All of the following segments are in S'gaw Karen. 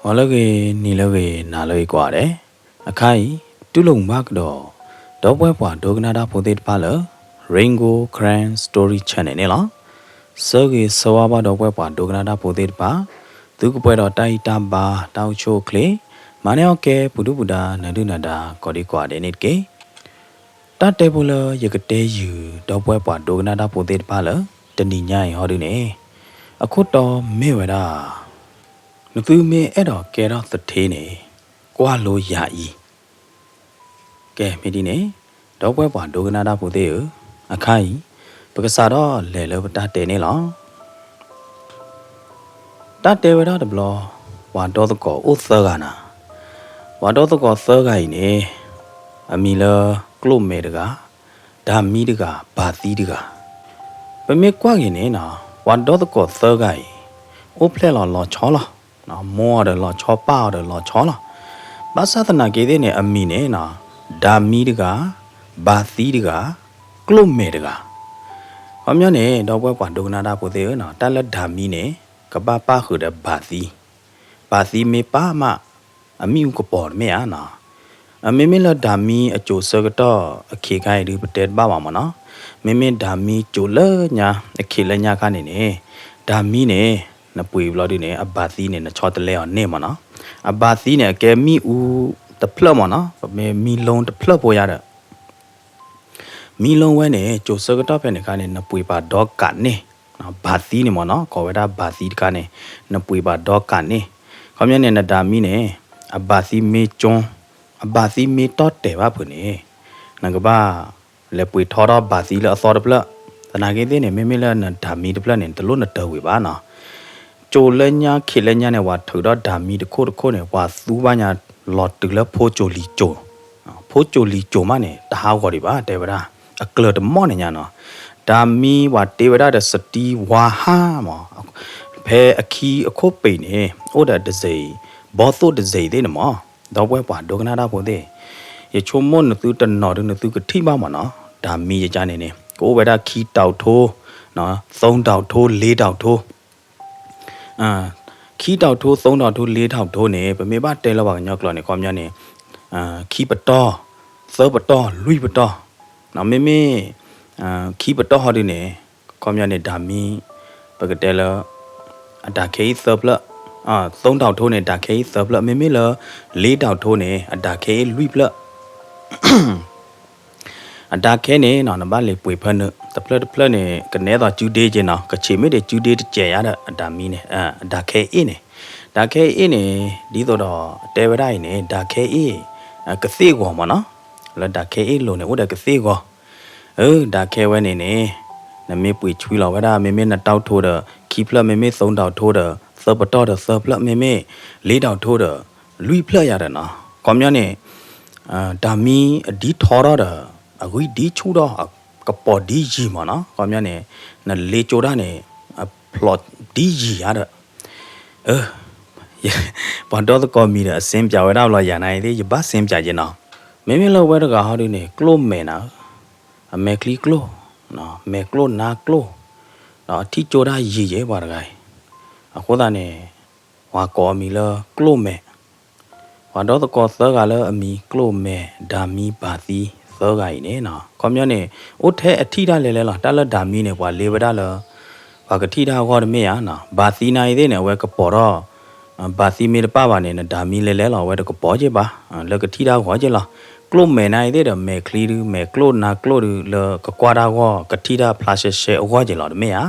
ဂီၤလၢအဂ့ၤ, နံၤလၢအဂ့ၤ, နၤလၢအဂ့ၤကိးဂၤဒဲး, အခါအံၤ တူၢ်လိာ်မုာ်ဘၣ်ကဒီး ဒီပုၢ်ဝဲၢ်ပှၤဒိကနၣ်တၢ်ဖိသ့ၣ်တဖၣ်လၢ Rain Gold Karen Story Channel န့ၣ်လီၤ. ဆၢဂ့ၤဆၢဝါဘၣ်ဒီပုၢ်ဝဲၢ်ပှၤဒိကနၣ်တၢ်ဖိသ့ၣ်တဖၣ်, သုကပှဲၤဒီးတၢ်အံၣ်တၢ်ဘါ တၢ်အိၣ်ဆူၣ်အိၣ်ချ့, မၤန့ၢ်အီၣ်ကဲ ပူၤဒုၣ်ပူၤဒါ နၢၤဒုၣ်နၢၤဒါ ကိးဒံကိးဂၤဒဲးန့ၣ်တက့ၢ်. တၢ်တဲဖိလၢယကတဲယုာ် ဒီပုၢ်ဝဲၢ်ပှၤဒိကနၣ်တၢ်ဖိသ့ၣ်တဖၣ်လၢ တနံၤညါအံၤဟီဒုန့ၣ်, အခိၣ်တီမ့ၢ်ဝဲဒၣ် နသုမ့ၢ်အဲၣ်ဒိးကဲထီၣ်သထ့န့ၣ် ကွၢ်လိယၤအံၤ. ကဲ မ့ၢ်ဒ်န့ၣ်, ဒီပုၢ်ဝဲၢ်ပှၤဒိကနၣ်တၢ်ဖိသ့ၣ်ဧၢ, အခါအံၤ ပကစးထီၣ်လဲၤလၢပတၢ်တဲန့ၣ်လီၤ. တၢ်တဲဝဲဒၣ်တဘျီ, ပှၤဒီသကိးအိၣ်သၢဂၤနၤ, ပှၤဒီသကိးသၢဂၤအံၤန့ၣ်, အမံၤလၢ ကျိၣ်မဲာ်တဂၤ, ဒၤမံတဂၤ, ဘၤသံတဂၤ. ပမ့ၢ်ကွၢ်က့ၤန့ၣ်, ပှၤဒီသကိးသၢဂၤအံၤ အိၣ်ဖျဲၣ်လီၤလီၤဆီလီၤ. မိၢ်အီၤဒီးလီၤဆီ ပၢ်အီၤဒီးလီၤဆီလီၤ. ဘၣ်ဆၣ်သနာ်က့သ့ၣ်န့ၣ် အမံၤန့ၣ်, ဒၤမံတဂၤ, ဘၤသံတဂၤ, ကျိၣ်မဲာ်တဂၤ. ခီပညီန့ၣ် ဒီပုၢ်ဝဲၢ်ပှၤဒိကနၣ်တၢ်ဖိသ့ၣ်ဧၢ, တၢ်လၢဒၤမံန့ၣ် ကဘၣ်ပၣ်ဃုာ်ဒီးဘၤသံ, ဘၤသံမ့ၢ်ပၣ်မး အမ့ၣ်အူကပီၤတမ့ၢ်ဧါ. မ့မ့ၢ်လၢဒၤမံအစိၤဆၢကတီၢ်အခ့ခါအံၤဒုး ပတဲတဘၣ်ဘၣ်မ့ၢ်နီၤ. မ့မ့ၢ်ဒၤမံစိၤလၢညါ အခ့လၢညါခါန့ၣ်န့ၣ်, ဒၤမံန့ၣ် နပှ့ၤဘျီဒုန့ၣ် အဘၤသံန့ၣ် နဆီတလဲအီၤန့ၢ်မ့ၢ်နီၤ. အဘၤသံန့ၣ် အကဲမ့ၣ်အူတဖျၢၣ်မ့ၢ်နီၤ, ပမ့ၢ်မံလိတဖျၢၣ်ဖိယါဒီး မံလိဝဲန့ၣ် စိၤဆၢကတီၢ်ဖဲန့ၣ်ခါန့ၣ် နပှ့ၤပာ်ဒီကးန့ၢ်, ဘၤသံန့ၣ်မ့ၢ်နီၤ, ကိးဝဲဒၣ်ဘၤသံတခါန့ၣ် နပှ့ၤပာ်ဒီကးန့ၢ်. ခီပညီန့ၣ် နဒၤမံန့ၣ် အဘၤသံမ့ၢ်ကၠိ, အဘၤသံမ့ၢ်တီၢ်တဲာ်ဘၣ်ဖုးန့ၣ်, နကဘၣ်လဲၤပှ့ၤထီထီၣ်ဘၤသံလၢအသီတဖျၢၣ်. သနာ်က့သ့ၣ်န့ၣ် မ့မ့ၢ်လၢနဒၤမံတဖျၢၣ်န့ၣ် တလိၣ်နတၢၤဝံၤဘၣ်နီၤ. စိၤလၢညါခ့လၢညါန့ၣ် ပှၤထုးထီၣ်ဒၤမံတခိၣ်တခိၣ်န့ၣ် ပှၤသူဘၣ်ညါလီၤတုၤလၢဖိစိၤလံၤစိၤ, ဖိစိၤလံၤစိၤမးန့ၣ် တဟးဂီၤဒံးဘၣ် တဲဝဲဒၣ်, အကျၢၤတမီၢ်န့ၣ်ညါနီၤ. ဒၤမံပှၤတ့ဝဲဒၣ်ဒီးစတံဝါဟါမး, ဖဲအခံအခိၣ်ပ့ၤန့ၣ် အိၣ်ဒီးတစ့ၢ်, ဘီသိၣ်တစ့ၢ်သ့ၣ်န့ၣ်မး, ဒီပုၢ်ဝဲၢ်ပှၤဒိကနၣ်တၢ်ဖိသ့ၣ်, ယဆိကမိၣ်နသုတနီၤဒုးနသုကထံၣ်ဘၣ်မ့ၢ်နီၤ, ဒၤမံယကါန့ၣ်န့ၣ် ကအိၣ်ဝဲဒၣ်ခံတီၤထိ, သုံးတီၤထိ, လေးတီၤထိ ခံတီၤထိ, သုံးတီၤထိ, လေးတီၤထိန့ၣ် ပမ့ၢ်ဘၣ်တဲလၢပှၤကညီကျိာ်န့ၣ် ခီပညီန့ၣ် ခံပတီၢ်, သၢပတီၢ်, လွံၢ်ပတီၢ်, မ့မ့ၢ် ခံပတီၢ်ဟီဒုန့ၣ် ခီပညီန့ၣ် ဒၤမံ ပကတဲလၢ အဒၤခဲအ့ၣ်သၢဖျၢၣ်, သုံးတီၤထိန့ၣ် ဒၤခဲအ့ၣ်သၢဖျၢၣ်, မ့မ့ၢ်လၢ လေးတီၤထိန့ၣ် အဒၤခဲအ့ၣ်လွံၢ်ဖျၢၣ် အဒၤခဲန့ၣ်နီၤ နဘၣ်လဲၤပှ့ၤဖၢနုာ် တဖျၢၣ်တဖျၢၣ်န့ၣ် ကနဲသိးစုဒ့က့နီၤ, ကဆံးမ့ၢ်ဒံးစုဒ့တစဲးယါဒီး အဒၤမံန့ၣ်, အဒၤခဲအ့ၣ်န့ၣ်, ဒၤခဲအ့ၣ်န့ၣ် ဒ်သိးဒီးတဲဝဲဒၣ်အံၤန့ၣ် ဒၤခဲအ့ၣ် ကသ့ၣ်ဂီၤမ့ၢ်နီၤ, လၢဒၤခဲအ့ၣ်လိၤန့ၣ် အိၣ်ဒီးကသ့ၣ်ဂီၤ, အၢ ဒၤခဲဝဲန့ၣ်န့ၣ် နမ့ၢ်ပှ့ၤဆွံလီၤဝဲဒၣ် မ့မ့ၢ်နတီၤထိဒီး ခံဖျၢၣ်, မ့မ့ၢ် သုံးတီၤထိဒီး သၢပတီၢ်ဒီးသၢဖျၢၣ်, မ့မ့ၢ် လေးတီၤထိဒီး လွံၢ်ဖျၢၣ်ယါဒီးနီၤ, ခီပညီန့ၣ် ဒၤမံအဒ်ထီထီၣ်ဒီး အဂံၢ်ဒ်ဆူၣ်ထီၣ် ကပီၤဒ်ယံၤမ့ၢ်နီၤ, ခီပညီန့ၣ် နလ့ကၠိတၢ်န့ၣ် အဖျိးဒ်ယံၤယါဒီး, အၢ ပှၤဒီသကိးမံၤဒီး အစ့ပၠးဝဲဒၣ်ဘျီယၤနၤအံၤသ့ၣ် ယဘၣ်စ့ပၠးယဲနီၤ, မ့မ့ၢ်လၢဝဲတဂၤဟီဒုန့ၣ် ကျိၣ်မဲာ်နၤ, အမဲာ်ချံကျိၣ်, မဲာ်ကျိၣ်နါကျိၣ်, ဒီးထံၣ်ကၠိတၢ်ယံၤယဲပှၤတဂၤအံၤ, အဃိသတးန့ၣ် ပှၤကိးအမံၤလၢကျိၣ်မဲာ် ပှၤဒီသကိးသၢဂၤလၢအမံၤကျိၣ်မဲာ် ဒၤမံဘၤသံသၢဂၤအံၤန့ၣ်နီၤ, ခီပညီန့ၣ် အိၣ်ထဲအထံၣ်တၢ်လဲၤလဲၤလီၤ, တၢ်လၢဒၤမံန့ၣ် ပှၤလ့ဝဲဒၣ်လၢ ပှၤကထံၣ်တၢ်အဂီၢ်တမ့ၢ်ဧါနီၤ, ဘၤသံနၤအံၤသ့ၣ်န့ၣ် အဝဲကပီၤထီၣ်, ဘၤသံမ့ၢ်တပၣ်ဘၣ်န့ၣ် နဒၤမံလဲၤလဲၤလီၤ အဝဲတကပီၤက့ဘၣ်, လၢကထံၣ်တၢ်ဂီၤက့လီၤ, ကျိၣ်မဲာ်နၤအံၤသ့ၣ်ဒီး မဲာ်ချံဒု မဲာ်ကျိၣ်နါကျိၣ်ဒု လၢကကွၢ်တၢ်ဂီၢ် ကထံၣ်တၢ်ဖျါရှဲရှဲအဂီၢ်က့လီၤတမ့ၢ်ဧါ.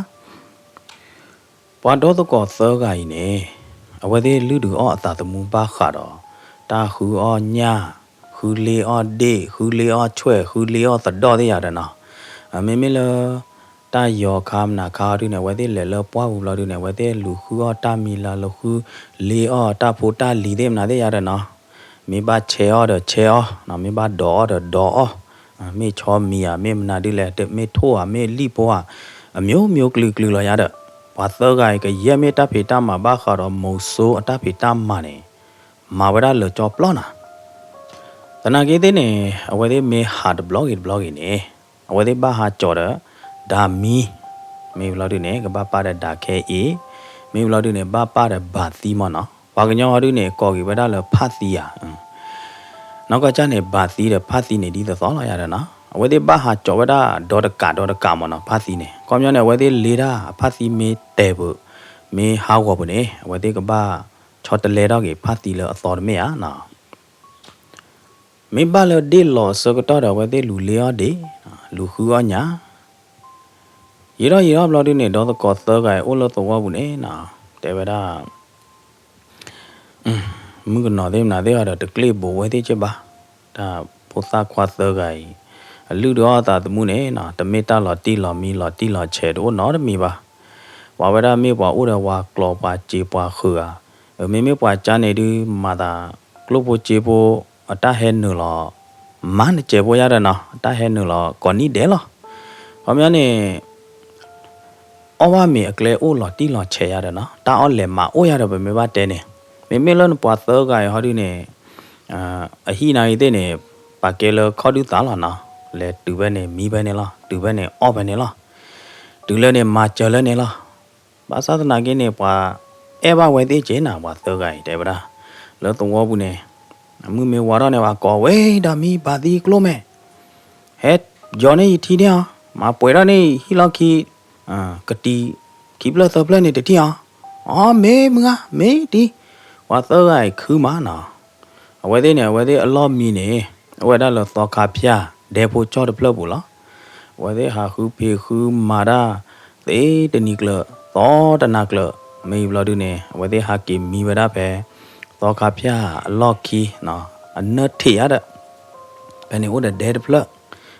ပှၤဒီသကိးသၢဂၤအံၤန့ၣ် အဝဲသ့ၣ်လုၢ်ဒုးအီၣ်အသးသမူဘၣ်ဃးဒီး တၢ်ဃုအီၣ်ညၣ်, ဃုလ့အီၣ်ဒ့ၣ်, ဃုလ့အီၣ်ဆွဲၣ်, ဃုလ့အီၣ်သဒီၣ်သ့ၣ်ယါဒီးနီၤ, မ့မ့ၢ်လၢ တၢ်ယီၤခါမနၤခါအီၤဒုန့ၣ် အဝဲသ့ၣ်လဲၤလၢပှၢ်ပူၤဘျီဒုန့ၣ် အဝဲသ့ၣ်လူၤဃုအီၣ်တၢ်မံၤလၢ် လူၤဃုလ့အီၣ်တၢ်ဖိတၢ်လံၤသ့ၣ်မနုၤသ့ၣ်ယါဒီးနီၤ, မ့ၢ်ဘၣ်ဆဲးအီၣ်ဒီးဆဲးအီၣ်, မ့ၢ်ဘၣ်ဒိးအီၣ်ဒီးဒိးအီၣ်, မ့ၢ်ဆီမံၤဧါ, မ့ၢ်မနုၤဒုလဲၣ်, မ့ၢ်ထိၣ်ဧါ, မ့ၢ်လံၣ်ဖိဧါ, အမျိုးမျိုးကလုာ်ကလုာ်လီၤယါဒီး ပှၤသၢဂၤအံၤ ကယဲၢ်မ့ၢ်တၢ်ဖံးတၢ်မၤဘၣ်ဃးဒီး မိၤစိအတၢ်ဖံးတၢ်မၤန့ၣ် မၤဝဲဒၣ်လၢာ်ကၠီပျီနၤ, သနာ်က့သ့ၣ်န့ၣ် အဝဲသ့ၣ်မ့ၢ်ဟးတဘျီဂ့ၤတဘျီဂ့ၤန့ၣ် အဝဲသ့ၣ်ဘၣ်ဟးကၠီၤဒီး ဒၤမံ, မ့ၢ်ဘျီဒုန့ၣ် ကဘၣ်ပၣ်ဒီးဒၤခဲအ့ၣ်, မ့ၢ်ဘျီဒုန့ၣ် ဘၣ်ပၣ်ဒီးဘၤသံမ့ၢ်နီၤ, ပှၤကညီဟီဒုန့ၣ် ကိးက့ၤဝဲဒၣ်လၢဖးသံဧါ, နီၢ်ကီၢ်ကၢ်န့ၣ် ဘၣ်သံဒီးဖးသံန့ၣ် ဒ်သိးသိးလီၤယၤဒီးနီၤ, အဝဲသ့ၣ်ဘၣ်ဟးကၠီးဝဲဒၣ်ဒီးတကးဒီးတကးမ့ၢ်နီၤ ဖးသံန့ၣ်, ခီပညီန့ၣ် အဝဲသ့ၣ်လ့တၢ်အဖးသံမ့ၢ်တဲာ်ပူၤ, မ့ၢ်ဟးဂီၤပူၤန့ၣ် အဝဲသ့ၣ်ကဘၣ်ဆီတလဲထီၣ်က့ၤဖးသံလၢအသီတမ့ၢ်ဧါနီၤ. မ့ၢ်ဘၣ်လၢဒ့ၣ်လီၤအဆၢကတီၢ်ဒီး အဝဲသ့ၣ်လူၤလ့အီၣ်ဒ့ၣ်, လူၤဃုအီၣ်ညၣ်, ယံာ်ထီၣ်ယံာ်ထီၣ်ဘျီဒုန့ၣ် ဒီသကိးသၢဂၤအံၤအိၣ်လၢသဝီပူၤန့ၣ်နီၤ, တဲဝဲဒၣ် မုၣ်ကနီၤသ့ၣ်မနုၤသ့ၣ်အီၤဒီး တကျ့ၣ်ဘိးဝဲသ့ၣ်က့ဘၣ်, တၢ်ဖိသၣ်ခွါသၢဂၤအံၤ အလုၢ်ဒုးအီၣ်သးသမူန့ၣ်နီၤ တမ့ၢ်တၢ်လီၤတံၢ်လီၤမံ လီၤတံၢ်လီၤဆဲးတအိၣ်နီတမံၤဘၣ်. ပှၤဝဲဒၣ်မ့ၢ်ပှၤအိၣ်ဒီးပှၤကျိာ်ပှၤစ့ပှၤဃုာ်ဧါ, မ့မ့ၢ်ပှၤကါန့ၣ်ဒုး မၤသးကျိၣ်ဖိစ့ဖိ အတၢ်ဟဲနုာ်လီၤ မၤနစဲးဖိယါဒီးနီၤ အတၢ်ဟဲနုာ်လီၤကိးနံၣ်ဒဲးလီၤ. ခီပညီန့ၣ် အီၣ်ဘၣ်မ့ၤအကျဲအိၣ်လီၤတံၢ်လီၤဆဲးယါဒီးနီၤ တၢ်အီၣ်လဲၤမၤအိၣ်ယါဒီး ပမ့ၢ်ဘၣ်တဲန့ၣ်, မ့မ့ၢ်လၢနပှၤသၢဂၤအံၤဟီဒုန့ၣ် အဟံၣ်နၤအံၤသ့ၣ်န့ၣ် ပာ်ကဲလၢခီၣ်ဒုသးလီၤနီၤ, လဲၤတုၤဖဲန့ၣ်မံဖဲန့ၣ်လီၤ, တုၤဖဲန့ၣ်အီၣ်ဖဲန့ၣ်လီၤ, တုၤလၢန့ၣ်မၤစၢၤလၢန့ၣ်လီၤ. ဘၣ်ဆၣ်သနာ်က့န့ၣ် ပှၤအဲၣ်ဘၣ်ဝဲသ့ၣ်က့နၤ ပှၤသၢဂၤအံၤတဲဝဲဒၣ်, လၢသဝီပူၤန့ၣ် မုၢ်မ့ၢ်ဝါထီၣ်န့ၣ် ပှၤကိးဝဲဒၣ်မံ ဘၣ်သံကျိၣ်မဲာ် ဟဲယီၤန့ၢ်ယထံန့ၢ်အီၤ, မၤပှဲၤထီၣ်န့ၢ်ဟံၣ်လီၢ်ခံ ကတံၤခံဖျၢၣ်သၢဖျၢၣ်န့ၣ်တထံၣ်အီၤ, အီ မ့ၢ်မုၢ်ဂၤ မ့ၢ်တံၤ, ပှၤသၢဂၤအံၤခုမးနီၤ. အဝဲသ့ၣ်န့ၣ် အဝဲသ့ၣ်အလီၢ်မံန့ၣ် အိၣ်ဝဲဒၣ်လၢသီခါဖၠၣ် ဒဲဖိကၠီၣ်တဖျၢၣ်ပူၤလီၤ. အဝဲသ့ၣ်ဟးဃုဖံးဃုမၤတၢ် သ့တနံၤကျၢၤ သီတနၤကျၢၤ မ့ၢ်ဘျီဒုန့ၣ် အဝဲသ့ၣ်ဟးက့ၤမံဝဲဒၣ်ဖဲ သီခါဖၠၣ်အလီၢ်ခံ အနၢၣ်ထံးယါဒီး ဖဲန့ၣ်အိၣ်ဒီးဒဲတဖျၢၣ်,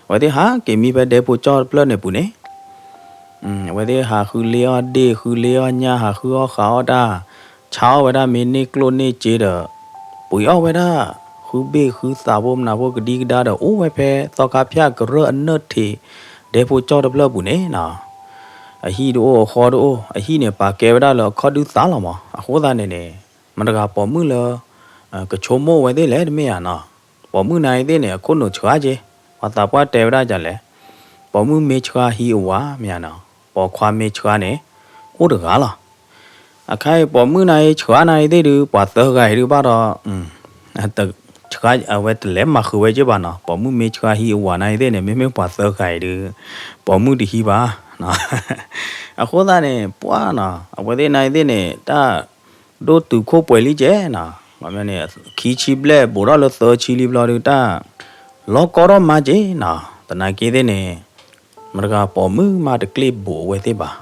အဝဲသ့ၣ်ဟးက့ၤမံဖဲဒဲဖိကၠီၣ်တဖျၢၣ်န့ၣ်ပူၤန့ၣ် အဝဲသ့ၣ်ဟးဃုလ့အီၣ်ဒ့ၣ် ဃုလ့အီၣ်ညၣ် ဟးဃုအီၣ်ဃာ်အီၣ်တၢ်, ဆါအီၣ်ဝဲဒၣ်မ့ၢ်န့ၢ်ကျိၣ်န့ၢ်စ့ဒီး ပှ့ၤအီၣ်ဝဲဒၣ် ဃုဘ့ၣ်ဃုသးဖိမနၤဖိကဒံကဒါဒီး အိၣ်ဝဲဖဲသီခါဖၠၣ်ကရၢၢ်အနၢၣ်ထံး ဒဲဖိကၠီၣ်တဖျၢၣ်ပူၤန့ၣ်နီၤ. အဟံၣ်တအိၣ်အဃီတအိၣ် အဟံၣ်န့ၣ် ပာ်ကဲဝဲဒၣ်လၢအခီၣ်ဒုသးလီၤမး. အဃိသတးန့ၣ်န့ၣ် မတၤတဂၤပိာ်မုၣ်လၢ ကဆိကမိၣ်ဝဲသ့ၣ်လဲၣ်တမ့ၢ်ဧါနီၤ. ပိာ်မုၣ်နၤအံၤသ့ၣ်န့ၣ် အခိၣ်နူာ်ဆှါက့, ပှၤသးပှၢ်တဲဝဲဒၣ်ဒ်လဲၣ်, ပိာ်မုၣ်မ့ၢ်ဆှါဟံးအဝၤမ့ၢ်ဧါနီၤ, ပိာ်ခွါမ့ၢ်ဆှါန့ၣ် အိၣ်တဂၤလီၤ. အခါအံၤ ပိာ်မုၣ်နၤအံၤဆှါနၤအံၤသ့ၣ်ဒုး ပှၤသၢဂၤအံၤဒုးဘၣ်ဒီး အဝဲတလဲၤမၤဃုာ်ဝဲက့ဘၣ်နီၤ. ပိာ်မုၣ်မ့ၢ်ဆှါဟံးအဝၤနၤအံၤသ့ၣ်န့ၣ် မ့မ့ၢ်ပှၤသၢဂၤအံၤဒုး ပိာ်မုၣ်တဟံးဘၣ်. အဃိသတးန့ၣ် ပှၤနီၤ အဝဲသ့ၣ်နၤအံၤသ့ၣ်န့ၣ် တၢ်ဒိၣ်တုာ်ခိၣ်ပှဲၤလံကဲနီၤ. န့ၣ် ခံဆံဘျဲၣ်ဘူးထီၣ်လၢသၢဆံလံဘျီဒုး တၢ်လီၤကီထီၣ်မးကဲနီၤ. သနာ်က့သ့ၣ်န့ၣ် မတၤတဂၤပိာ်မုၣ်မးတကျ့ၣ်ဘူးအဝဲသ့ၣ်ဘၣ်.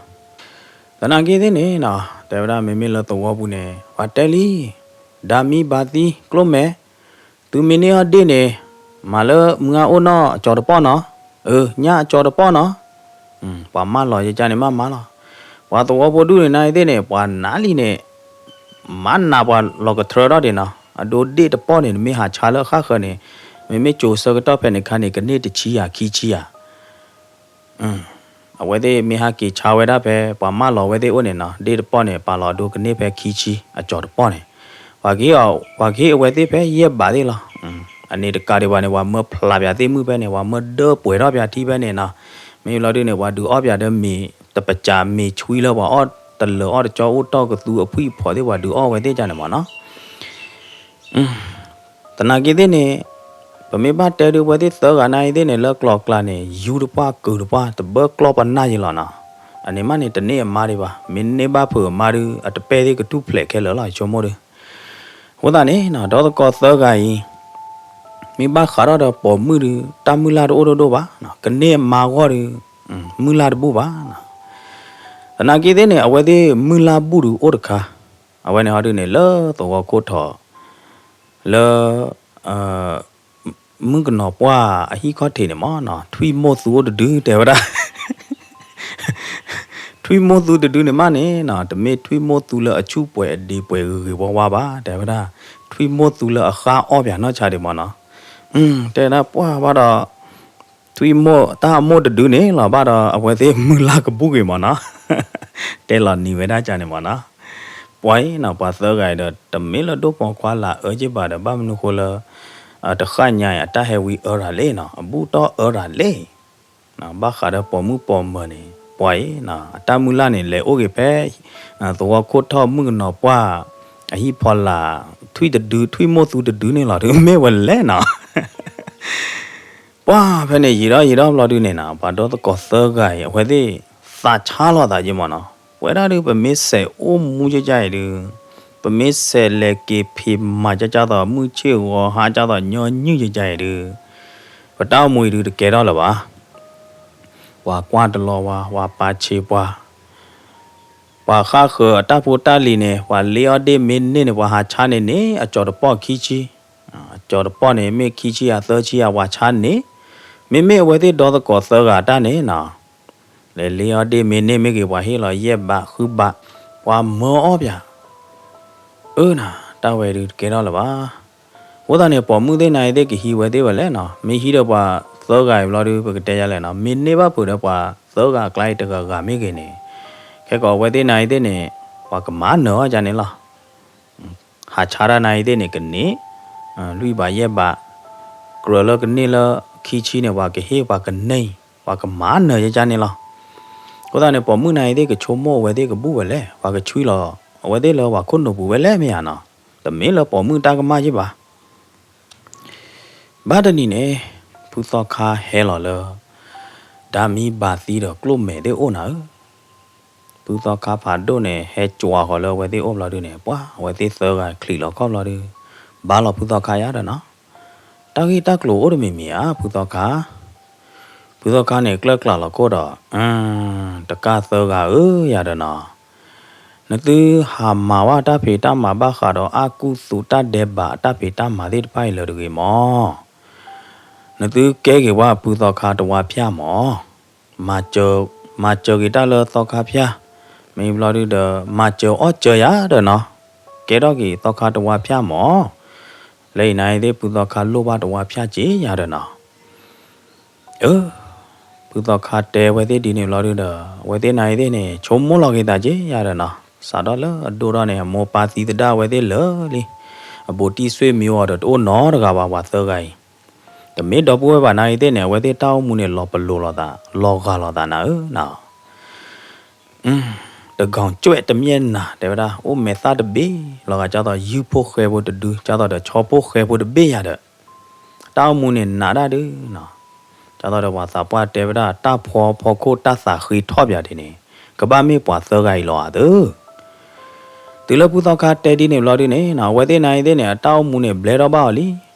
သနာ်က့သ့ၣ်န့ၣ်နီၤ တဲဝဲဒၣ်မ့မ့ၢ်လၢသဝီပူၤန့ၣ် ပှၤတဲလံ, ဒါမံဘၣ်သံကျိၣ်မဲာ်, သုမ့ၢ်န့ၢ်အီၣ်ဒ့ၣ်န့ၣ် မၤလၢမုၢ်ဂၤအိၣ်နီၢ်အကၠီၤတပီၢ်နီၤ, အၢ ညၣ်အကၠီၤတပီၢ်နီၤ. ပှၤမၢလီၤယကါန့ၣ် မၢမၢလီၤ. ပှၤသဝီဖိဒူၣ်န့ၣ်နၤအံၤသ့ၣ်န့ၣ် ပှၤနးလံန့ၣ် မၤနးပှၤလီၤကထြၢထီၣ်ဒံးနီၤ. အဒိဒ့ၣ်တပီၢ်န့ၣ် နမ့ၢ်ဟးဆါလၢဃၣ်ဃၢၤန့ၣ် မ့မ့ၢ်ကၠိၤဆၢကတီၢ်ဖဲန့ၣ်ခါန့ၣ် ကန့ၢ်တဆံယၤခံဆံယၤ အဝဲသ့ၣ်မ့ၢ်ဟဲက့ၤဆါဝဲဒၣ်ဖဲ ပှၤမၢလီၤဝဲသ့ၣ်အိၣ်န့ၣ်နီၤ ဒ့ၣ်တပီၢ်န့ၣ် ပာ်လီၤဒိကန့ၢ်ဖဲခံဆံ အကၠီၤတပီၢ်န့ၣ် ပှၤကဟ့ၣ်အဝဲသ့ၣ်ဖဲယဲၢ်ဘးသ့ၣ်လီၤ. အန့ၣ်တကးဒံးဘၣ်န့ၣ် ပှၤမၢဖျးပၠးသ့ၣ်မုၢ်ဖဲန့ၣ် ပှၤမၢဒၢပှဲၤထီၣ်ပၠးထံဖဲန့ၣ်နီၤ. မ့ၢ်ဘျီဒုန့ၣ် ပှၤဒုးအီၣ်ပၠးဒီးမ့ၤတပစးမ့ၤဆွံလၢပှၤအီၣ်တလၢၤအီၣ်တကၠီအိၣ်တီၢ်ကသူအဖှံအဖီးသ့ၣ် ပှၤဒုးအီၣ်ဝဲသ့ၣ်ကန့ၣ်မးနီၤ. သနာ်က့သ့ၣ်န့ၣ် ပမ့ၢ်ဘၣ်တဲဒုး ပဝဲသ့ၣ်သၢဂၤနၤအံၤသ့ၣ်န့ၣ် လၢကျိၤကျါန့ၣ် ယူတပှၢ်ကုာ်တပှၢ် တဘၢကျီၢ်ပနၢ်ယံၤလီၤနီၤ. အန့ၣ်မးန့ၣ် တန့ၢ်အမါဒံးဘၣ်. မ့ၢ်န့ၢ်ဘၣ်ဖုးအမါဒုး အတပဲၢ်သ့ၣ်ကထူၣ်ဖျဲးခဲလၢာ်လီၤ ယဆိကမိၣ်ဒုး. အဃိသတးန့ၣ်နီၤ ဒီသကိးသၢဂၤအံၤ မ့ၢ်ဘၣ်ဃးထီၣ်ဒီးပိာ်မုၣ်ဒုး တၢ်မုၢ်လၢ်တအိၣ်ဒိၣ်ဒိၣ်ဘၣ်. ကန့ၢ်အမါဂီၢ်ဒုး မုၢ်လၢ်တဘူၣ်ဘၣ်. သနာ်က့သ့ၣ်န့ၣ် အဝဲသ့ၣ်မုၢ်လၢ်ဘူၣ်ဒုးအိၣ်တခါ, အဝဲန့ၣ်ဟီဒုးန့ၣ် လၢသဝီခိၣ်ထီၣ် လၢ မုၣ်ကနီၤပှၢ်အဟံၣ်ခီၣ်ထံးန့ၣ်မးနီၤ ထွံၣ်မိၢ်သူအိၣ်တဒုတဲဝဲဒၣ် ထွံၣ်မိၢ်သူတဒုန့ၣ်မးန့ၣ်နီၤ တမ့ၢ်ထွံၣ်မိၢ်သူလၢအဆူၣ်ပှဲၤအဒ့ပှဲၤဂ့ၤဂ့ၤဝါဝါဘၣ် တဲဝဲဒၣ် ထွံၣ်မိၢ်သူလၢအဃၣ်အီၣ်ပၠးနီၢ်ဆါဒံးမးနီၤ တဲဝဲဒၣ်ပှၢ်ဘၣ်ဒီး ထွံၣ်မိၢ်တၢ်အမိၢ်တဒုန့ၣ်လီၤဘၣ်ဒီး အဝဲသ့ၣ်မုၢ်လၢ်ကဘူၣ်ဂ့ၤမးနီၤ တဲလီၤနံၤဝဲဒၣ်ကန့ၣ်မးနီၤ ပှၤအံၤနီၤ ပှၤသၢဂၤအံၤဒီး တမ့ၢ်လၢဒိၣ်ပိာ်ခွါလၢအအၢက့ဘၣ်ဒီး ဘၣ်မနုၤဃိလၢ တဃၣ်ညါအံၤ အတၢ်ဟဲဝံအၢရၤလံနီၤ အဘူၣ်တီၢ်အၢရၤလံ ဘၣ်ဃးဒီးပိာ်မုၣ်ပိာ်မၢၤန့ၣ် ပှၤအံၤနီၤ အတၢ်မုၢ်လၢ်န့ၣ် လဲၤအိၣ်ဂ့ၤဖဲ သဝီခိၣ်ထီၣ်မုၣ်ကနီၤပှၢ် အဟံၣ်ဖီလာ် ထွံၣ်တဒု ထွံၣ်မိၢ်သူတဒုန့ၣ်လီၤဒုး မ့ၢ်ဝဲလဲၣ်နီၤ. ပှၤဖဲန့ၣ်ယံာ်ဒီးယံာ်ဒီးဘျီဒုးန့ၣ်နီၤ ပှၤဒီသကိးသၢဂၤအံၤ အဝဲသ့ၣ်သးဆါလိာ်သးက့မးနီၤ. ဝဲဒၣ်ဒုး ပမ့ၢ်စဲးအိၣ်မူကကါအံၤဒုး ပမ့ၢ်စဲးလဲၤက့ၤဖံးမၤကကါသိး မုၢ်ဆ့ၣ်ဂီၤဟါကကါသိးညီနုၢ်ကကါအံၤဒုး ပတၢ်အိၣ်မူအံၤဒုးတကဲထီၣ်လၢၤဘၣ်. ပှၤကွၢ်တလီၤဝါ ပှၤပာ်ဆံးပှၤ ပှၤဃၣ်ဃၢၤအတၢ်ဖိတၢ်လံၤန့ၣ် ပှၤလ့အီၣ်ဒ့ၣ်မ့ၢ်န့ၢ်န့ၣ် ပှၤဟးဆါန့ၢ်န့ၢ် အကၠီၤတပီၢ်ခံဆံ, အကၠီၤတပီၢ်န့ၣ် မ့ၢ်ခံဆံဧါသၢဆံဧါ ပှၤဆါန့ၢ်, မ့မ့ၢ်အဝဲသ့ၣ်ဒီသကိးသၢဂၤတၢ်န့ၣ်နီၤ လဲၤလ့အီၣ်ဒ့ၣ်မ့ၢ်န့ၢ်မ့ၢ်ဂ့ၤ ပှၤဟ့ၣ်လီၤယဲၢ်ဘးဃုဘး, ပှၤမၢအီၣ်ပၠး အၢနၤ တၢ်ဝဲဒုးတကဲထီၣ်လၢၤဘၣ်. အဃိသတးန့ၣ် ပိာ်မုၣ်သ့ၣ်နၤအံၤသ့ၣ်ကဟံးဝဲသ့ၣ်ဝဲလဲၣ်နီၤ, မ့ၢ်ဟံးဒီးပှၤသၢဂၤအံၤဘျီဒုး ပကတဲယါလဲၣ်နီၤ, မ့ၢ်န့ၢ်ဘၣ်ဖုးဒီးပှၤသၢဂၤအကျါအံၤတဂၤဂၤမ့ၢ်ဂ့ၤန့ၣ်, ခဲကိးအဝဲသ့ၣ်နၤအံၤသ့ၣ်န့ၣ် ပှၤကမၤနၢၤအီၣ်ကန့ၣ်လီၤ. ဟးဆါတၢ်နၤအံၤသ့ၣ်န့ၣ်ကန့ၢ် လွံၢ်ဘးယဲၢ်ဘး, ကြၢးလၢကန့ၢ်လၢခံဆံန့ၣ် ပှၤကဟ့ၣ်ပှၤကန့ၢ်, ပှၤကမၤနၢၤယကန့ၣ်လီၤ. အဃိသတးန့ၣ် ပိာ်မုၣ်နၤအံၤသ့ၣ်ကဆိကမိၣ်အဝဲသ့ၣ်ကဘူၣ်ဝဲလဲၣ်, ပှၤကဆွံလီၤအဝဲသ့ၣ်လၢပှၤခိၣ်နူာ်ပူၤဝဲလဲၣ်မ့ၢ်ဧါနီၤ, တမ့ၢ်လၢပိာ်မုၣ်တၢ်ကမၣ်ယ့ၢ်ဘၣ်. ဘၣ်တနံၤန့ၣ် ဖုသီခါဟဲလီၤလၢ ဒၤမံဘၤသံဒီးကျိၣ်မဲာ်သ့ၣ်အိၣ်နၤဧၢ, ဖုသီခါဖးဒိၣ်န့ၣ် ဟဲကွၢ်ဃီၤလၢအဝဲသ့ၣ်အိၣ်ဘျီဒုးန့ၣ် ပှၤအဝဲသ့ၣ်သၢဂၤချံးလီၤခီၣ်ဘျီဒုး ဘါလီၤဖုသီခါယါဒီးနီၤ, တၢ်ဂ့ၢ်တၢ်ကျိၤအိၣ်တမံၤမံၤဧါ ဖုသီခါ. ဖုသီခါန့ၣ် ကျၢၢ်ကျးလီၤခိၣ်ဒီး တကၢ်သၢဂၤဧၢ ယၤဒီးနီၤ, နသုဟးမၤဝဲတၢ်ဖံးတၢ်မၤဘၣ်ဃးဒီးအါကူၣ်သူးတၢ်ဒဲးဘးတၢ်ဖံးတၢ်မၤသ့ၣ်တဖၣ်အံၤလၢၤတဂ့ၤမး, နသုကဲက့ၤဝဲဖုသီခါတဝါဖၠၣ်မး, မၤစၢၤက့ၤတၢ်လၢသီခါဖၠၣ်, မ့ၢ်ဘျီဒုးဒီး မၤစၢၤအီၣ်စၢၤယၤဒီးနီၤ, ကဲထီၣ်က့ၤသီခါတဝါဖၠၣ်မး, လၢအံၤနၤအံၤသ့ၣ်ဖုသီခါလိၣ်ဘၣ်တဝါဖၠၣ်က့ၤယၤဒီးနီၤ အၢ, ဖုသီခါတဲဝဲသ့ၣ်ဒ်န့ၣ်ဘျီဒုးဒီး အဝဲသ့ၣ်နၤအံၤသ့ၣ်န့ၣ် ဆိကမိၣ်လီၤက့ၤသးက့ၤယၤဒီးနီၤ, စးထီၣ်လၢအဒိၣ်ထီၣ်န့ၣ် အမိၢ်ပၢ်သံသဒၣ်အဝဲသ့ၣ်လၢာ်လံ, အဘူးတံၢ်ဆွေမျိုးအီၤဒီးတအိၣ်နီတဂၤဘၣ် ပှၤသၢဂၤအံၤ, တမ့ၢ်ဒီပုၢ်ဝဲၢ်ဘၣ်နၤအံၤသ့ၣ်န့ၣ် အဝဲသ့ၣ်တၢ်အိၣ်မူန့ၣ် လီၤပလိာ်လိာ်သး လီၤဂာ်လိာ်သးနၤဧၢနီၤ တကောင်ကြွက်တမျက်နှာ တဲဝဲဒၣ် အိၣ်မဲာ်သၣ်တဘ့ၣ် လီၤဂာ်ကၢ်သိးယုၢ်ဖိဃဲဖိတဒု ကၢ်သိးဒီးဆီဖိဃဲဖိတဘ့ၣ်ယၤဒီး တၢ်အိၣ်မူန့ၣ်နးဒၣ်ဒုနီၤ, ကၢ်သိးဒီးပှၤသးပှၢ်တဲဝဲဒၣ် တၢ်ဖှီဖီခိၣ်တၢ်သးဃ့ထီၣ်ပၠးဒ်န့ၣ် ကဘၣ်မ့ၢ်ပှၤသၢဂၤအံၤလီၤဧါသၢ တုၤလၢဖုသီခါတဲဒ်န့ၣ်ဘျီဒုန့ၣ် အဝဲသ့ၣ်နၤအံၤသ့ၣ်န့ၣ် အတၢ်အိၣ်မူန့ၣ် ဘျဲထီၣ်ဘၣ်အီၤလံ.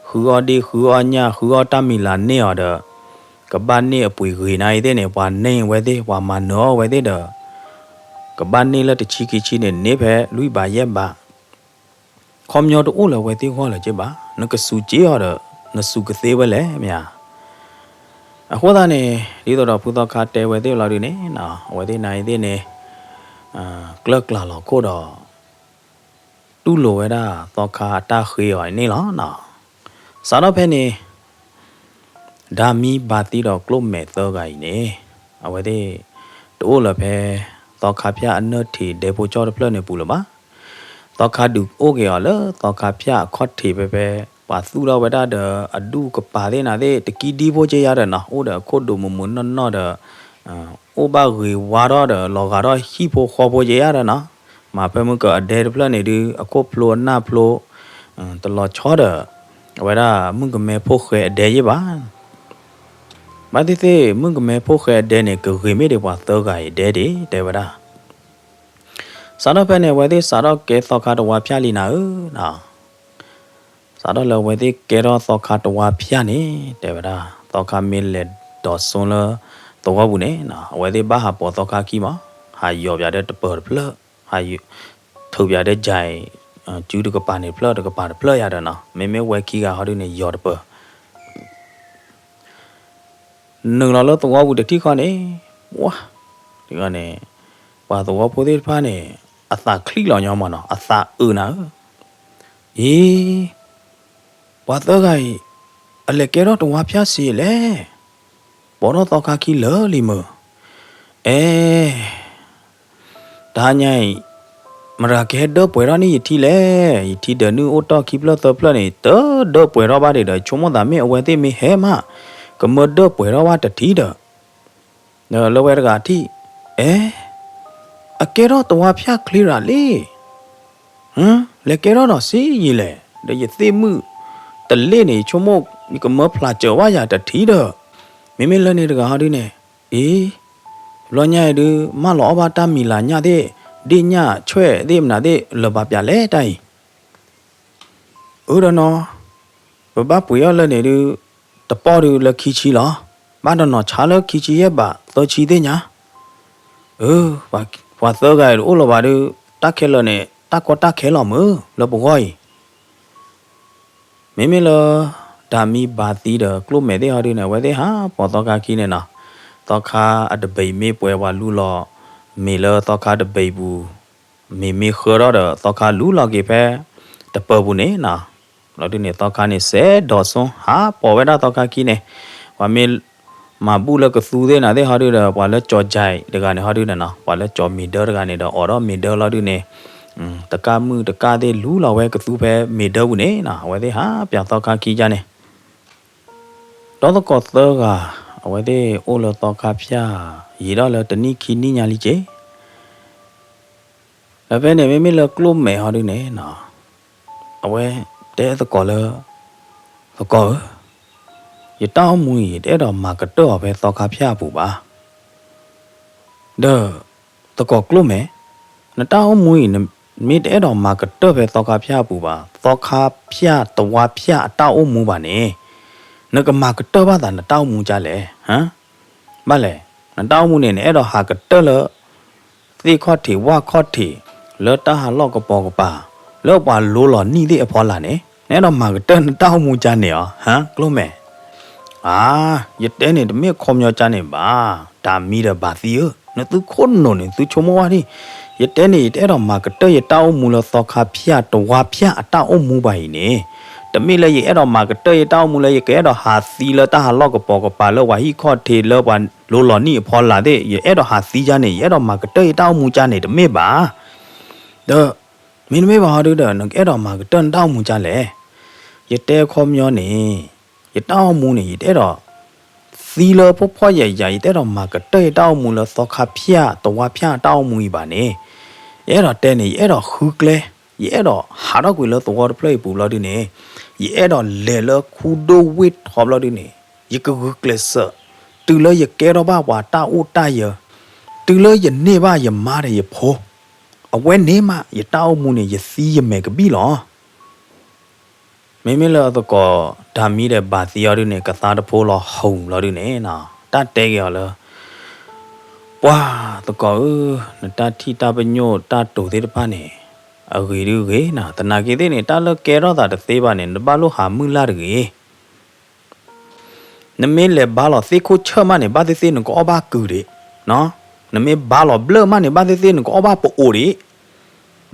ဃုအီၣ်ဒ့ၣ်ဃုအီၣ်ညၣ် ဃုအီၣ်တၢ်မံၤလၤန့ၢ်အီၤဒီး ကဘၣ်န့ၢ်အပှ့ၤဂ့ၤနၤအံၤသ့ၣ်န့ၣ် ပှၤန့ၢ်ဝဲသ့ၣ် ပှၤမၤနၢၤအီၣ်ဝဲသ့ၣ်ဒီး ကဘၣ်န့ၢ်လၢတဆံခံဆံန့ၣ် န့ၢ်ဖဲလွံၢ်ဘးယဲၢ်ဘး ခီပညီတအိၣ်လၢၤဝဲသ့ၣ်ဂီၢ်လၢၤက့ဘၣ်. နကစူးက့အီၤဒီး နစူးကသ့ဝဲလဲၣ်မ့ၢ်ဧါ. အဃိသတးန့ၣ် ဒ်သိးဒီးဖုသီခါတဲဝဲသ့ၣ်လီၤဒုန့ၣ် အဝဲသ့ၣ်နၤအံၤသ့ၣ်န့ၣ် ကျၢၢ်ကျၢ်လီၤခိၣ်ဒီး တူၢ်လိာ်ဝဲဒၣ်သီခါအတၢ်ဃ့အီၤန့ၣ်လီၤ. စးထီၣ်ဖဲန့ၣ် ဒၤမံဘၤသံဒီးကျိၣ်မဲာ်သၢဂၤအံၤန့ၣ် အဝဲသ့ၣ် တအိၣ်လၢၤဖဲ သီခါဖၠၣ်အနၢၣ်ထံးဒဲဖိကၠီၣ်တဖျၢၣ်န့ၣ်ပူၤလၢၤဘၣ်. သီခါဒုးအိၣ်က့ၤအီၤလၢသီခါဖၠၣ်အခီၣ်ထံးဖဲဖဲ ပှၤသူၣ်ထီၣ်ဝဲဒၣ်ဒီးအဒူၣ်ကပၤသ့ၣ်နၤသ့ၣ် တကံဒံဖိက့ယါဒီးနီၤ အိၣ်ဒီးအခိၣ်ဒိၣ်မုၢ်မုၢ်နီၢ်နီၢ်ဒီး အိၣ်ဘၣ်ဂ့ၤဝါထီၣ်ဒီးလီၤဂာ်ထီၣ်ဟံၣ်ဖိဃီဖိက့ယါဒီးနီၤ မၤဖဲမုၢ်ကအဒဲတဖျၢၣ်န့ၣ်ဒုး အခိၣ်ဖျိအနၢ်ဖျိ တလီၤဆီဒီး အဝဲဒၣ်မုၣ်ကမဲဖိၣ်ဃဲအဒဲယ့ၢ်ဘၣ်. ဘၣ်သ့ၣ်သ့ၣ် မုၣ်ကမဲဖိၣ်ဃဲအဒဲန့ၣ် ကဂ့ၤမ့ၢ်ဒံးပှၤသၢဂၤအံၤဒဲဒၣ် တဲဝဲဒၣ်. စးထီၣ်ဖဲန့ၣ် အဝဲသ့ၣ်စးထီၣ်ကဲသီခါတဝါဖၠၣ်လံနၤဧၢနီၤ စးထီၣ်လၢအဝဲသ့ၣ်ကဲထီၣ်သီခါတဝါဖၠၣ်န့ၣ် တဲဝဲဒၣ် သီခါမ့ၢ်လဲၤဒိးစိလၢသဝီပူၤန့ၣ် အဝဲသ့ၣ်ဘၣ်ဟးပိာ်သီခါခံမး ဟးယီၤပၠးဒီးတပၢၤတဖျၢၣ် ဟးထုးပၠးဒီးကၠဲး စုတကပၤန့ၣ်တဖျၢၣ် တကပၤတဖျၢၣ်ယါဒီးနီၤ မ့မ့ၢ်ဝဲခံဂၤဟီဒုန့ၣ် ယီၤတပၢၤ နုာ်လီၤလၢသဝီပူၤတထံၣ်ဃီန့ၣ် ဝါ န့ၣ် ပှၤသဝီဖိသ့ၣ်တဖၣ်န့ၣ် အသးချံလီၤညီမးနီၤ အသးအုးနၤဧၢ, အံၤ ပှၤသၢဂၤအံၤ အလဲၤကဲထီၣ်တဝါဖၠၣ်စ့လဲၣ်, ပိာ်ထီၣ်သီခါခံလၢာ်လံမုၢ်, အဲ တဟါညါအံၤ မတၤကဟဲဒၢပှဲၤထီၣ်န့ၢ်ယထံလဲၣ်, ယထံဒၢးနုၢ်အိၣ်တီၢ်ခံဖျၢၣ်သၢဖျၢၣ်န့ၣ် တဒၢပှဲၤထီၣ်ဘၣ်ဒံးဒီး ဆိကမိၣ်သးမ့ၢ်အဝဲသ့ၣ်မ့ၢ်ဟဲမး ကမၢဒၢပှဲၤထီၣ်ဘၣ်တထံဒီး ဒီးလၢဝဲတဂၤထံၣ် အဲ အကဲထီၣ်တဝါဖၠၣ်ချ့ရၤလံ, လဲၤကဲထီၣ်ဒီးစ့ယံာ်လဲၣ်, ဒီးယသ့ၣ်မုၣ်တလ့ၣ်န့ၣ် ယဆိကမိၣ် ယကမၢဖျးစၢၤဝဲယၤတထံၣ်ဒီး, မ့မ့ၢ်လၢန့ၣ်တဂၤဟီဒုန့ၣ်, အံၤ, ဘျီညါအံၤဒု မၢလီၤအီၣ်ဘၣ်တၢ်မံၤလၤညၣ်သ့ၣ်, ဒ့ၣ်ညၣ်ဆွဲၣ်သ့ၣ်မနုၤသ့ၣ် လၢၤဘၣ်ပၠးလဲၣ်တၢ်အံၤ အၢဒီးနီၤ, ပဘၣ်ပှ့ၤအီၣ်လၢန့ၣ်ဒု, တပီၢ်ဒုလၢခံဆံလီၤ, ဘၣ်တနီၤဆါလၢခံဆံယဲၢ်ဘးသၢဆံသ့ၣ်ညါ, အၢ, ပှၤသၢဂၤအံၤတအိၣ်လၢၤဘၣ်ဒု, တၢ်ခဲလၢာ်န့ၣ် တၢ်ကီတၢ်ခဲလီၤမုၢ် လၢပဂီၢ်အံၤ မ့မ့ၢ်လၢ ဒၤမံဘၤသံဒီးကျိၣ်မဲာ်သ့ၣ်ဟီဒုန့ၣ် အဝဲသ့ၣ်ဟးပိာ်သီခါခံန့ၣ်နီၤ, သီခါအတဘ့ၣ်မ့ၢ်ပှဲၤပှၤလူလီၤ, မ့ၢ်လၢသီခါတဘ့ၣ်ပူၤ, မ့ၢ်မ့ၢ်ဃၢထီၣ်ဒီးသီခါလူလီၤက့ၤဖဲ တပၢၤပူၤန့ၣ်နီၤ, လီၤဒုန့ၣ် သီခါန့ၣ်စဲးဒီးဆိ ဟးပိာ်ဝဲဒၣ်သီခါခံန့ၣ်, ပှၤမ့ၢ် မၤဘူၣ်လၢကသူသ့ၣ်နၤသ့ၣ်ဟီဒုဒီး ပှၤလၢကၠီၤကၠဲးတဂၤန့ၣ်ဟီဒုန့ၣ်နီၤ, ပှၤလၢကၠီၤမ့ၤဒၢတဂၤန့ၣ်ဒီး အိးထီၣ်မ့ၤဒၢလီၤဒုန့ၣ်, တကၢ်မုၣ်တကၢ်သ့ၣ်လူလီၤဝဲကသူဖဲမ့ၤဒၢပူၤန့ၣ်နီၤ, အဝဲသ့ၣ်ဟးပၠးသီခါခံကါန့ၣ်, ဒီသကိးသၢဂၤ, အဝဲသ့ၣ်အိၣ်လၢသီခါဖၠၣ်, ယံာ်ထီၣ်လၢတနံၣ်ခံနံၣ်ညါလံက့ၤ ဒီးဖဲန့ၣ် မ့မ့ၢ်လၢကျိၣ်မဲာ်ဟီဒုန့ၣ်နီၤ, အဝဲတဲသကိးလၢ သကိးဧၢ, ယတၢ်အိၣ်မူအံၤ ယတအဲၣ်ဒိးမၤကတၢၢ်အီၤဖဲသီခါဖၠၣ်အပူၤဘၣ်. ဒီး သကိးကျိၣ်မဲာ်, နတၢ်အိၣ်မူအံၤ နမ့ၢ်တအဲၣ်ဒိးမၤကတၢၢ်ဖဲသီခါဖၠၣ်အပူၤဘၣ်, သီခါဖၠၣ်တဝါဖၠၣ်အတၢ်အိၣ်မူဘၣ်န့ၣ်, နကမၤကတၢၢ်ဘၣ်သးနတၢ်အိၣ်မူကါလဲၣ်, ဟါ ဘၣ်လဲၣ်, နတၢ်အိၣ်မူန့ၣ် နအဲၣ်ဒိးဟးကတၢၢ်လၢ သ့ၣ်ခီၣ်ထံးဝၣ်ခီၣ်ထံး လၢတၢ်ဟးလီၢ်ကပိာ်ကပၤ လၢပှၤလိလီၤနံၣ်သ့ၣ်အဖီလာ်န့ၣ် နအဲၣ်ဒိးမၤကတၢၢ်နတၢ်အိၣ်မူကါန့ၣ်ဧါ, ဟါ ကျိၣ်မဲာ်. အါ, ယတဲန့ၣ်တမ့ၢ်အခီပညီကါန့ၣ်ဘၣ်, တၢ်မံဒီးဘၣ်သံဧၢ, နသုခိၣ်နူာ်န့ၣ် သုဆိကမိၣ်ဝဲဒၣ်, ယတဲန့ၣ် ယတအဲၣ်ဒိးမၤကတၢၢ်ယတၢ်အိၣ်မူလၢသီခါဖၠၣ်တဝါဖၠၣ်အတၢ်အိၣ်မူဘၣ်အံၤန့ၣ်, တမ့ၢ်လၢယအဲၣ်ဒိးမၤကတၢၢ်ယတၢ်အိၣ်မူလၢယကအဲၣ်ဒိးဟးသံလၢတၢ်ဟးလီၢ်ကပိာ်ကပၤလၢပှၤဟံၣ်ခီၣ်ထံးလၢပှၤလိလီၤနံၣ်အဖီလာ်သ့ၣ်, ယအဲၣ်ဒိးဟးသံကါန့ၣ် ယအဲၣ်ဒိးမၤကတၢၢ်ယတၢ်အိၣ်မူကါန့ၣ် တမ့ၢ်ဘၣ်. ဒီး မ့တမ့ၢ်ဘၣ်ဟီဒုဒီး နကအဲၣ်ဒိးမၤကတၢၢ်နတၢ်အိၣ်မူကါလဲၣ်. ယတဲအခီပညီန့ၣ်, ယတၢ်အိၣ်မူန့ၣ် ယတအဲၣ်ဒိး သံလၢဖှီၣ်ဖှီၣ်ယာ်ယာ်, ယတအဲၣ်ဒိးမၤကတၢၢ်ယတၢ်အိၣ်မူလၢသီခါဖၠၣ်တဝါဖၠၣ်အတၢ်အိၣ်မူအံၤဘၣ်န့ၣ်, ယအဲၣ်ဒိးတဲန့ၣ် ယအဲၣ်ဒိးဃုကျဲ, ယအဲၣ်ဒိးဟးထီၣ်ကွံာ်လၢသဝီတဖျၢၣ်အံၤပူၤဘျီဒုန့ၣ်, ယအဲၣ်ဒိးလဲၤလၢခူဒိၣ်ဝ့ၢ်ထီဘျီဒုန့ၣ်, ယကဂုာ်ကျဲးစၢး, တုၤလၢယကဲထီၣ်ဘၣ်ပှၤတၢ်အိၣ်တၢ်ယၢၤ, တုၤလၢယန့ၢ်ဘၣ်ယမါဒီးယဖိ, အဝဲန့ၣ်မး ယတၢ်အိၣ်မူန့ၣ် ယသံယမဲာ်ကဘံၣ်လီၤ. မ့မ့ၢ်လၢအသကိးတၢ်မံဒီးဘၣ်သံအီၤဒုန့ၣ် ကသါတဖိလီၤဟူးလီၤဒုန့ၣ်, တၢ်တဲက့ၤအီၤလၢ, ပှၤသကိးဧၢ, နတၢ်ထံၣ်တၢ်ပညိၣ်တၢ်တိၤသ့ၣ်တဖၣ်န့ၣ်, အဂ့ၤဒုဂ့ၤနၤ, သနာ်က့သ့ၣ်န့ၣ် တၢ်လၢကဲထီၣ်သးတသ့ဘၣ်န့ၣ် နဘၣ်လိၣ်ဟးမုၢ်လၢ်တဂ့ၤ နမ့ၢ်လဲၤဘါလီၤသ့ၣ်ခိၣ်ဆၢၣ်မးန့ၣ် ဘၣ်သ့ၣ်သ့ၣ်နကအီၣ်ဘၣ်ကုာ်ဒံး, နမ့ၢ်ဘါလီၤဘျၢၣ်မးန့ၣ် ဘၣ်သ့ၣ်သ့ၣ်နကအီၣ်ဘၣ်ပအိၣ်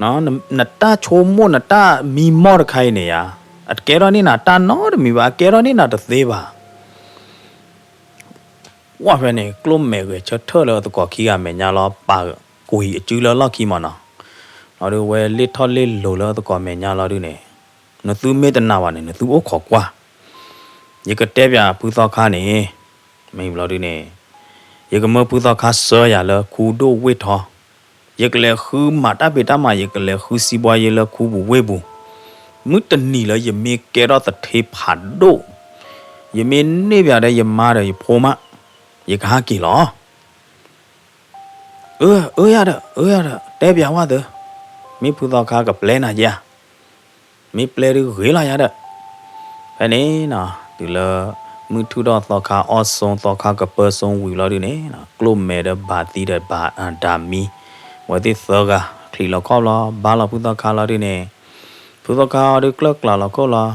ဒံး, နတၢ်ဆိကမိၣ်နတၢ်မံမီၢ်တခါအံၤန့ၣ်ဧါ, အကဲထီၣ်န့ၢ်နၤတၢ်နီတမံၤဘၣ်, အကဲထီၣ်န့ၢ်နၤတသ့ဘၣ်. ဝဲဖဲန့ၣ် ကျိၣ်မဲာ်ဂဲၤဆၢထၢၣ်လၢအသကိးခံဂၤမဲာ်ညါလီၤ, ပာ်ကွံာ်အစုလၢလီၢ်ခံမးနီၤ, ဒီးဝဲလ့ၣ်ထီၣ်လ့ၣ်လိၤလၢအသကိးမဲာ်ညါလီၤဒုန့ၣ်, နသုမ့ၢ်တနာ်ဘၣ်န့ၣ် နသုအိၣ်ခိးကွၢ် ယကတဲပၠးဖုသီခါန့ၣ်, မ့ၢ်ဘျီဒုန့ၣ်, ယကမၢဖုသီခါဆှၢယၤလၢခူဒိၣ်ဝ့ၢ်ထီ, ယကလဲၤဃုမၤတၢ်ဖံးတၢ်မၤ ယကလဲၤဃုစံးဘှါယ့လၢခူပူၤဝ့ၢ်ပူၤ, မုၢ်တနံၤလၢယမ့ၢ်ကဲထီၣ်သထ့ဖးဒိၣ်, ယမ့ၢ်န့ၢ်ပၠးဒီးယမါဒီးယဖိမး, ယကဟးက့ၤလီၤ. အၢ အၢယၤဒီး အၢယၤဒီး တဲပၠးဝဲသၢ, မ့ၢ်ဖုသီခါကပျဲနၤယဲဧါ, မ့ၢ်ပျဲဒုဂ့ၤလီၤယၤဒီး, ဖဲန့ၣ်နီၤ တုၤလၢ မုၢ်ထူၣ်ထီၣ်သီခါအီၣ်ဆိသီခါကပၢဆိဝံၤလီၤဒုန့ၣ်, ကျိၣ်မဲာ်ဒီးဘၣ်သံဒီးဘၣ်ဒၤမံ, ဝဲသ့ၣ်သၢဂၤ ချံးလီၤခီၣ်လီၤ ဘါလီၤဖုသီခါလီၤဒုန့ၣ်, ဖုသီခါအီၤဒုကျၢၢ်ကျးလီၤခိၣ်လီၤ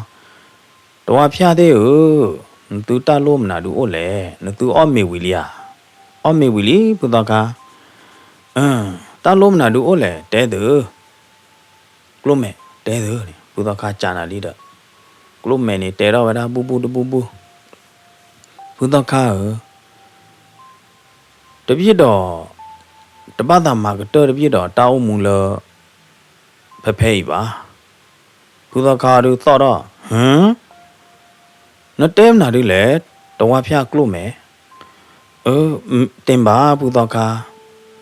တဝါဖၠၣ်သ့ၣ်ဧၢ, နသုတၢ်လိၣ်မနုၤဒုအိၣ်လဲၣ်, နသုအီၣ်မ့ၤဝံၤလံဧါ, အီၣ်မ့ၤဝံၤလံ ဖုသီခါ, တၢ်လိၣ်မနုၤဒုအိၣ်လဲၣ် တဲသု, ကျိၣ်မဲာ်တဲသုန့ၣ် ဖုသီခါကးနၤလံဒီး, ကျိၣ်မဲာ်န့ၣ်တဲထီၣ်ဝဲဒၣ်ဘူၣ်ဘူၣ်တဘူၣ်ဘူၣ်, ဖုသီခါဧၢ တဘျီဒီး တဘၣ်သးမၤကတၢၢ်တဘျီဒီးတၢ်အိၣ်မူလၢ ဖဲဖဲအံၤဘၣ်. ဖုသီခါဒုးသီၣ်ထီၣ်, ဟၢ, နတဲမနုၤဒုလဲၣ်, တဝါဖၠၣ်ကျိၣ်မဲာ်. အၢ, တ့ၢ်ဘၣ်ဖုသီခါ,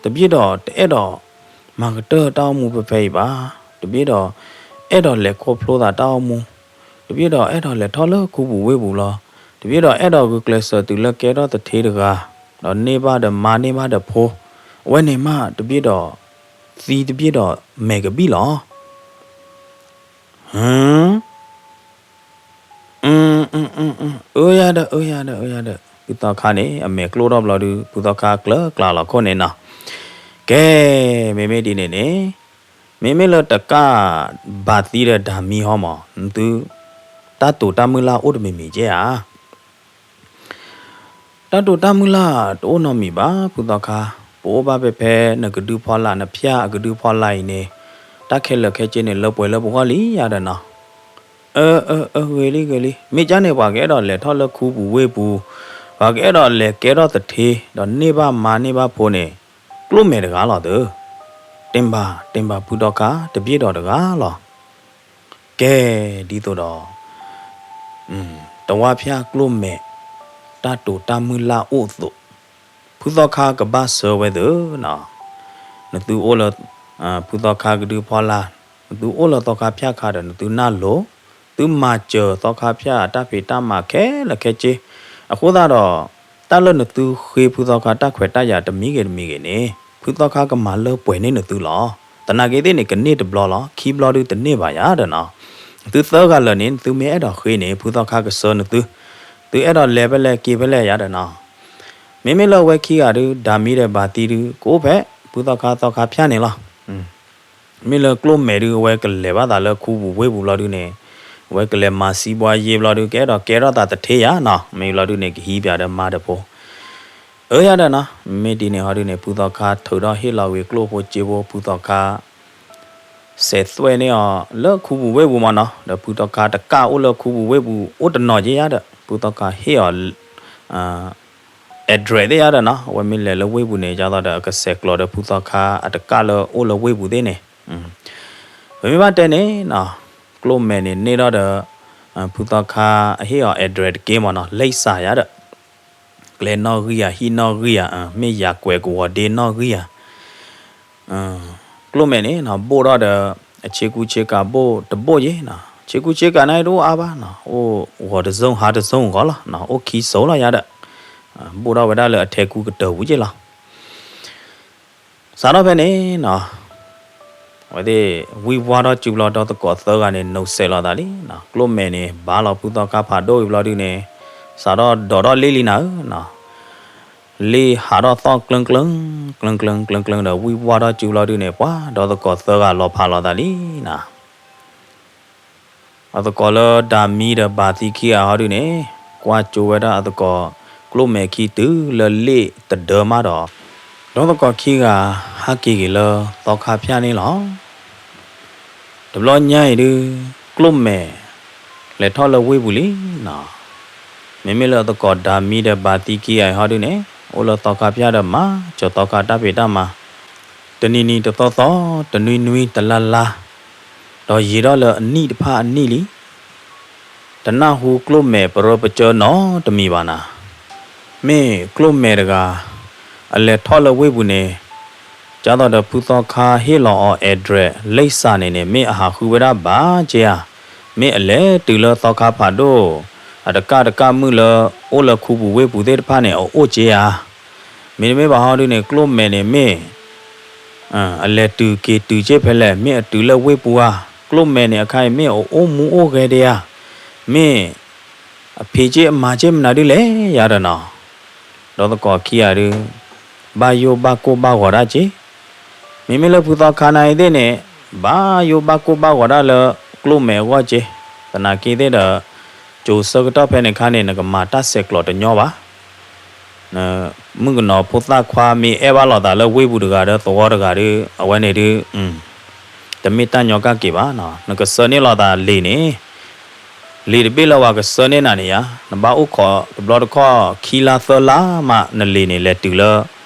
တဘျီဒီးတအဲၣ်ဒိးမၤကတၢၢ်တၢ်အိၣ်မူဖဲဖဲအံၤဘၣ်. တဘျီဒီး အဲၣ်ဒိးလဲၤခီဖျိသးတၢ်အိၣ်မူ, တဘျီဒီး အဲၣ်ဒိးလဲၤထီၣ်လၢခူပူၤဝ့ၢ်ပူၤလီၤ. တဘျီဒီး အဲၣ်ဒိးဂုာ်ကျဲးစၢးတုၤလၢကဲထီၣ်သထ့တဂၤ, ဒီးန့ၢ်ဘၣ်ဒီးမါန့ၢ်ဘၣ်ဒီးဖိ, အဝဲန့ၣ်မးတဘျီဒီး သံတဘျီဒီး မဲာ်ကဘံၣ်လီၤ. အၢ အၢ အၢ အၢ အၢယၤဒီး အၢယၤဒီး အၢယၤဒီး ဖုသီခါန့ၣ် အမဲာ်ကျိၣ်ထီၣ်ဘျီဒုး ဖုသီခါကျၢၤကျါလီၤခိၣ်န့ၣ်နီၤ. ကဲ, မ့မ့ၢ်ဒ်န့ၣ်န့ၣ်, မ့မ့ၢ်လၢတကးဘၣ်သံဒီးဒၤမံဟီမး, နသု တၢ်တိာ်တၢ်မုၢ်လၢ်အိၣ်တမံၤမံၤကဲဧါ. တၢ်တိာ်တၢ်မုၢ်လၢ်တအိၣ်နီတမံၤဘၣ် ဖုသီခါ, ပအိၣ်ဘၣ်ဖဲဖဲနကဒုဖီလာ် နဖၠၣ်အကဒုဖီလာ်အံၤန့ၣ်, တၢ်ခဲလၢာ်ခဲဆ့န့ၣ် လၢပှဲၤလၢပဂီၢ်လံယၤဒီးနီၤ. အၢ အၢ အၢ ဂ့ၤလံ ဂ့ၤလံ, မ့ၢ်ကၠၢ်န့ၣ် ပှၤကအဲၣ်ဒိးလဲၤထီၣ်လၢခူပူၤဝ့ၢ်ပူၤ, ပှၤကအဲၣ်ဒိးလဲၤကဲထီၣ်သထ့, ဒီးန့ၢ်ဘၣ်မါန့ၢ်ဘၣ်ဖိန့ၣ်, ကျိၣ်မဲာ်တဂၤလီၤသု. တ့ၢ်ဘၣ် တ့ၢ်ဘၣ်ဖုသီခါ တဘျီဒီးတဂၤလီၤ. ကဲ, ဒ်သိးဒီး တဝၢ်ဖၠၣ်ကျိၣ်မဲာ် တၢ်တိာ်တၢ်မုၢ်လၢ်အိၣ်အသိး, ဖုသီခါကဘၣ်ဆၢဝဲသုနီၤ. နသုအိၣ်လၢ ဖုသီခါကဒုဖီလာ်, နသုအိၣ်လၢသီခါဖၠၣ်ခါဒီး နသုနၢ်လိၤ, သုမၤစၢၤသီခါဖၠၣ်အတၢ်ဖံးတၢ်မၤခဲလၢာ်ခဲဆ့. အဃိသတးဒီး တၢ်လၢနသုဃ့ဖုသီခါတၢ်ခွဲးတၢ်ယာ်တမံၤဂ့ၤတမံၤဂ့ၤန့ၣ်, ဖုသီခါကမၤလၢပှဲၤန့ၢ်နသုလီၤ. သနာ်က့သ့ၣ်န့ၣ် ကန့ၢ်တဘျီလီၤ, ခံဘျီဒုးတန့ၢ်ဘၣ်ယၤဒီးနီၤ. သုသၢဂၤလၢာ်န့ၣ် နသုမ့ၢ်အဲၣ်ဒိးဃ့န့ၣ် ဖုသီခါကဆၢနသု, သုအဲၣ်ဒိးလဲၤဖဲလဲၣ်က့ၤဖဲလဲၣ်ယၤဒီးနီၤ. မ့မ့ၢ်လၢအဝဲခံဂၤဒုး ဒၤမံဒီးဘၤသံဒုး ကအိၣ်ဖဲ ဖုသီခါသီခါဖၠၣ်န့ၣ်လီၤ. မ့ၢ်လၢကျိၣ်မဲာ်ဒုး အဝဲကလဲၤဘၣ်သးလၢခူပူၤဝ့ၢ်ပူၤဘျီဒုးန့ၣ်, အဝဲကလဲၤမၤစံးဘှါယ့ဘျီဒုး ကအဲၣ်ဒိးကဲထီၣ်သးသထ့ယၤနီၤ. မ့ၢ်ဘျီဒုးန့ၣ် ကဟံးပၠးဒီးမါဒီးဖိ. အၢယၤဒီးနီၤ, မ့ၢ်ဒ်န့ၣ်ဟီဒုးန့ၣ် ဖုသီခါထုးထီၣ်ဟ့ၣ်လီၤဝံၤကျိၣ်ဖိစ့ဖိ ဖုသီခါ စဲးသွဲၣ်န့ၢ်အီၤလၢခူပူၤဝ့ၢ်ပူၤမးနီၤ. ဒီးဖုသီခါတကးအိၣ်လၢခူပူၤဝ့ၢ်ပူၤ အိၣ်တနီၤက့ယၤဒီး ဖုသီခါဟ့ၣ်အီၤ address သ့ၣ်ယၤဒီးနီၤ, အဝဲမ့ၢ်လဲၤလၢဝ့ၢ်ပူၤန့ၣ် ဒ်သိးဒီးအကဆဲးကျိးဒီးဖုသီခါအတကးလၢအိၣ်လၢဝ့ၢ်ပူၤသ့ၣ်န့ၣ်, ပမ့ၢ်ဘၣ်တဲန့ၣ်နီၤ, ကျိၣ်မဲာ်န့ၣ်န့ၢ်ထီၣ်ဒီး ဖုသီခါအဟ့ၣ်အီၤ address တက့ၢ်မးနီၤ, လံာ်စၢ်ယၤဒီး ကျဲနီၣ်ဂံၢ်ဧါ ဟံၣ်နီၣ်ဂံၢ်ဧါ, မ့ၢ်ယၤကွဲးကဝီၤဒ့နီၣ်ဂံၢ်ဧါ. ကျိၣ်မဲာ်န့ၣ်နီၤ ဘိၣ်ထီၣ်ဒီး အဆ့ကူဆ့ကၤဘိၣ်တဘိၣ်ယ့နီၤ, ဆ့ကူဆ့ကၤန့ၣ်တအိၣ်အါဘၣ်နီၤ, အိၣ်ဂီၤတစိၢ်ဟါတစိၢ်ဂီၤလီၤ, အိၣ်ခံစိၤလီၤယၤဒီး ဘိၣ်ထီၣ်ဝဲဒၣ်လၢအထဲကူကတၢၢ်ပူၤက့လီၤ. စးထီၣ်ဖဲန့ၣ်နီၤ, အဝဲသ့ၣ်ဝံၢ်ဝါထီၣ်စုဘျီ ဒီသကိးသၢဂၤန့ၣ် နိးစဲးလိာ်သးလံနီၤ, ကျိၣ်မဲာ်န့ၣ် ဘၣ်လီၤဖုသီခါဖးဒိၣ်အံၤဘျီဒုးန့ၣ်, စးထီၣ်ဒိးထီၣ်လံၣ်လံနၤဧၢနီၤ, လံၣ်ဟးထီၣ်သီၣ်ကျၢင်းကျၢင်း ကျၢင်းကျၢင်း ကျၢင်းကျၢင်းဒီး ဝံၢ်ဝါထီၣ်စုဘျီဒုးန့ၣ် ပှၤဒီသကိးသၢဂၤလီၤဖးလိာ်သးလံနီၤ. အသကိးလၢဒၤမံဒီးဘၤသံခံဂၤဟီဒုးန့ၣ်, ကွၢ်ကၠိဝဲဒၣ်အသကိးကျိၣ်မဲာ်ခံတုၤလၢလ့ၣ်တဒၢမးဒီး, ဒီသကိးခံဂၤဟးက့ၤက့ၤလၢသီခါဖၠၣ်န့ၣ်လီၤ. တဘျီညါအံၤဒုး, ကျိၣ်မဲာ် လဲၤထီၣ်လၢဝ့ၢ်ပူၤလံနီၤ. မ့မ့ၢ်လၢအသကိးဒၤမံဒီးဘၤသံခံဂၤအံၤဟီဒုးန့ၣ်, အိၣ်လၢသီခါဖၠၣ်ဒီးမၤစၢၤသီခါတၢ်ဖံးတၢ်မၤ, တနံၤနံၤတသီသီ, တနွံနွံတလါလါ, ဒီးယံာ်ထီၣ်လၢအနံၣ်တဖၣ်အနံၣ်လံ. တနၢ်ဟူကျိၣ်မဲာ်ပရၢပကၢနီတမံၤဘၣ်နၤ. မ့ၢ်ကျိၣ်မဲာ်တဂၤ အလဲၤထီၣ်လၢဝ့ၢ်ပူၤန့ၣ်, ဒ်သိးဒီးဖုသီခါဟ့ၣ်လီၤအီၤ address လံာ်စၢ်န့ၣ်န့ၣ် မ့ၢ်အဟးဃုဝဲဒၣ်ဘၣ်က့ဧါ, မ့ၢ်အလဲၤတုၤလၢသီခါဖးဒိၣ် အတကးတကးမုၢ်လၢ အိၣ်လၢခူပူၤဝ့ၢ်ပူၤသ့ၣ်တဖၣ်န့ၣ် အအိၣ်က့ဧါ. မ့တမ့ၢ်ဘၣ်ဟီဒုးန့ၣ် ကျိၣ်မဲာ်န့ၣ်မ့ၢ် အလဲၤတုၤက့ၤတုၤက့ၤဖဲလဲၣ်, မ့ၢ်အတုၤလၢဝ့ၢ်ပူၤဧါ, ကျိၣ်မဲာ်န့ၣ်အခါအံၤ မ့ၢ်အအိၣ်မူအိၣ်ဂဲၤဒံးဧါ, မ့ၢ်အဖံးက့ၤအမၤက့ၤမနုၤဒ်လဲၣ်ယၤဒီးနီၤ. ဒီသကိးခံဂၤဒုး ဘၣ်ယိၣ်ဘၣ်ကိၢ်ဘၣ်ဂီၤဒၣ်က့ၤ. မ့မ့ၢ်လၢဖုသီခါနၤအံၤသ့ၣ်န့ၣ် ဘၣ်ယိၣ်ဘၣ်ကိၢ်ဘၣ်ဂီၤဒၣ်လၢကျိၣ်မဲာ်အဂီၢ်က့ၤ. သနာ်က့သ့ၣ်ဒီး ကၠိၤဆၢကတီၢ်ဖဲန့ၣ်အခါန့ၣ် နကမၤတၢ်ဆဲးကျိးတညီဘၣ်. မုၣ်ကနီၤဖိသၣ်ခွါမ့ၢ်အဲၣ်ဘၣ်လိာ်သးလၢဝ့ၢ်ပူၤတဂၤဒီးသဝီတဂၤဒီး အဝဲန့ၣ်ဒုး တမ့ၢ်တၢ်ညီကၣ်က့ၤဘၣ်နီၤ. နကဆှၢန့ၢ်လိာ်သးလံာ်န့ၣ်, လံာ်တဘ့ၣ်လၢပှၤကဆှၢန့ၢ်နၤန့ၣ်ယါ, နဘၣ်အိၣ်ခိးတဘျီတခီၣ်ခံလါသၢလါမး နလံာ်န့ၣ် လဲၤတုၤလၢ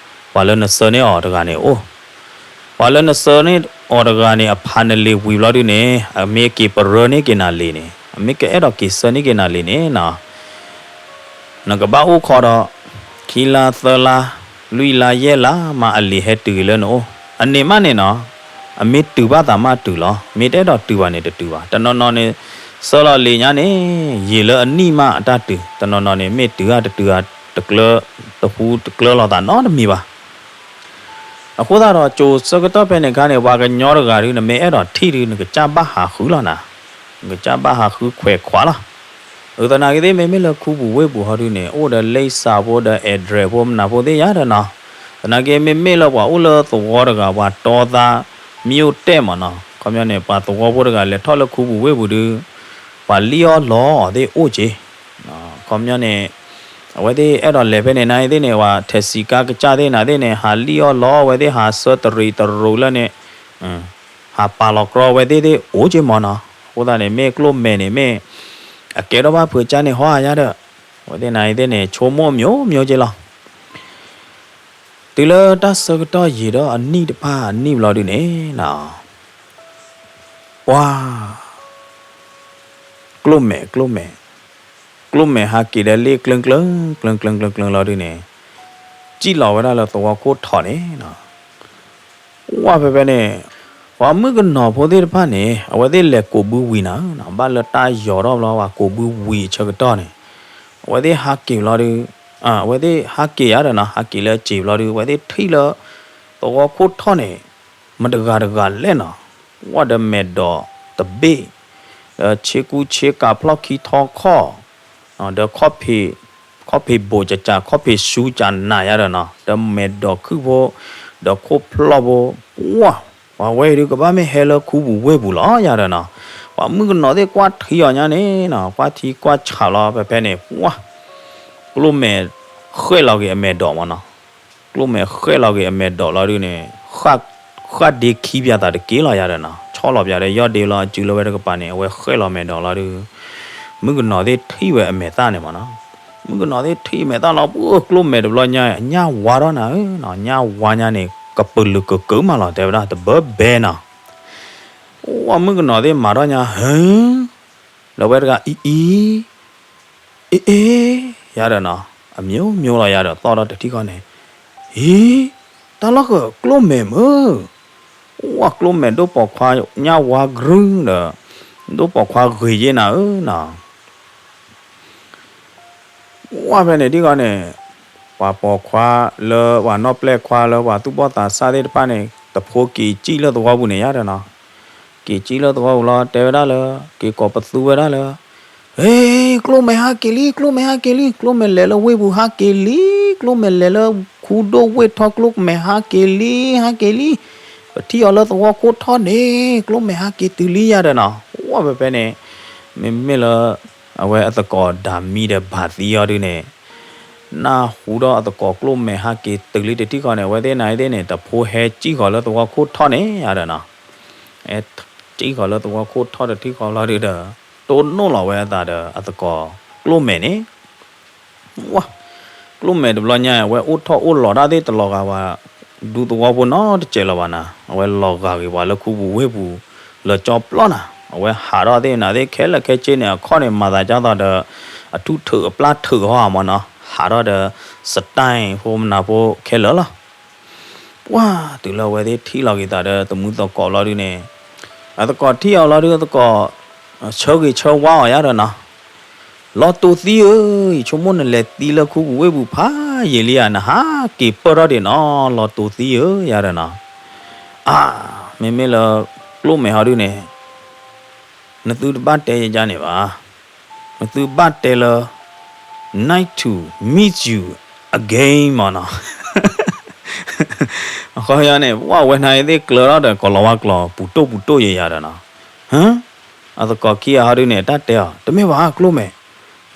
ပှၤလၢနဆှၢန့ၢ်အီၤတဂၤန့ၣ်အိၣ်. ပှၤလၢနဆှၢန့ၢ်အီၤတဂၤန့ၣ် အဖးနလံာ်ဝံၤဘျီဒုးန့ၣ် အမ့ၢ်က့ၤပရၢန့ၢ်က့ၤနၤလံာ်န့ၣ်, အမ့ၢ်ကအဲၣ်ဒိးက့ၤဆှၢန့ၢ်က့ၤနၤလံာ်န့ၣ်နီၤ, နကဘၣ်အိၣ်ခိးဒီး ခံလါသၢလါ လွံၢ်လါယဲၢ်လါမး အလံာ်ဟဲတုၤက့ၤလၢနအိၣ်. အန့ၣ်မးန့ၣ်နီၤ, အမ့ၢ်တုၤဘၣ်သးမးတုၤလီၤ, မ့ၢ်တအဲၣ်ဒိးတုၤဘၣ်န့ၣ်တတုၤဘၣ်. တနီၤနီၤန့ၣ် ဆှၢလီၤလံာ်ညါန့ၣ် ယံာ်လၢအနံၣ်မးအတၢ်တုၤ, တနီၤနီၤန့ၣ် မ့ၢ်တုၤဧါတတုၤဧါ တကျၢ တဟူတကျၢလီၤသးနီတမံၤဘၣ်. အဃိသတးဒီး ကၠိၤဆၢကတီၢ်ဖဲန့ၣ်အခါန့ၣ် ပှၤကညီတဂၤဒုး နမ့ၢ်အဲၣ်ဒိးထံၣ်ဒုး နကစၢ်ဘၣ်ဟးဃုလီၤနၤ, နကစၢ်ဘၣ်ဟးဃုခွဲးခွးလီၤ. အသနာ်က့သ့ၣ် မ့မ့ၢ်လၢခူပူၤဝ့ၢ်ပူၤဟီဒုးန့ၣ် အိၣ်ဒီးလံာ်စးဖိဒီး address ဖိမနုၤဖိသ့ၣ်ယါဒီးနီၤ, သနာ်က့မ့မ့ၢ်လၢပှၤအိၣ်လၢသဝီတဂၤ ပှၤတီသး မ့ၢ်အိၣ်တဲာ်မးနီၤ, ခီပညီန့ၣ် ပှၤသဝီဖိတဂၤလဲၤထီၣ်လၢခူပူၤဝ့ၢ်ပူၤဒုး ပှၤလံၣ်အီၣ်လီအီၤသ့ၣ်အိၣ်က့ၤ ခီပညီန့ၣ် အဝဲသ့ၣ်အဲၣ်ဒိးလဲၤဖဲန့ၣ်နၤသ့ၣ်န့ၣ် ပှၤထဲးစံးကါကစၢ်သ့ၣ်နၤသ့ၣ်န့ၣ် ဟးလံၣ်အီၣ်လီအီၤဝဲသ့ၣ် ဟးဆၢတရံးတရူးလၢန့ၣ် ဟးပာ်လီၤကြီဝဲသ့ၣ်သ့ၣ်အိၣ်က့ၤမးနီၤ. အဃိသတးန့ၣ် မ့ၢ်ကျိၣ်မဲာ်န့ၣ်မ့ၢ် အကဲထီၣ်ဘၣ်ဖုးကၢ်န့ၣ်ဟီဧါယါဒီး အဝဲသ့ၣ်နၤသ့ၣ်န့ၣ် ဆိကမိၣ်မျိုးမျိုးက့ၤလီၤ. တုၤလၢတၢ်ဆၢကတီၢ်ယံာ်ဒီးအနံၣ်တဖၣ်အနံၣ်ဘျီဒုးန့ၣ်နီၤ ပှၤ ကျိၣ်မဲာ် ကျိၣ်မဲာ် ကျိၣ်မဲာ်ဟးက့ၤဒီးလံာ်ကျၢၢ်ကျၢၢ် ကျၢၢ်ကျၢၢ် ကျၢၢ်ကျၢၢ်လီၤဒုးန့ၣ် စံၣ်လီၤဝဲဒၣ်လၢသဝီခိၣ်ထီန့ၣ်နီၤ ဝဲဖဲဖဲန့ၣ် ပှၤမုၣ်ကနီၤဖိသ့ၣ်တဖၣ်န့ၣ် အဝဲသ့ၣ်လဲၤကိးဘုဝံၤနၤဧၢနီၤ ဘၣ်လၢတၢ်ယီၤထီၣ်ဘျီ ပှၤကိးဘုဝံၤအဆၢကတီၢ်န့ၣ် အဝဲသ့ၣ်ဟးက့ၤဘျီဒုး အဝဲသ့ၣ်ဟးက့ၤယါဒီးနီၤ ဟးက့ၤလၢစံာ်ဘျီဒုး အဝဲသ့ၣ်ထံၣ်လၢ သဝီခိၣ်ထီၣ်န့ၣ် မတဂၤတဂၤလဲၣ်နီၤ ဝဲဒီးမဲာ်ဒိးတဘ့ၣ် ဒီးဆ့ကူဆ့ကၤဖျီၣ်ခံထီခီၣ် ဒီး ခီၣ်ဖံးဘိးကကး ခီၣ်ဖံးဆူကနၤယါဒီးနီၤ ဒီးမဲာ်ဒိးခုၣ်ဖိ ဒီးခိၣ်ဖျီၣ်ဖိ ပှၤ ပှၤဝဲအံၤဒုးကဘၣ်မ့ၢ်ဟဲလၢခူပူၤဝ့ၢ်ပူၤလီၤယါဒီးနီၤ ပှၤမုၣ်ကနီၤသ့ၣ်ကွၢ်ထံအီၤညါန့ၣ်နီၤ ကွၢ်ထံကွၢ်ဆးလီၤဖဲဖဲန့ၣ် ပှၤ ကျိၣ်မဲာ်ဃဲၣ်လီၤက့ၤအမဲာ်ဒိးမးနီၤ ကျိၣ်မဲာ်ဃဲၣ်လီၤက့ၤအမဲာ်ဒိးလီၤဒုးန့ၣ် ဃၣ်ဒ့ခံပၠးသးတက့ၢ်လီၤယါဒီးနီၤ ဆီၣ်လီၤပၠးဒီးယီၢ်ဒ့လီၤအစုလၢဝဲတကပၤန့ၣ် အဝဲဃဲၣ်လီၤမဲာ်ဒိးလီၤဒုး မုၣ်ကနီၤသ့ၣ်ထံၣ်ဝဲအမဲာ်သၣ်န့ၣ်မးနီၤ မုၣ်ကနီၤသ့ၣ်ထံၣ်အမဲာ်သၣ်လီၤ ပှၤကျိၣ်မဲာ်တဘျီညါ ညၣ်ဝါထီၣ်နၤဧၢနီၤ ညၣ်ဝါညါန့ၣ် ကပၢၢ်လုာ်ကကၢမးလီၤ တဲဝဲဒၣ်တဘၢဘဲနီၤ ပှၤမုၣ်ကနီၤသ့ၣ်မၤထီၣ်ညါ ဟၢ ဒီးဝဲတဂၤအံၤအံၤ အ့အ့ ယါဒီးနီၤ အမျိုးမျိုးလီၤယါဒီးသီၣ်ဒီးတထံၣ်ဃီန့ၣ် အံၤ တၢ်လီၢ်ဃၢၤကျိၣ်မဲာ်မုၢ် ဝဲကျိၣ်မဲာ်ဒိၣ်ပိာ်ခွါညၣ်ဝါကရုၢ်ဒီး ဒိၣ်ပိာ်ခွါဂ့ၤယ့ၢ်နၤဧၢနီၤ ဝဲဖဲန့ၣ်ဒ်ဃီန့ၣ် ပှၤပိာ်ခွါလၢပှၤနီၢ်ပျဲၢ်ခွါလၢပှၤသူၣ်ဘီၣ်သးစၢ်သ့ၣ်တဖၣ်န့ၣ် တဖိက့ၤစံၣ်လၢသဝီပူၤန့ၣ်ယါဒီးနီၤ က့ၤစံၣ်လၢသဝီပူၤလီၤ တဲဝဲဒၣ်လၢ က့ၤကိးပသူဝဲဒၣ်လၢ ဟ့ ကျိၣ်မဲာ်ဟးက့ၤလံ ကျိၣ်မဲာ်ဟးက့ၤလံ ကျိၣ်မဲာ်လဲၤလၢဝ့ၢ်ပူၤဟးက့ၤလံ ကျိၣ်မဲာ်လဲၤလၢခူဒိၣ်ဝ့ၢ်ထီကျိၣ်မဲာ်ဟးက့ၤလံ ဟးက့ၤလံ ပထံၣ်အီၤလၢသဝီခိၣ်ထီၣ်န့ၣ် ကျိၣ်မဲာ်ဟးက့ၤတုၤလံယါဒီးနီၤ ဝဲဖဲဖဲန့ၣ် မ့မ့ၢ်လၢ အဝဲအသကိးဒၤမံဒီးဘၣ်သံအီၤဒုးန့ၣ် နၢ်ဟူဒီးအသကိးကျိၣ်မဲာ်ဟးက့ၤတုၤလံတထံၣ်ဃီန့ၣ် အဝဲသ့ၣ်နၤသ့ၣ်န့ၣ် တဖိဟဲစံၣ်ဃီၤလၢသဝီခိၣ်ထီၣ်န့ၣ်ယါဒီးနီၤ ဟဲစံၣ်ဃီၤလၢသဝီခိၣ်ထီၣ်တထံၣ်ဃီလီၤဒုးဒီး တိၢ်နီၣ်လီၤဝဲအသးဒီးအသကိးကျိၣ်မဲာ်န့ၣ် ဝါ ကျိၣ်မဲာ်တဘျီညါ အဝဲအိၣ်ထီၣ်အိၣ်လီၤတၢ်သ့ၣ်တလီၤဂာ်ဝဲ ဒူသဝီဖိနီတစဲးလီၤဘၣ်နၤ အဝဲလီၤဂာ်ဂ့ၤပှၤလၢခူပူၤဝ့ၢ်ပူၤ လၢကၠီပျီနၤ အဝဲဟးထီၣ်သ့ၣ်နၤသ့ၣ်ခဲလၢာ်ခဲဆ့န့ၣ် အခီၣ်န့ၣ် မၤသးဒ်သိးဒီး အထူၣ်ထုးအပျၢ်ထုးဟီဧါမးနီၤ ဟးထီၣ်ဒီး style ဖိမနၤဖိခဲလၢာ်လီၤ ပှၤတုၤလၢအဝဲသ့ၣ်ထံၣ်လီၤက့ၤသးဒီးသမုသကိးလီၤဒုးန့ၣ် အသကိးထံၣ်အီၤလီၤဒုး အသကိး ဆၢဂ့ၤဆၢဝါအီၤယါဒီးနီၤ လီၤတိၤသံဧၢ, ယဆိကမိၣ်နလဲၤသံလၢခူပူၤဝ့ၢ်ပူၤဖးယံာ်လံဧါ, နဟးက့ၤပၢၢ်ထီၣ်ဒံးနီၤ, လီၤတိၤသံဧၢ ယါဒီးနီၤ. အါ, မ့မ့ၢ်လၢ ကျိၣ်မဲာ်ဟီဒုန့ၣ် နသုတဘၣ်တဲယကါန့ၣ်ဘၣ်. နသုဘၣ်တဲလၢ nice to meet you again မ့ၢ်နီၤ. အခီပညီန့ၣ် ပှၤဝဲနၤအံၤသ့ၣ်ကျၢၤထီၣ်ဒီး ကိၤလၤဝါကျိာ် ပူၤတိၢ်ပူၤတိၢ်ယဲယါဒီးနီၤ. အသကိးခံဂၤဟီဒုန့ၣ် တၢ်တဲအီၤ တမ့ၢ်ဘၣ် ကျိၣ်မဲာ်,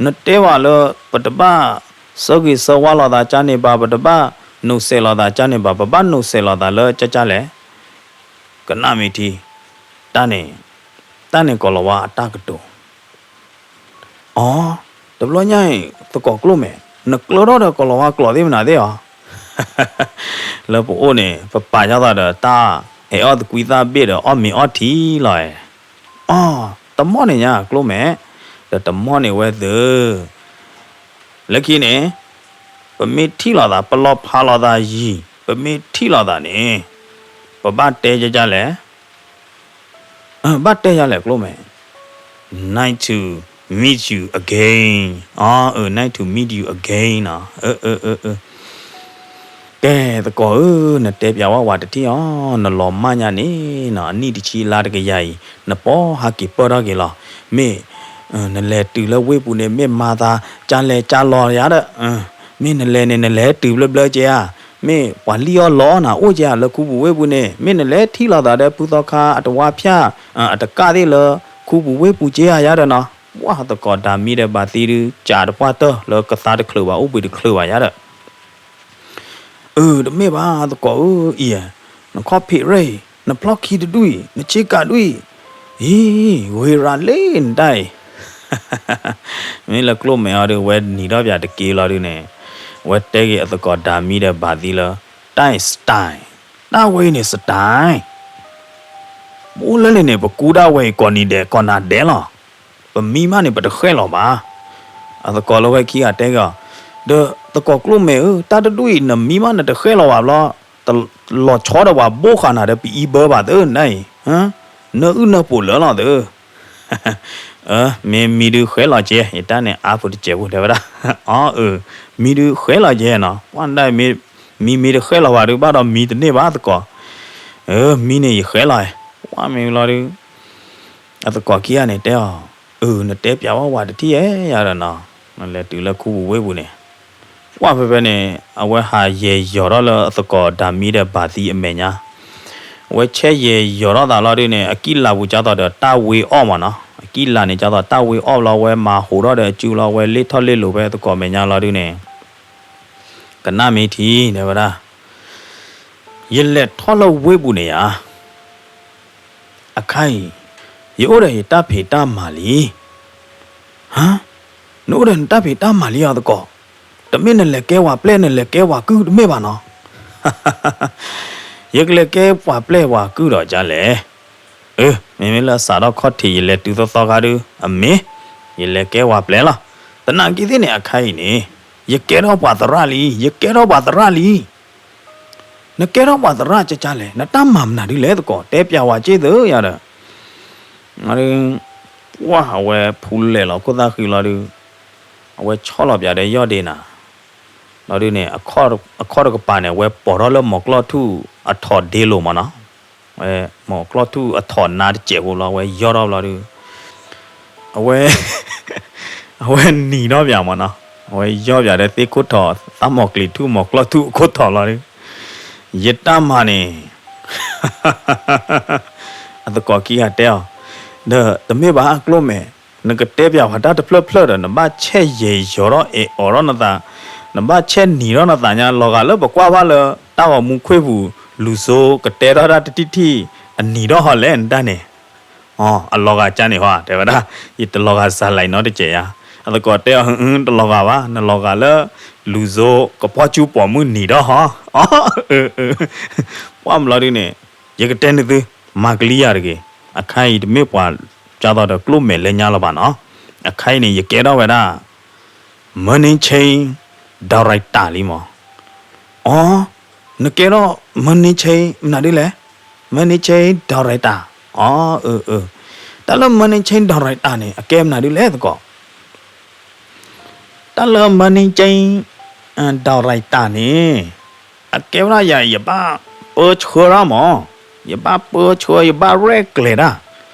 နတဲဘၣ်လၢ ပတဘၣ်ဆၢဂ့ၤဆၢဝါလိာ်သးကါန့ၣ်ဘၣ်, ပတဘၣ်နိးစဲးလိာ်သးကါန့ၣ်ဘၣ်, ပဘၣ်နိးစဲးလိာ်သးလၢကါကါလဲၣ်. ကနၣ်မ့ၢ်ထံ, တၢ်န့ၣ်, တၢ်န့ၣ်ကိၤလၤဝါအတၢ်ကတိၤ အီ, တဘျီညါအံၤ သကိးကျိၣ်မဲာ် နကျၢၤထီၣ်ဒီးကိၤလၤဝါကျိာ်သ့ၣ်မနုၤသ့ၣ်အီၤ. လၢပအိၣ်န့ၣ် ပပာ်ယါသးဒီးတၢ်အဲၣ်အီၣ်သကွံသၣ်ဘ့ၣ်ဒီးအီၣ်မ့ၤအီထံလီၤ. အီ, တမီၢ်န့ၣ်ညါကျိၣ်မဲာ်, ဒီးတမီၢ်န့ၣ်ဝဲသ့ၣ် လၢခံန့ၣ် ပမ့ၢ်ထံၣ်လိာ်သး ပလီၤဖးလိာ်သးယံၤ ပမ့ၢ်ထံၣ်လိာ်သးန့ၣ် ပဘၣ်တဲကါကါလဲၣ်. ဘၣ်တဲယၤလဲၣ်ကျိၣ်မဲာ်, nice to meet you again. အ nice to meet you again နီၤ. ကဲသကိးဧၢ, နတဲပၠးဝဲဝးတထံၣ်အီၤ, နလီၤမၢ်ညါန့ၣ်နီၤ, အနံၣ်တဆံလါတကယၤအံၤ နပီဟးက့ၤပၢၢ်ထီၣ်က့ၤလီၤ. မ့ၢ်နလဲၤတုၤလၢဝ့ၢ်ပူၤန့ၣ် မ့ၢ်မၤသးကၢလဲၤကၢလီၤယၤဒီး, မ့ၢ်နလဲၤန့ၣ် နလဲၤတုၤဘျၢဘျၢကဲဧါ, မ့ၢ်ပှၤလံၣ်အီၣ်လီအီၣ်နၤအိၣ်ကဲဧါ လၢခူပူၤဝ့ၢ်ပူၤန့ၣ်, မ့ၢ်နလဲၤထံၣ်လိာ်သးဒီးဖုသီခါအတဝါဖၠၣ် အတကၣ်သ့ၣ်လၢခူပူၤဝ့ၢ်ပူၤကဲဧါယၤဒီးနီၤ. ပှၢ်သကိးဒၤမံဒီးဘၣ်သံဒုး ကးတပှၢ်တၢၢ်လၢကသါတချုးဘၣ် အိၣ်ဘှံးတချုးဘၣ်ယၤဒီး အ တမ့ၢ်ဘၣ်သကိးဧၢအံၤ, နခီၣ်ဖံးရၢၢ်အံၤ, နဖျီၣ်ခံတဒူၣ်အံၤ, နဆ့ကၤဒူၣ်အံၤ, အံၤ ဂ့ၤရၤလံနတၢ်အံၤ. မ့ၢ်လၢကျိၣ်မဲာ်အီၤဒုး ဝဲနံၤထီၣ်ပၠးတက့ၢ်လီၤဒုးန့ၣ်, ဝဲတဲက့ၤအသကိးဒၤမံဒီးဘၣ်သံလၢ တၢ်အံၤ style, တၢ်ဝဲအံၤန့ၣ် style အိၣ်လၢန့ၣ်န့ၣ် ပကူတၢ်ဝဲအံၤ ကိးနံၤဒဲး ကိးနၤဒဲးလီၤ. ပမံမးန့ၣ် ပတဃဲၣ်လီၤဘၣ်. အသကိးလၢဝဲခံဂၤတဲက့ၤအီၤ, ဒီးသကိးကျိၣ်မဲာ်ဧၢ, တၢ်တဒူၣ်အံၤ နမံမးနတဃဲၣ်လီၤဘၣ်ဘျီ, တလီၤဆီဒီးပှၤဘိၣ်ဃာ်နၤဒီး ပအံၤဘၢဘၣ်သၢနတၢ်အံၤ, နအုၣ်နၢပူၤလၢာ်လီၤသၢ. မ့ၢ်မံဒုးဃဲၣ်လီၤကဲ, ယတၢ်န့ၣ်အါပူၤတစဲးပူၤတဲဝဲဒၣ်, အ မံဒုးဃဲၣ်လီၤကဲနီၤ, ပှၢ်နတၢ်အံၤ မံမံတဃဲၣ်လီၤဘၣ်ဒုး ဘၣ်ဒီးမံတန့ၢ်ဘၣ်သကိး, မံန့ၣ်ယဃဲၣ်လီၤ, ပှၢ်မ့ၢ်လီၤဒုး အသကိးခံဂၤန့ၣ်တဲအီၤ, အ နတဲပၠးဝဲဝးတထံၣ်ဧါယၤဒီးနီၤ, နလဲၤတုၤလၢခူပူၤဝ့ၢ်ပူၤန့ၣ်, ပှၢ်ဖဲဖဲန့ၣ် အဝဲဟးယဲၢ်ယီၤထီၣ်လၢအသကိးဒၤမံဒီးဘၣ်သံအမဲာ်ညါ, အဝဲဆဲးယဲၢ်ယီၤထီၣ်သးလီၤဒုးန့ၣ် အကံၣ်လးပူၤကၢ်သိးဒီးတၢ်ဝ့အီၣ်မးနီၤ, အကံၣ်လးန့ၣ်ကၢ်သိးတၢ်ဝ့အီၣ်ဘျီ အဝဲမၤဟးထီၣ်ဒီးအစုလီၤ အဝဲလ့ၣ်ထီၣ်လ့ၣ်လိၤဖဲသကိးမဲာ်ညါလီၤဒုးန့ၣ်, ကနၣ်မ့ၢ်ထံတဲဝဲဒၣ်, ယလဲၤထီၣ်လၢဝ့ၢ်ပူၤန့ၣ်ဧါ အခါအံၤ ယအိၣ်ဒီးယတၢ်ဖံးတၢ်မၤလံ. ဟါ, နအိၣ်ဒီးနတၢ်ဖံးတၢ်မၤလံအီၤသကိး, တမ့ၢ်နလဲၤကဲဝၤပျဲၢ် နလဲၤကဲဝၤကုၢ်တမ့ၢ်ဘၣ်နီၤ. ယကလဲၤကဲပှၤပျဲၢ်ပှၤကုၢ်ဒီးကလဲၣ်. အ မ့မ့ၢ်လၢအစးထီၣ်ခီၣ်ထံး ယလဲၤတုၤသီသီခါဒုး အမ့ၢ် ယလဲၤကဲဝၤပျဲၢ်လီၤ. သနာ်က့သ့ၣ်န့ၣ် အခါအံၤန့ၣ် ယကဲထီၣ်ပှၤသရၣ်လံ, ယကဲထီၣ်ပှၤသရၣ်လံ. နကဲထီၣ်ပှၤသရၣ်ကကလဲၣ်, နတၢ်မၤမနုၤဒ်လဲၣ်သကိး, တဲပၠးဝၤက့ၢ်သုယၤဒီး, ပှၢ်အဝဲဖူလဲၣ်လီၤခိၣ်သၣ်ဃံလီၤဒုး, အဝဲဆီၣ်လီၤပၠးဒီးယီၢ်ဒ့နၤ, လီၤဒုးန့ၣ် အခီၣ်တကပၤန့ၣ် အဝဲပိာ်ထီၣ်လၢမိၤကျီၢ်ထူၣ်အထိးဒ့လိာ်မးနီၤ, ဝဲမိၤကျီၢ်ထူၣ်အထိးနါတစဲးဖိလီၤ အဝဲယီၢ်ထီၣ်ဘျီဒုး အဝဲ အဝဲနံၤထီၣ်ပၠးမးနီၤ, အဝဲယီၢ်ပၠးဒီးသ့ၣ်ခိၣ်ထိး သးမိၤကျံၤထူၣ် မိၤကျီၢ်ထူၣ်အခိၣ်ထိးလီၤဒုး, ယတၢ်မၤန့ၣ် အသကိးခံဂၤတဲအီၤ, ဒီးတမ့ၢ်ဘၣ်အကျိၣ်မဲာ်, နကတဲပၠးပှၤတၢ်တဖျၢၣ်ဖျၢၣ်ဒီး နဘၣ်ဆဲးယဲၢ်ယီၤထီၣ်အဲၣ်အီၤထီၣ်နသး, နဘၣ်ဆဲးနံၤထီၣ်နသးညါ လီၤဂာ်လၢပကွၢ်ဘၣ်လၢ တၢ်ဂီၤမူခွ့ၣ်ပူၤ လူၤစိကတဲထီၣ်တၢ်တထံၣ်ထံၣ် အနံၤထီၣ်ဟီလဲၣ်နတၢ်န့ၣ် အလီၤဂာ်ကါန့ၣ်ဟီ တဲဝဲဒၣ်, ယတလီၤဂာ်စၤလံနီတစဲးယါ, အသကိးတဲအီၤ တလီၤဂာ်ဘၣ်, နလီၤဂာ်လၢ လူၤစိကပီၢ်ကူပိာ်မုၣ်နံၤထီၣ်ဟီ, ပှၢ်မလီၤဒုးန့ၣ်, ယကတဲနသု, မၤကလံယၤတဂ့ၤ, အခါအံၤတမ့ၢ်ပှၤကၢ်သိးဒီးကျိၣ်မဲာ်လၢညါလၢၤဘၣ်နီၤ, အခါအံၤန့ၣ် ယကဲထီၣ်ဝဲဒၣ် မၢန့ဆ့ ဒီးရံးတၢ်လံမး, အ နကဲထီၣ် မၢန့ဆ့ မနုၤဒ်လဲၣ်, မၢန့ဆ့ ဒီးရံးတၢ်, အ အ တၢ်လၢ မၢန့ဆ့ ဒီးရံးတၢ်န့ၣ် အကဲမနုၤဒ်လဲၣ်သကိး, တၢ်လၢ မၢန့ဆ့ ဒီးရံးတၢ်န့ၣ် အကဲဝဲဒၣ်ယၤ ယဘၣ်ပၢဆှၢဒၣ်မး, ယဘၣ်ပၢဆှၢ ယဘၣ်ရဲၣ်ကျဲၤတၢ်,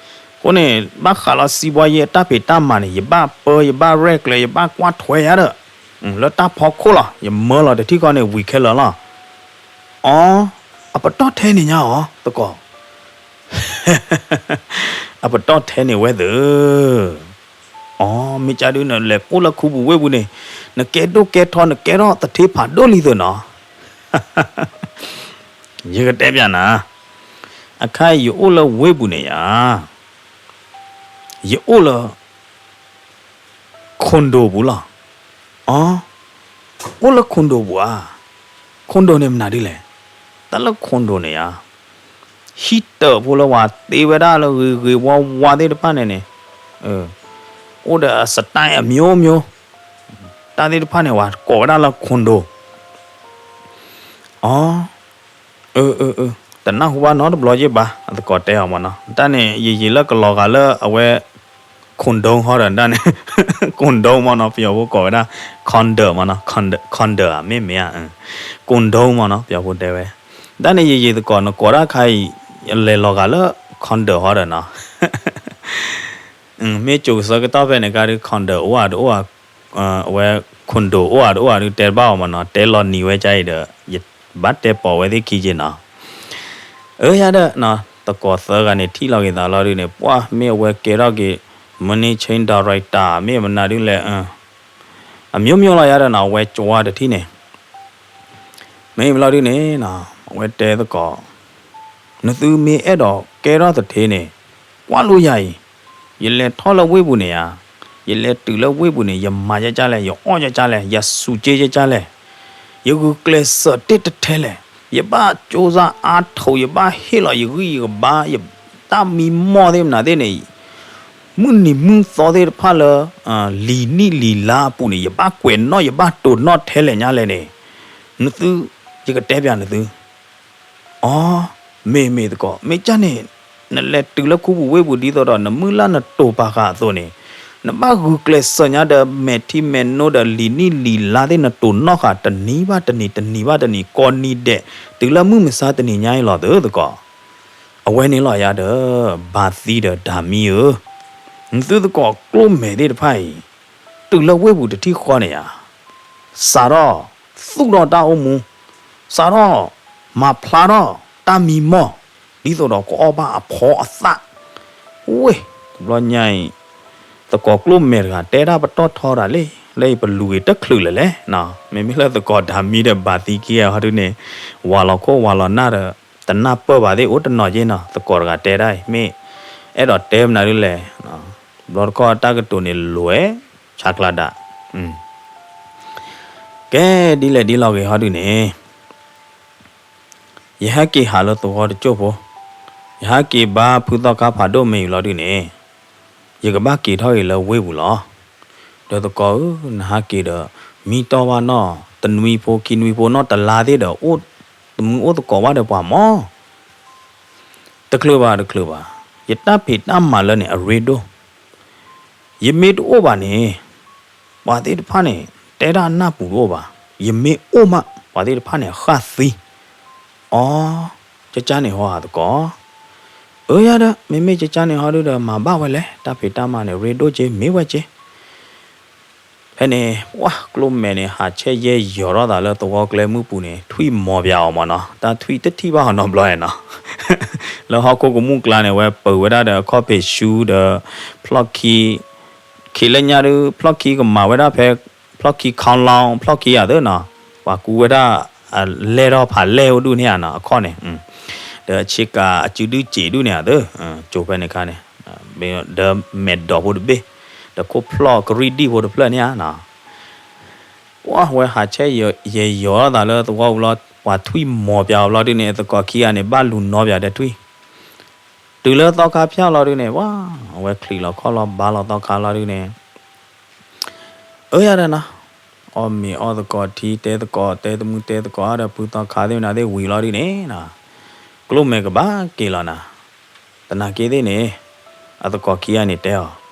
အဃိန့ၣ် ဘၣ်ဃးလီၤစံးဘီယဲ တၢ်ဖံးတၢ်မၤန့ၣ် ယဘၣ်ပၢ ယဘၣ်ရဲၣ်ကျဲၤ ယဘၣ်ကွၢ်ထွဲယၤဒီး လၢတၢ်ဖီခိၣ်လီၤ, ယမၢလီၤတထံၣ်ဃီန့ၣ် ဝံၤခဲလၢာ်လီၤ, အ အပတီၢ်ထဲန့ၣ်ညါအီၤသကိး အပတီၢ်ထဲန့ၣ်ဝဲသ့ၣ်, အ မ့ၢ်ကဒုးနလဲၤအိၣ်လၢခူပူၤဝ့ၢ်ပူၤန့ၣ်, နကဲဒိၣ်ကဲထီ နကဲထီၣ်သထ့ဖးဒိၣ်လံသ့ၣ်နီၤ, ယကတဲပျးနၤ, အခါအံၤယအိၣ်လၢဝ့ၢ်ပူၤန့ၣ်ယါ, ယအိၣ်လၢ ခိၣ်ဒိၣ်ပူၤလီၤ, အ အိၣ်လၢခိၣ်ဒိၣ်ပူၤဧါ, ခိၣ်ဒိၣ်န့ၣ်မနုၤဒ်လဲၣ်, တၢ်လၢခိၣ်ဒိၣ်န့ၣ်ယါ ဟံၣ်တၢးဖိလၢဝဲသ့ဝဲဒၣ်လၢဂ့ၤဂ့ၤဝါဝါသ့ၣ်တဖၣ်န့ၣ်န့ၣ်, အိၣ်ဒီးအ style အမျိုးမျိုး, တၢ်သ့ၣ်တဖၣ်န့ၣ် ဝဲကိးဝဲဒၣ်လၢခိၣ်ဒိၣ်, အ အ တနၢ်ဟူဘၣ်နီတဘျီက့ဘၣ် အသကိးတဲအီၤမ့ၢ်နီၤ. တၢ်န့ၣ် ယယံာ်လၢကလီၤဂာ်လၢအဝဲ condo ဟီဒီး တၢ်န့ၣ် condo မ့ၢ်နီၤ, ပယီၤဖိကိးဝဲဒၣ် condo မ့ၢ်နီၤ, condo ဧါ မ့ၢ်မ့ၢ်ဧါ, condo မ့ၢ်နီၤ ပယီၤဖိတဲဝဲ. တၢ်န့ၣ် ယယံာ်သကိး နကိးတၢ်ခါအံၤ လဲၤလီၤဂာ်လၢ condo ဟီဒီးနီၤ မ့ၢ်ကိးကစီကတီၢ်ဖဲန့ၣ်ခါဒုး condo အိၣ်ဧါတအိၣ်ဧါ, အဝဲ condo အိၣ်ဧါတအိၣ်ဧါဒုး တဲတဘၣ်အီၤမ့ၢ်နီၤ, တဲလီၤနံၤဝဲကါအံၤဒီး ယဘၣ်တဲပိာ်ဝဲသ့ၣ်ခံက့နီၤ. အၢ ယၤဒီး သကိးသၢဂၤန့ၣ် ထံၣ်လီၤက့ၤသးလီၤဒုးန့ၣ် ပှၢ် မ့ၢ်အဝဲကဲထီၣ်က့ၤ managing director မ့ၢ်မနုၤဒုးလဲၣ်, အမျိုးမျိုးလီၤယၤဒီးနီၤ အဝဲကၠီတထံၣ်န့ၣ် မ့ၢ်ဘျီဒုးန့ၣ်နီၤ အဝဲတဲသကိး နသုမ့ၢ်အဲၣ်ဒိးကဲထီၣ်သထ့န့ၣ် ကွၢ်လိယၤအံၤ, ယလဲၤထီၣ်လၢဝ့ၢ်ပူၤန့ၣ်ဧါ, ယလဲၤတုၤလၢဝ့ၢ်ပူၤန့ၣ် ယမၤယကၢ်လဲၣ်, ယအီၣ်ယကၢ်လဲၣ်, ယစူးက့ယကၢ်လဲၣ်, ယဂုာ်ကျဲးစၢးတ့ၢ်တထဲလဲၣ်, ယဘၣ်ကၠိစၢ်အါထိး, ယဘၣ်ဟ့ၣ်လီၤယဂံၢ်ယကဘါ, ယတၢ်မံမီၢ်သ့ၣ်မနုၤသ့ၣ်န့ၣ် မုၢ်နံၤမုၢ်သီသ့ၣ်တဖၣ်လၢ လံာ်နံၣ်လံာ်လါအပူၤန့ၣ် ယဘၣ်ကွဲးနီၣ် ယဘၣ်တိာ်နီၣ်ထဲလဲၣ်ညါလဲၣ်န့ၣ် နသု ယကတဲပၠးနသု. အီ, မ့ၢ်မ့ၢ်သကိး မ့ၢ်ကၢ်န့ၣ် နလဲၤတုၤလၢခူပူၤဝ့ၢ်ပူၤဒ်သိးဒီး နမုၢ်လၢ်နတိာ်ပာ်ဃာ်အသိးန့ၣ် နဘၣ်ဂုာ်ကျဲးစၢးညါဒီး မဲာ်ထံမဲာ်နိဒီးလံာ်နံၣ်လံာ်လါသ့ၣ် နတိာ်နီၣ်ဃာ်တနံၤဘၣ်တနံၤ တနံၤဘၣ်တနံၤ ကိးနံၤဒဲး တုၤလၢမုၢ်မဆါတနံၤညါအံၤလီၤသုသကိး. အဝဲန့ၣ်လီၤယၤဒီး ဘၤသံဒီးဒၤမံဧၢ, နသုသကိးကျိၣ်မဲာ်သ့ၣ်တဖၣ်အံၤ တုၤလၢဝ့ၢ်ပူၤတထံၣ်ဃီန့ၣ်ဧါ, စးထီၣ်သူၣ်ထီၣ်တၢ်အိၣ်မူ, စးထီၣ်မၤဖျါထီၣ်တၢ်မံမီၢ် ဒ်သိးဒီးကအီၣ်ဘၣ်အဖီအသၣ်. ဝ့ၢ် တဘျီညါအံၤ သကိးကျိၣ်မဲာ်တဂၤ တဲဒၣ်ပတီၢ်ထီတၢ်လံ, လၢအံၤပလူၤဂ့ၤတချုးလၢၤလဲၣ်နီၤ. မ့မ့ၢ်လၢသကိးဒၤမံဒီးဘၤသံခံဂၤဟီဒုန့ၣ် ဝၤလီၤခိၣ်ဝၤလီၤနၢ်ဒီး တနၢ်ပၢၢ်ဘၣ်သ့ၣ်အိၣ်တနီၤက့နီၤ. သကိးတဂၤတဲဒၣ်အံၤ မ့ၢ်အဲၣ်ဒိးတဲမနုၤဒ်လဲၣ်, တဘျီတခီၣ်တၢ်ကတိၤန့ၣ်လွဲၢ်ဆါကျါဒၣ်. ကဲ ဒ်လဲၣ်ဒ်လဲၣ်ဂ့ၤဟီဒုန့ၣ် ယဟဲက့ၤဟးလၢသဝီတစိၢ်ဖိ, ယဟဲက့ၤဘါဖုသီခါဖးဒိၣ်မ့ၢ်အံၤလီၤဒုန့ၣ် ယကဘၣ်က့ၤထီၣ်က့ၤလၢဝ့ၢ်ပူၤလီၤ. ဒီးသကိးဧၢ, နဟဲက့ၤဒီး မံတီၢ်ဘၣ်နီၢ် တနွံဖိခံနွံဖိနီၢ်တလါသ့ၣ်ဒီး အိၣ်တမုာ်အိၣ်သကိးဘၣ်ဒီးပှၤမီၢ် တချုးဘၣ်တချုးဘၣ်, ယတၢ်ဖံးတၢ်မၤလၢန့ၣ်အရ့ဒိၣ်. ယမ့ၢ်တအိၣ်ဘၣ်န့ၣ် ပှၤသ့ၣ်တဖၣ်န့ၣ် တဲဒၣ်နၢ်ပူၤတအိၣ်ဘၣ်, ယမ့ၢ်အိၣ်မး ပှၤသ့ၣ်တဖၣ်န့ၣ်ဃၣ်သံ. အီ, ကကၢ်န့ၣ်ဟီဧါသကိး, အၢ ယၤဒီး မ့မ့ၢ်ကကၢ်န့ၣ်ဟီဒုဒီး မၤဘၣ်ဝဲလဲၣ်, တၢ်ဖံးတၢ်မၤန့ၣ် ရ့ဒိၣ်က့ မ့ၢ်ဝဲက့ ဖဲန့ၣ် ပှၢ်ကျိၣ်မဲာ်န့ၣ် ဟးဆဲးယဲၢ်ယီၤထီၣ်သးလၢသဝီကျဲမုၢ်ပူၤန့ၣ် ထွံၣ်မီၤပၠးအီၤမးနီၤ, တၢ်ထွံၣ်တထံၣ်ဘၣ်အီၤနီတဘျီနီၤ. လၢဟီၣ်ခိၣ်ကမူၣ်ကျါန့ၣ် ဝဲပၢၤဝဲဒၣ်ဒီးအခီၣ်ဖံးရှူဒီး ဖျီၣ်ခံ, ခံလၢညါဒုး ဖျီၣ်ခံကမၤဝဲဒၣ်ဖဲ ဖျီၣ်ခံ ခီလီ ဖျီၣ်ခံအသၢနီၤ, ပှၤကူဝဲဒၣ် လဲၢ်ထီၣ်ဖးလဲၢ်အိၣ်ဒူၣ်န့ၣ်ဧါနီၤ အခီၣ်န့ၣ် ဒီးဆ့ကၤအစုဒုၣ်စံးဒူၣ်န့ၣ်အသၢ, ကၠိဖဲန့ၣ်ခါန့ၣ် ဒီးမဲာ်ဒိးဖိတဘ့ၣ်, ဒီးခိၣ်ဖျီၣ်ကရံၣ်ဒံၣ်ဖိတဖျၢၣ်န့ၣ်ဧါနီၤ. ပှၢ်ဝဲဟးဆဲးယဲၢ်ယီၤထီၣ်သးလၢသဝီပူၤလီၤ, ပှၤထွံၣ်မီၤပၠးအီၤဘျီဒုန့ၣ် သကိးခံဂၤန့ၣ် ဘၣ်လူၤနီၤပၠးဒီးထွံၣ်, တုၤလၢသီခါဖၠၣ်လီၤဒုန့ၣ် ပှၢ် အဝဲချံးလီၤခီၣ်လီၤဘါလီၤသီခါလီၤဒုန့ၣ် အၢ ယၤဒီးနီၤ, အီၣ်မ့ၤအီၣ်သကိးထံ တဲသကိးတဲသမုၢ်တဲသကိးဒီးဖုသီခါသ့ၣ်မနုၤသ့ၣ်ဝံၤလီၤဒုန့ၣ်နီၤ, ကျိၣ်မဲာ်ကဘၣ်က့ၤလီၤနၤ, သနာ်က့သ့ၣ်န့ၣ် အသကိးခံဂၤန့ၣ်တဲအီၤ,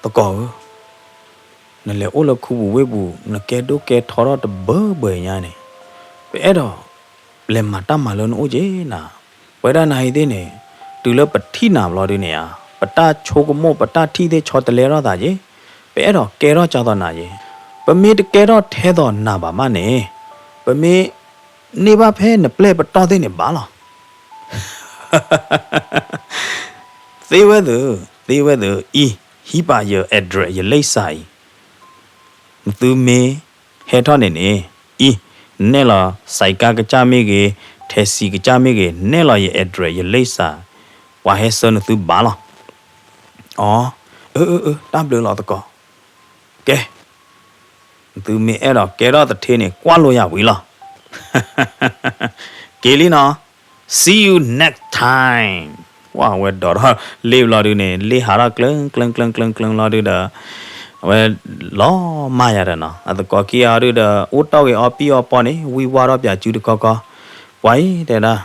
သကိးဧၢ နလဲၤအိၣ်လၢခူပူၤဝ့ၢ်ပူၤ နကဲဒိၣ်ကဲထီထီၣ်တဘၢဘၢညါန့ၣ် ပအဲၣ်ဒိး လဲၤမၤတၢ်မၤလၢနအိၣ်က့နၤ, ပဝဲဒၣ်နၤအံၤသ့ၣ်န့ၣ် တုၤလၢပထံၣ်နၤဘျီဒုန့ၣ်ဧါ, ပတၢ်ဆိကမိၣ်ပတၢ်ထံၣ်သ့ၣ်ဆီတလဲထီၣ်သးက့, ပအဲၣ်ဒိးကဲထီၣ်ကၢ်သိးနၤက့, ပမ့ၢ်တကဲထီၣ်ထဲသိးနၤဘၣ်မးန့ၣ်, ပမ့ၢ်န့ၢ်ဘၣ်ဖဲနပျဲၢ်ပတီၢ်သ့ၣ်န့ၣ်ဘၣ်လီၤ. သ့ဝဲသ့ၣ်, သ့ဝဲသ့ၣ်, အံၤ ဟံးပာ်ယ address ယလိပ်စာ အံၤ, နသုမ့ၢ်ဟဲထီၣ်န့ၣ်န့ၣ်, အံၤ နဲၣ်လီၤ စဲးကါကစၢ်မ့ၢ်ဂ့ၤ, ထဲးစံးကစၢ်မ့ၢ်ဂ့ၤ, နဲၣ်လီၤယ address ယလိပ်စာ ပှၤဟဲဆှၢနသုဘၣ်လီၤ. အီ, အၢ အၢ အၢ တၢ်ဘျုးလီၤသကိး, ကဲ နသုမ့ၢ်အဲၣ်ဒိးကဲထီၣ်သထ့န့ၣ် ကွၢ်လိယၤဝံၤလီၤ. က့ၤလံနီၤ, see you next time. ပှၢ်ဝဲဒိးထီၣ်လ့ၣ်ဘျီဒုန့ၣ် လ့ၣ်ဟးထီၣ်ကျၢၢ်ကျၢၢ်ကျၢၢ်ကျၢၢ်လီၤဒုဒီး အဝဲလီၤမၢ်ယၤဒီးနီၤ, အသကိးခံဂၤဒုဒီး အိၣ်တီၢ်ဂ့ၤအီပံၣ်အီပီန့ၣ် ဝံဝါထီၣ်ပၠးစုတခီခီ, ပှၤအံၤတဲဒၣ်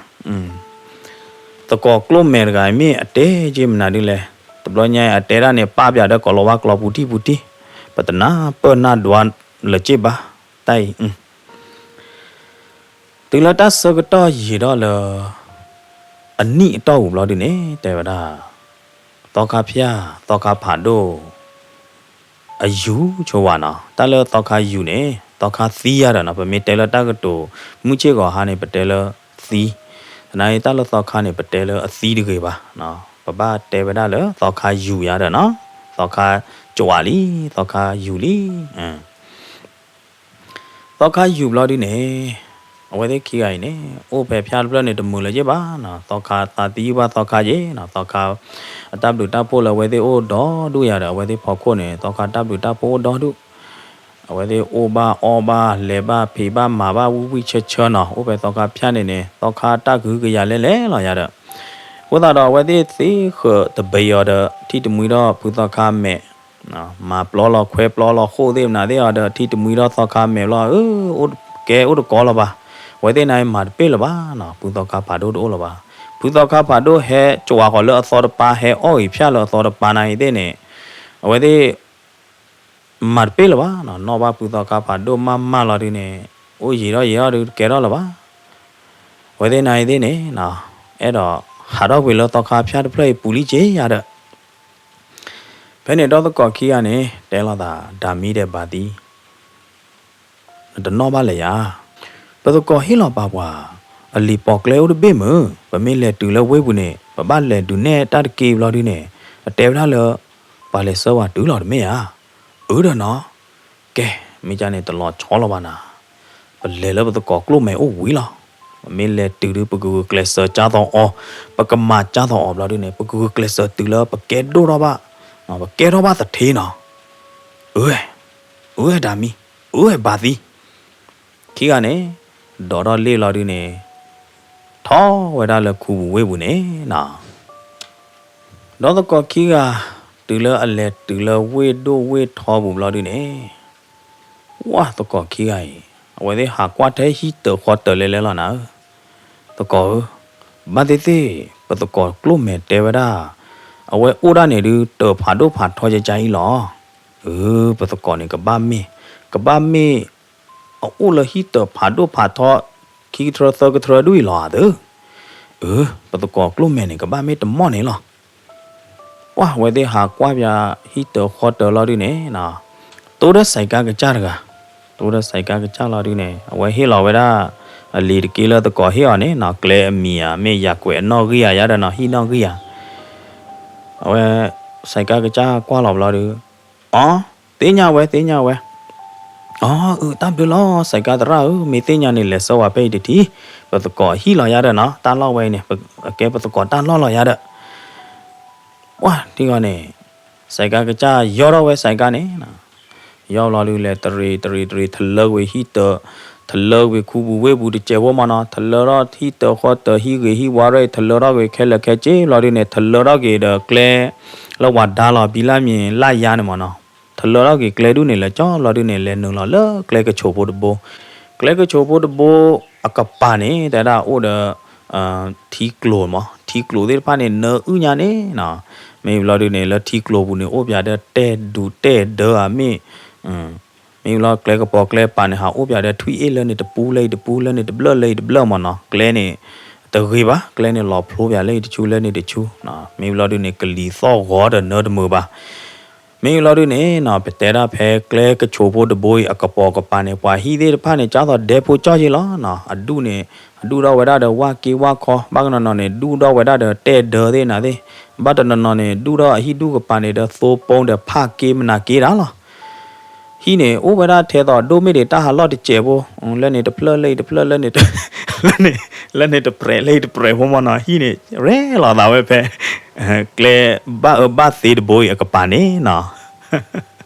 သကိးကျိၣ်မဲာ်တဂၤအံၤမ့ၢ်အတဲက့မနုၤဒ်လဲၣ်, တဘျီညါအံၤအတဲဒၣ်န့ၣ် ပာ်ပၠးဒီးကိးလီၤဝါကျီပူၤတံၢ်ပူၤတံၢ်, ပတနၢ်ပၢၢ်နၢ်ဒွးလၢၤက့ဘၣ်, တၢ်အံၤ တုၤလၢတၢ်ဆၢကတီၢ်ယံာ်ထီၣ်လၢ အနံၣ်အတီၢ်ပူၤဘျီဒုန့ၣ် တဲဝဲဒၣ် သီခါဖၠၣ် သီခါဖးဒိၣ် အယူၤဆိဝဲနီၤ. တၢ်လၢသီခါယူၤန့ၣ် သီခါသံယါဒီးနီၤ, ပမ့ၢ်တဲလၢတၢ်ကတိၤမုၢ်ဆ့ၣ်ဂီၤဟါန့ၣ် ပတဲလၢသံ, သနာ်က့ တၢ်လၢသီခါန့ၣ် ပတဲလၢအသံတဂ့ၤဘၣ်, ပဘၣ်တဲဝဲဒၣ်လၢသီခါယူၤယါဒီးနီၤ, သီခါကွၢ်လံ, သီခါယူၤလံ. သီခါယူၤဘျီဒုန့ၣ် အဝဲသ့ၣ်ခံဂၤအံၤန့ၣ် အိၣ်ဖဲဖၠၣ်တဖျၢၣ်န့ၣ် တမုာ်လၢၤက့ဘၣ်နီၤ, သီခါသးသံယုၢ်ဘၣ်သီခါယ့နီၤ, သီခါ အတၢ်ဘျုးတၢ်ဖှိၣ်လၢအဝဲသ့ၣ်အိၣ်ဒီဒူၣ်ယါဒီး အဝဲသ့ၣ်ဖီခိၣ်န့ၣ် သီခါတၢ်ဘျုးတၢ်ဖှိၣ်အိၣ်ဒီဒူၣ်, အဝဲသ့ၣ်အိၣ်ဘၣ်အီၣ်ဘၣ် လဲၤဘၣ်ဖံးဘၣ်မၤဘၣ်ဝံၣ်ဝံၣ်ဆၢဆၢနီၤ, အိၣ်ဖဲသီခါဖၠၣ်န့ၣ်န့ၣ် သီခါတၢ်ကဟုကယာ်လဲၣ်လဲၣ်လီၤယါဒီး အဃိသတးဒီး အဝဲသ့ၣ်သ့ဃၢၤတဘယီၤဒီး ထံၣ်တမှံဒီးဖုသီခါမဲာ် မၤပျီလီၤခွဲပျီလီၤဃိၣ်သ့ၣ်မနုၤသ့ၣ်အီၤဒီး ထံၣ်တမှံဒီးသီခါမဲာ်ဘျီ အၢ ကဲအိၣ်တကီလၢၤဘၣ်, အဝဲသ့ၣ်န့ၣ်မၤတပ့ၢ်လၢၤဘၣ်နီၤ, ဖုသီခါဖးဒိၣ်တအိၣ်လၢၤဘၣ်, ဖုသီခါဖးဒိၣ်ဟဲကွၢ်ဃီၤလၢအသီတပၤ ဟဲအီၣ်ဂ့ၤဖၠၣ်လၢအသီတပၤနၤအံၤသ့ၣ်န့ၣ် အဝဲသ့ၣ် မၤတပ့ၢ်လၢၤဘၣ်နီၤ, နီၣ်ဘၣ်ဖုသီခါဖးဒိၣ်မးမးလီၤဒုန့ၣ် အိၣ်ယံာ်ထီၣ်ယံာ်ထီၣ်ဒုတကဲထီၣ်လၢၤဘၣ်, အဝဲသ့ၣ်နၤအံၤသ့ၣ်န့ၣ် အဲၣ်ဒိးဟးထီၣ်ကွံာ်လၢသီခါဖၠၣ်တဖျၢၣ်အံၤပူၤလံက့ယါဒီး ဖဲန့ၣ်ဒီးသကိးခံဂၤန့ၣ် တဲလိာ်သး ဒၤမံဒီးဘၤသံ နတနီၣ်ဘၣ်လၢၤယၤ, ပသကိးဟ့ၣ်လီၤပာ်ပှၤ အလံာ်ပိာ်ကျဲအိၣ်တဘ့ၣ်မုၢ်, ပမ့ၢ်လဲၤတုၤလၢဝ့ၢ်ပူၤန့ၣ် ပဘၣ်လဲၤဒုးနဲၣ်တၢ်တက့ၢ်ဘျီဒုန့ၣ် အတဲဝဲဒၣ်လၢ ပှၤလဲၤဆှၢဝဲတုၤလီၤတမ့ၢ်ဧါ, အၢဒီးနီၤ, ကဲ မ့ၢ်ကန့ၣ်တလီၤဆီလီၤဘၣ်နၤ, ပလဲၤလၢပသကိးကျိၣ်မဲာ်အိၣ်ဝံၤလီၤ, ပမ့ၢ်လဲၤတုၤဒု ပကဂုာ်ကျဲးစၢးကၢ်သိးအီၤ, ပကမၤကၢ်သိးအီၤဘျီဒုန့ၣ် ပကဂုာ်ကျဲးစၢးတုၤလၢပကဲဒိၣ်ထီၣ်ဘၣ်, ပကဲထီၣ်ဘၣ်သထ့နီၤ, အၢ အၢ ဒၤမံ, အၢ ဘၤသံ, ခံဂၤန့ၣ် ဒိးထီၣ်လ့ၣ်လီၤဒုန့ၣ် ထီၣ်ဝဲဒၣ်လၢခူပူၤဝ့ၢ်ပူၤန့ၣ်နီၤ, ဒီးသကိးခံဂၤ တုၤလၢအလဲၤတုၤလၢဝ့ၢ်ဒိၣ်ဝ့ၢ်ထီပူၤဘျီဒုန့ၣ် ဝဲသကိးခံဂၤအံၤ အဝဲသ့ၣ်ဟးကွၢ်ထဲဟံၣ်တၢၤဃီတၢၤလဲၤလဲၤလီၤနၤဧၢ, သကိးဧၢ, ဘၣ်သ့ၣ်သ့ၣ် ပသကိးကျိၣ်မဲာ်တဲဝဲဒၣ် အဝဲအိၣ်ဒၣ်န့ၣ်ဒု တၢၤဖးဒိၣ်ဖးထီယကါအံၤလီၤ, အၢ ပသကိးန့ၣ်ကဘၣ်မ့ၢ်, ကဘၣ်မ့ၢ် အအိၣ်လၢဟံၣ်တၢၤဖးဒိၣ်ဖးထီ ခံကထြၢသၢကထြၢဒူၣ်အံၤလီၤဧါသၢ, အၢ ပသကိးကျိၣ်မဲာ်န့ၣ် ကဘၣ်မ့ၢ်တမီၢ်န့ၣ်လီၤ, ပှၢ်ဝဲသ့ၣ်ဟးကွၢ်ပၠးဟံၣ်တၢၤဃီတၢၤလီၤဒုန့ၣ် တိၢ်ဒီးစဲးကါကစၢ်တဂၤ, တိၢ်ဒီးစဲးကါကစၢ်လီၤဒုန့ၣ် အဝဲဟ့ၣ်လီၤဝဲဒၣ် အလံာ်တက့ၢ်လၢသကိးဟ့ၣ်အီၤန့ၣ်နီၤ, ကျဲအမံၤဧါမ့ၢ်ယၤကွဲးအနီၣ်ဂံၢ်ဧါ ယၤဒီးနီၤ ဟံၣ်နီၣ်ဂံၢ်ဧါ, အဝဲ စဲးကါကစၢ်ကွၢ်လီၤဘျီဒု အီ သ့ၣ်ညါဝဲ သ့ၣ်ညါဝဲ, အီ အု တၢ်ဘျုးလီၤ စဲးကါသရၣ်ဧၢ, မ့ၢ်သ့ၣ်ညါန့ၣ် လဲၤဆှၢဝဲဖဲအံၤတထံၣ်, ပသကိးဟံၣ်လီၤယၤဒီးနီၤ, တၢ်လီၢ်ဝဲအံၤန့ၣ် ကဲပသကိးတၢ်လီၢ်လီၤယၤဒီး ပှၢ်ထံဂီၤန့ၣ် စဲးကါကစၢ်ယီၢ်ထီၣ်ဝဲစဲးကါန့ၣ် ယီၢ်ဘျီဒုလဲၤတရံးတရံးတရံး ထလၢကွံာ်ဟံၣ်တၢၤ, ထလၢကွံာ်ခူပူၤဝ့ၢ်ပူၤတစဲးဖိမးနီၤ, ထလၢထီၣ်ဟံၣ်တၢၤဃီတၢၤ ဟံၣ်ဂ့ၤဟံၣ်ဝါရဲၣ် ထလၢထီၣ်ကွံာ်ခဲလၢာ်ခဲဆ့ဘျီဒုန့ၣ် ထလၢထီၣ်က့ၤဒီးကျဲ လၢဝၤဒါလီၤ ဘံလၢမံၤလၢယါန့ၣ်မးနီၤ, ထလၢထီၣ်က့ၤကျဲဒုန့ၣ် လဲၤကၠီဘျီဒုန့ၣ် လဲၤနုာ်လီၤလၢကျဲကဆိးဖိတဘိ, ကျဲကဆိးဖိတဘိ အကပၤန့ၣ် တဲဒၣ်အိၣ်ဒီး ထံကျိၤမး ထံကျိၤသ့ၣ်တဖၣ်န့ၣ် နၢအုၣ်ညါန့ၣ်နီၤ, မ့ၢ်ဘျီဒုန့ၣ် လၢထံကျိၤပူၤန့ၣ် အိၣ်ပၠးဒီးတဲၢ်ဒူးတဲၢ်ဒၢဧါမ့ၢ် မ့ၢ်ဘျီကျဲကပီၤကျဲပၤန့ၣ် ဟးအိၣ်ပၠးဒီးထွံၣ်အ့ၣ်လၢန့ၣ်တပူ လၢအံၤတပူ လၢန့ၣ်တဘျၢၣ် လၢအံၤတဘျၢၣ်မးနီၤ, ကျဲန့ၣ် တဂ့ၤဘၣ် ကျဲန့ၣ်လီၤဖျိပၠးလၢအံၤတဆူ လၢန့ၣ်တဆူ, မ့ၢ်ဘျီဒုန့ၣ် ကလံၤသီၣ်ဂီၤဒီးနၢတမုာ်ဘၣ် မ့ၢ်ဘျီဒုန့ၣ်နီၤ ပတဲဒၣ်ဖဲကျဲကဆိးဖိတဘိအံၤ အကပီၤကပၤန့ၣ် ပှၤဟံၣ်သ့ၣ်တဖၣ်န့ၣ် ကၢ်သိးဒဲဖိကၠီၢ်ယ့လီၤနီၤ, အဒူၣ်န့ၣ် အဒူၣ်ထီၣ်ဝဲဒၣ်ဒီးဝၣ်က့ဝၣ်ခီ, ဘၣ်ကနီၤနီၤန့ၣ် ဒူၣ်ထီၣ်ဝဲဒၣ်ဒီးတဲၢ်ဒၢသ့ၣ်နၤသ့ၣ်, ဘၣ်တနီၤနီၤန့ၣ် ဒူၣ်ထီၣ်အဟံၣ်ဒူၣ်ကပၤန့ၣ်ဒီးသိပိၢ်ဒီးဖးက့မနၤက့တၢ်လီၤ ဟံၣ်န့ၣ် အိၣ်ဝဲဒၣ်ထဲသိးဒိၣ်မ့ၢ်ဒံးတၢ်ဟးလီၢ်တစဲးဖိ, လၢန့ၣ်တဖျၢၣ်လၢအံၤတဖျၢၣ်လၢန့ၣ် လၢန့ၣ်တပြဲးလၢအံၤတပြဲးဖိမးနီၤ, ဟံၣ်န့ၣ် ရဲၣ်လီၤသးဝဲဖဲ ကျဲဘၣ်အၢဘၣ်သီတဘိအံၤအကပၤန့ၣ်နီၤ,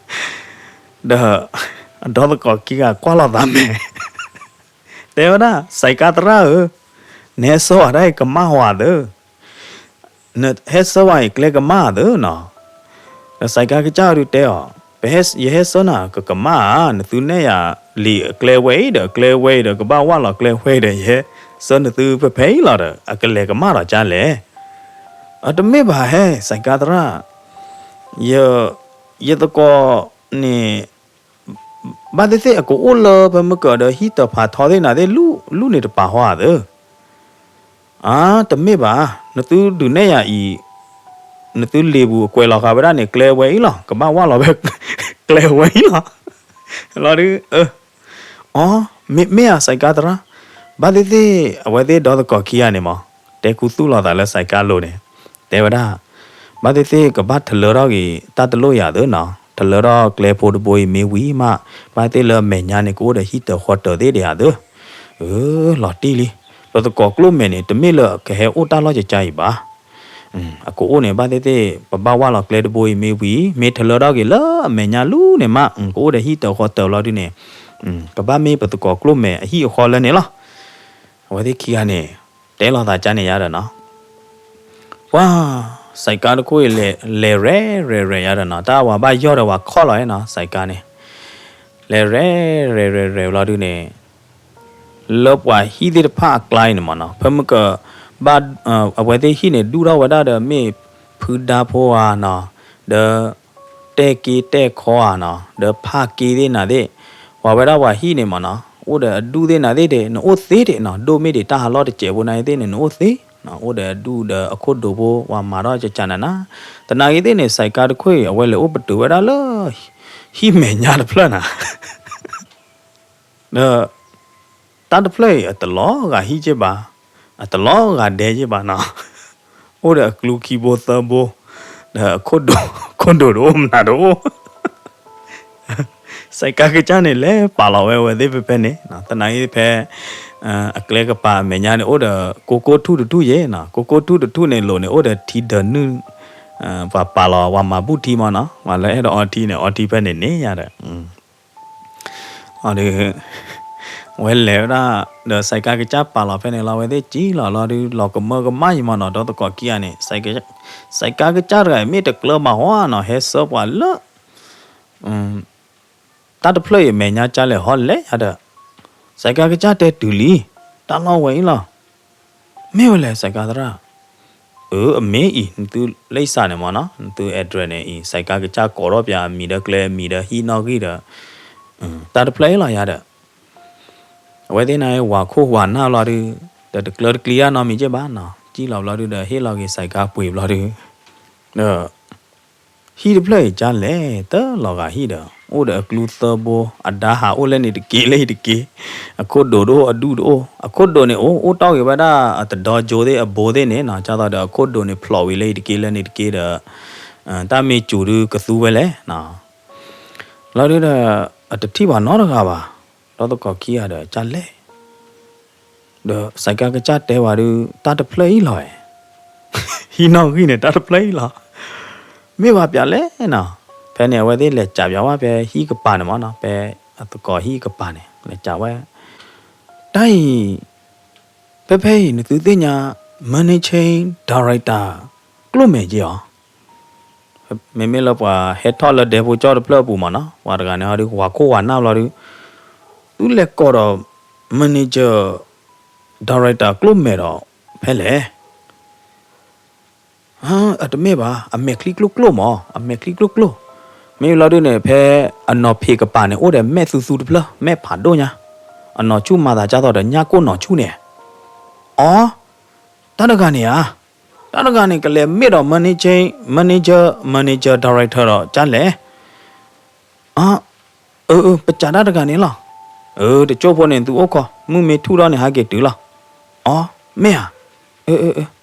ဒီး အဒီသကိးခံဂၤကွၢ်လိာ်သးမဲာ် တဲဝဲဒၣ် စဲးကါသရၣ်ဧၢ, နဟဲဆှၢဝဲဒၣ်အံၤကမၣ်ဝဲသၢ နဟဲဆှၢဝဲအံၤကျဲကမၣ်သၢနီၤ, ဒီးစဲးကါကစၢ်ဒုတဲအီၤ, ပဟဲ ယဟဲဆှၢနၤကကမၣ်ဧါ, နသုနဲၣ်ယၤလံာ်အကျဲဝဲအံၤဒီး အကျဲဝဲအံၤဒီး ကဘၣ်ဝၢ်လီၤကျဲဝဲအံၤဒီး ယဟဲ ဆှၢနသုဖဲဖဲအံၤလီၤဒီး အကလဲၤကမၣ်ဒီးကၢ်လဲၣ်. အတမ့ၢ်ဘၣ်ဟဲ စဲးကါသရၣ်, ယ ယသကိးန့ၣ် ဘၣ်သ့ၣ်သ့ၣ်အကအိၣ်လၢဖဲမုၢ်ကၢၤဒီးဟံၣ်တဖးထီသ့ၣ်နၤသ့ၣ် လူလူန့ၣ်တပာ်ဟီဧါသၢ အါ တမ့ၢ်ဘၣ်, နသုဒုးနဲၣ်ယၤအံၤ, နသုလ့ၤပူၤအကွဲးလီၤဃာ်ဝဲဒၣ်န့ၣ် ကျဲဝဲအံၤလီၤ, ကဘၣ်ဝၢ်လီၤဝဲ ကျဲဝဲအံၤလီၤ. လီၤဒုး အ အီ မ့ၢ် မ့ၢ်ဧါ စဲးကါသရၣ်, ဘၣ်သ့ၣ်သ့ၣ် အဝဲသ့ၣ်ဒီသကိးခံဂၤန့ၣ်မး, တဲခူသူၣ်လီၤသးလၢစဲးကါလိၤန့ၣ်, တဲဝဲဒၣ်, ဘၣ်သ့ၣ်သ့ၣ်ကဘၣ်ထလၢထီၣ်က့ၤ တၢ်တလိၣ်ယၤသၢနီၤ, ထလၢထီၣ်ကျဲဖိတဘိအံၤမ့ၢ်ဝံၤမး, ဘၣ်သ့ၣ်လၢအမဲာ်ညါန့ၣ် ကအိၣ်ဒီးဟံၣ်တၢၤဃီတၢၤသ့ၣ်ဒံးဧါသၢ. အၢ လီၤတံၢ်လံ, ပသကိးကျိၣ်မဲာ်န့ၣ် တမ့ၢ်လၢကဟဲအိၣ်တၢ်လီၢ်ကကါအံၤဘၣ် အကအိၣ်န့ၣ် ဘၣ်သ့ၣ်သ့ၣ် ပဘၣ်ဝၢ်လီၤကျဲတဘိအံၤမ့ၢ်ဝံၤ မ့ၢ်ထလၢထီၣ်က့ၤလၢအမဲာ်ညါလူၤန့ၣ်မး ကအိၣ်ဒီးဟံၣ်တၢၤဃီတၢၤလီၤဒုန့ၣ်, ကဘၣ်မ့ၢ်ပသကိးကျိၣ်မဲာ်အဟံၣ်အဃီလၢန့ၣ်လီၤ. အဝဲသ့ၣ်ခံဂၤန့ၣ် တဲလီၤသးကၢ်န့ၣ်ယါဒီးနီၤ, ပှၤ စဲးကါတခိၣ်အံၤ လဲၤရဲၣ်ရဲၣ်ရဲၣ်ယါဒီးနီၤ, တၢ်ဝၤဘၣ်ယီၢ်ဒီးဝၤခီၣ်လီၤနီၤ, စဲးကါန့ၣ် လဲၤရဲၣ်ရဲၣ်ရဲၣ်ရဲၣ်လီၤဒုန့ၣ် လၢပှၤဟံၣ်သ့ၣ်တဖၣ်အကျါအံၤန့ၣ်မးနီၤ, ဖဲမုၢ်ကၢၤ ဘၣ် အဝဲသ့ၣ်ဟံၣ်န့ၣ် ဒူၣ်ထီၣ်ဝဲဒၣ်ဒီးမ့ၢ်ဖုဒါဖိဧါနီၤ, ဒီး တဲာ်က့တဲာ်ခီဧါနီၤ, ဒီးဖးက့သ့ၣ်နၤသ့ၣ်, ပှၤဝဲဒၣ်ပှၤဟံၣ်န့ၣ်မးနီၤ, အိၣ်ဒီးအဒူၣ်သ့ၣ်နၤသ့ၣ်ဒၣ် နအိၣ်သ့ဒၣ်နီၤ, ဒိၣ်မ့ၢ်ဒၣ်တၢ်ဟးလီၢ်တစဲးဖိနၤသ့ၣ်န့ၣ် နအိၣ်သ့, အိၣ်ဒီးအဒူၣ်ဒီးအခိၣ်ဒိးဖိ ပှၤမၤထီၣ်ကကနၤနၤ, သနာ်က့သ့ၣ်န့ၣ် စဲးကါတခိၣ်အံၤ အဝဲလဲၤအိၣ်ပတုာ်ဝဲဒၣ်လၢ ဟံၣ်မဲာ်ညါတဖျၢၣ်နၤ ဒီး တၢ်တဖျၢၣ်အံၤ အတလီၤဂာ်ဟံၣ်က့ဘၣ်, အတလီၤဂာ်ဒဲက့ဘၣ်နီၤ, အိၣ်ဒီးအကျူခံဘိသၢဘိ, ဒီးအခိၣ်ဒိးတအိၣ်မနုၤတအိၣ်, စဲးကါကစၢ်န့ၣ် လဲၤပာ်လီၤဝဲအဝဲသ့ၣ်ဖဲဖဲန့ၣ်, သနာ်က့ဖဲ အကျဲကပၤအမဲာ်ညါန့ၣ် အိၣ်ဒီး ကိကိၣ်ထူၣ်တထူၣ်ယဲနီၤ, ကိကိၣ်ထူၣ်တထူၣ်န့ၣ် လိၤန့ၣ် အိၣ်ဒီးထံဒၢးနုၢ်, ပှၤပာ်လီၤ ပှၤမၤဘူၣ်ထံမးနီၤ, ပှၤလၢအဲၣ်ဒိးအီထံန့ၣ် အီထံဖဲန့ၣ်န့ၣ်ယါဒီး အဒီး ဝဲလဲၤဝဲဒၣ် ဒီးစဲးကါကစၢ်ပာ်လီၤဖဲန့ၣ်လီၤ, အဝဲသ့ၣ်စံၣ်လီၤလီၤဒုး လီၤကမၢကမၣ်ယံၤမးနီၤ, ဒီသကိးခံဂၤန့ၣ် စဲးကါကစၢ်တဂၤအံၤ မ့ၢ်တကျၢၤဘၣ်ဟီနီၤ, ဟဲဆှၢပှၤလၢ တၢ်တဖျၢၣ်အံၤ အမဲာ်ညါကၢ်လဲၣ်ဟီလဲၣ်ယါဒီး စဲးကါကစၢ်တဲတုၤလံ, တၢ်လီၢ်ဝဲအံၤလီၤ. မ့ၢ်ဝဲလဲၣ် စဲးကါသရၣ်, အၢ အမ့ၢ်အံၤ နသုလံာ်စးန့ၣ်မးနီၤ, နသု address န့ၣ်အံၤ စဲးကါကစၢ်ကိးထီၣ်ပၠးအမံၤဒီးကျဲအမံၤဒီးဟံၣ်နီၣ်ဂံၢ်ဒီး တၢ်တဖျၢၣ်အံၤလီၤယါဒီး အဝဲသ့ၣ်န့ၣ် ဝၤခိၣ်ဝၤနၢ်ဘျီဒုး ဒီးတကျၢၤတကျံၤဧါနီတမံၤက့ဘၣ်နီၤ, စံၣ်လီၤဘျီဒုးဒီး ဟ့ၣ်လီၤက့ၤစဲးကါပှ့ၤဘျီဒုး ဒီး ဟံၣ်တဖျၢၣ်အံၤကၢ်လဲၣ် တလီၤဂာ်ဟံၣ်ဒီး အိၣ်ဒီးအကျူသၢဘိ, အဒါဟးအိၣ်လၢန့ၣ်တက့ၢ်လၢအံၤတက့ၢ်, အခိၣ်ဒိးတအိၣ် အဒူၣ်တအိၣ်, အခိၣ်ဒိးန့ၣ်အိၣ် အိၣ်တီၢ်က့ၤဝဲဒၣ်အတဒီကၠိသ့ၣ်အဘိသ့ၣ်န့ၣ်နီၤ, ကၢ်သိးဒီးအခိၣ်ဒိးန့ၣ်ဖျိးဝံၤလၢအံၤတက့ၢ်လၢန့ၣ်တက့ၢ်ဒီး တၢ်မ့ၢ်စူၤဒုးကသူဝဲလဲၣ်နီၤ, လီၤဒုးဒီး အတထံၣ်ဘၣ်နီတဂၤဘၣ်, ဒီသကိးခံဂၤဒီးကၢ်လဲၣ် ဒီးစဲးကါကစၢ်တဲဝဲဒုး တၢ်တဖျၢၣ်အံၤလီၤ, ဟံၣ်နီၣ်ဂံၢ်န့ၣ် တၢ်တဖျၢၣ်အံၤလီၤ, မ့ၢ်ဘၣ်ပၠးလဲၣ်နီၤ, ဖဲန့ၣ် အဝဲသ့ၣ်လဲၤကးပၠးဝဲဖဲဟံၣ်ကပၤန့ၣ်မးနီၤ, ဖဲအသကိးဟံၣ်ကပၤန့ၣ် လဲၤကးဝဲ, တၢ်အံၤ ဖဲဖဲအံၤ နသုသ့ၣ်ညါ managing director ကျိၣ်မဲာ်က့ၤအီၤ မ့မ့ၢ်လၢပှၤဟဲထီၣ်လၢဒဲဖိကၠီတဖျၢၣ်အပူၤမးနီၤ, ပှၤတဂၤန့ၣ်ဟီဒုး ဝၤခိၣ်ဝၤနၢ်ဘျီဒုး, သုလဲၤကိးဒီး manager director ကျိၣ်မဲာ်ဒီး ဖဲလဲၣ်, အတမ့ၢ်ဘၣ်, အမဲာ်ချံကျိၣ်ကျိၣ်မး, အမဲာ်ချံကျိၣ်ကျိၣ်, မ့ၢ်ဘျီဒုးန့ၣ် ဖဲအနီၢ်ဖံးကပၤန့ၣ် အိၣ်ဒီးမဲာ်သူသူတဖျၢၣ်, မဲာ်ဖးဒိၣ်ညါ, အနီၢ်ဆူၣ်မၤသးကၢ်သိးဒီးညၣ်ကိၢ်နီၢ်ဆူၣ်န့ၣ်, အီ တၢ်တဂၤန့ၣ်ဧါ, တၢ်တဂၤန့ၣ် ကလဲၤမ့ၢ်ဒီး manager, manager, manager director ဒီးကၢ်လဲၣ်, အၢ အၢ ပစံးတၢ်တဂၤန့ၣ်လီၤ, အၢ တကၠိဖိန့ၣ် သုအိၣ်ခိး, မုၢ်မ့ၢ်ထူၣ်ထီၣ်န့ၣ် ဟဲက့ၤတုၤလီၤ, အီ မ့ၢ်ဧါ, အၢ အၢ အၢ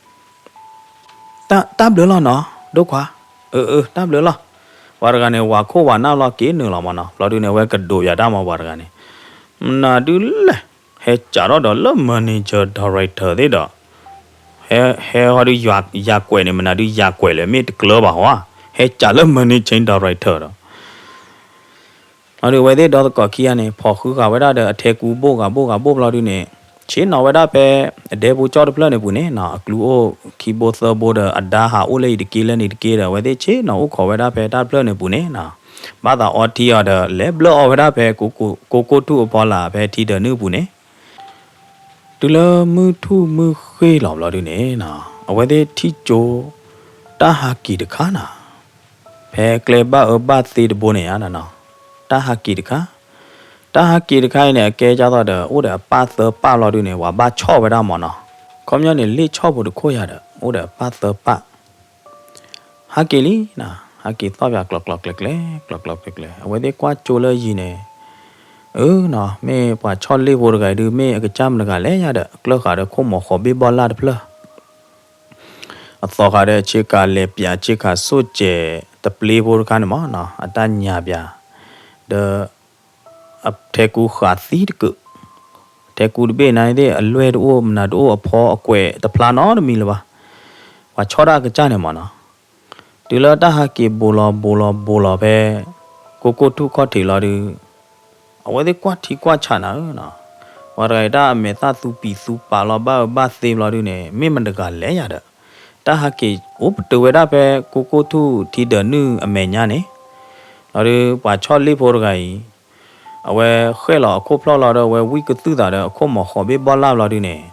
တၢ်ဘျုးလီၤနီၤ ဒိၣ်ခွါ, အၢ အၢ တၢ်ဘျုးလီၤ, ပှၤတဂၤန့ၣ် ဝၤခိၣ်ဝၤနၢ်လီၤက့ၤနုာ်လီၤမးနီၤ, ဘျီဒုးန့ၣ် အဝဲကဒိးယၤတၢ်မးပှၤတဂၤန့ၣ်, မနုၤဒုးလဲၣ်, ဟဲစံးထီၣ်ဒီးလၢ manager director သ့ၣ်ဒီး, ဟဲဟီဒုးယၤကွဲးန့ၣ် မနုၤဒုးယၤကွဲးလဲၣ် မ့ၢ်တကျၢၤဘၣ်ဟီဧါ, ဟဲစံးလၢ managing director ဒီး အီၤဒုး အဝဲသ့ၣ်ဒီသကိးခံဂၤန့ၣ် ဖီၣ်ဃုဂၤဝဲဒၣ်ဒီးအထဲကူဘိၣ်ဂၤဘိၣ်ဂၤဘိၣ်ဘျီဒုးန့ၣ်, ဆ့ၣ်နီၤဝဲဒၣ်ဖဲ အဒဲဖိကၠီတဖျၢၣ်န့ၣ်ပူၤန့ၣ်နီၤ, အကျူအိၣ်ခံဘိသၢဘိဒီး အဒါဟးအိၣ်လၢအံၤတက့ၢ်လၢန့ၣ်တက့ၢ်ဒီး အဝဲသ့ၣ်ဆ့ၣ်နီၤအိၣ်ခိးဝဲဒၣ်ဖဲတၢ်တဖျၢၣ်န့ၣ်ပူၤန့ၣ်နီၤ, ဘၣ်သးအီထံအီၤဒီး လဲၤဘျၢအီၤဝဲဒၣ်ဖဲ ကိကိၣ်ထူၣ်အဖီလာ်ဖဲထံဒၢးနုၢ်ပူၤန့ၣ်, တုၤလၢမုၢ်ထူၣ်မုၢ်ဃ့လီၤဘျီဒုန့ၣ်နီၤ, အဝဲသ့ၣ်ထံၣ်ကၠိ တၢ်ဟးက့ၤတခါနီၤ, ဖဲကျဲဘၣ်အၢဘၣ်သီတဘိန့ၣ်ဧါနီၤ, တၢ်ဟးက့ၤတခါ, တၢ်ဟးက့ၤတခါအံၤန့ၣ် အကဲကၢ်သိးဒီး အိၣ်ဒီးအပၢ်သၢပၢ်ဘျီဒုန့ၣ် ပှၤဘၣ်ဆီၣ်ဝဲဒၣ်မၢ်နီၤ, ခီပညီန့ၣ် လ့ၣ်ဆီၣ်ဖိတခိၣ်ယၤဒီး အိၣ်ဒီးအပၢ်သၢပၢ် ဟးက့ၤလံနီၤ, ဟးက့ၤသီၣ်ပၠးကျီကျီကျဲကျဲ, ကျီကျီကျဲကျဲ, အဝဲသ့ၣ်ကွၢ်ကၠိလၢယံၤန့ၣ်, အၢနီၤ, မ့ၢ်ပှၤဆီၣ်လ့ၣ်ဖိတဂၤအံၤဒု မ့ၢ်အကစၢ်မတဂၤလဲၣ်ယၤဒီး အကျၢၢ်ဃာ်ဒီးခိၣ်မီၤဃီၤဘ့ၣ်ဘီလၢ်တဖျၢၣ်, အသီဃာ်ဒီးဆ့ကၤလဲၤပၠးဆ့ကၤစိၣ်စဲးတပျ့ဖိတခါန့ၣ်မၢ်နီၤ, အတၢ်ညါပၠး, ဒီး အထဲကူဃာ်သံတကုာ်, ထဲကူတဘ့ၣ်န့ၣ်သ့ၣ် အလွဲၢ်တအိၣ် မနုၤတအိၣ် အဖီအကွဲးတဖျါနီတမံၤလၢၤဘၣ်, ပှၤဆီၣ်တၢ်ကစၢ်န့ၣ်မၢ်နီၤ, တုၤလၢတၢ်ဟးက့ၤဘိးလီၤဘိးလီၤဘိးလီၤဖဲ ကိကိၣ်ထူၣ်ခီၣ်ထံးလီၤဒု အဝဲသ့ၣ်ကွၢ်ထံကွၢ်ဆးနၤဧၢနီၤ, ပှၤတဂၤအံၤတၢ်အမဲာ်သၣ်သူပံၤသူပာ်လီၤဘၣ်အၢဘၣ်သီဘျီဒုန့ၣ် မ့ၢ်မတဂၤလဲၣ်ယၤဒီး တၢ်ဟးက့ၤအိၣ်ပတုာ်ဝဲဒၣ်ဖဲကိကိၣ်ထူၣ်ထံဒၢးနုၢ်အမဲာ်ညါန့ၣ်, လီၤဒု ပှၤဆီၣ်လ့ၣ်ဖိတဂၤအံၤ အဝဲဃဲၣ်လီၤအခိၣ်ဖျီၣ်လီၤဒီး အဝဲဝံၣ်ကသုၣ်သးဒီးအခိၣ်မီၤဃီၤဘ့ၣ်ဘီလၢ်ဘျီဒုန့ၣ်,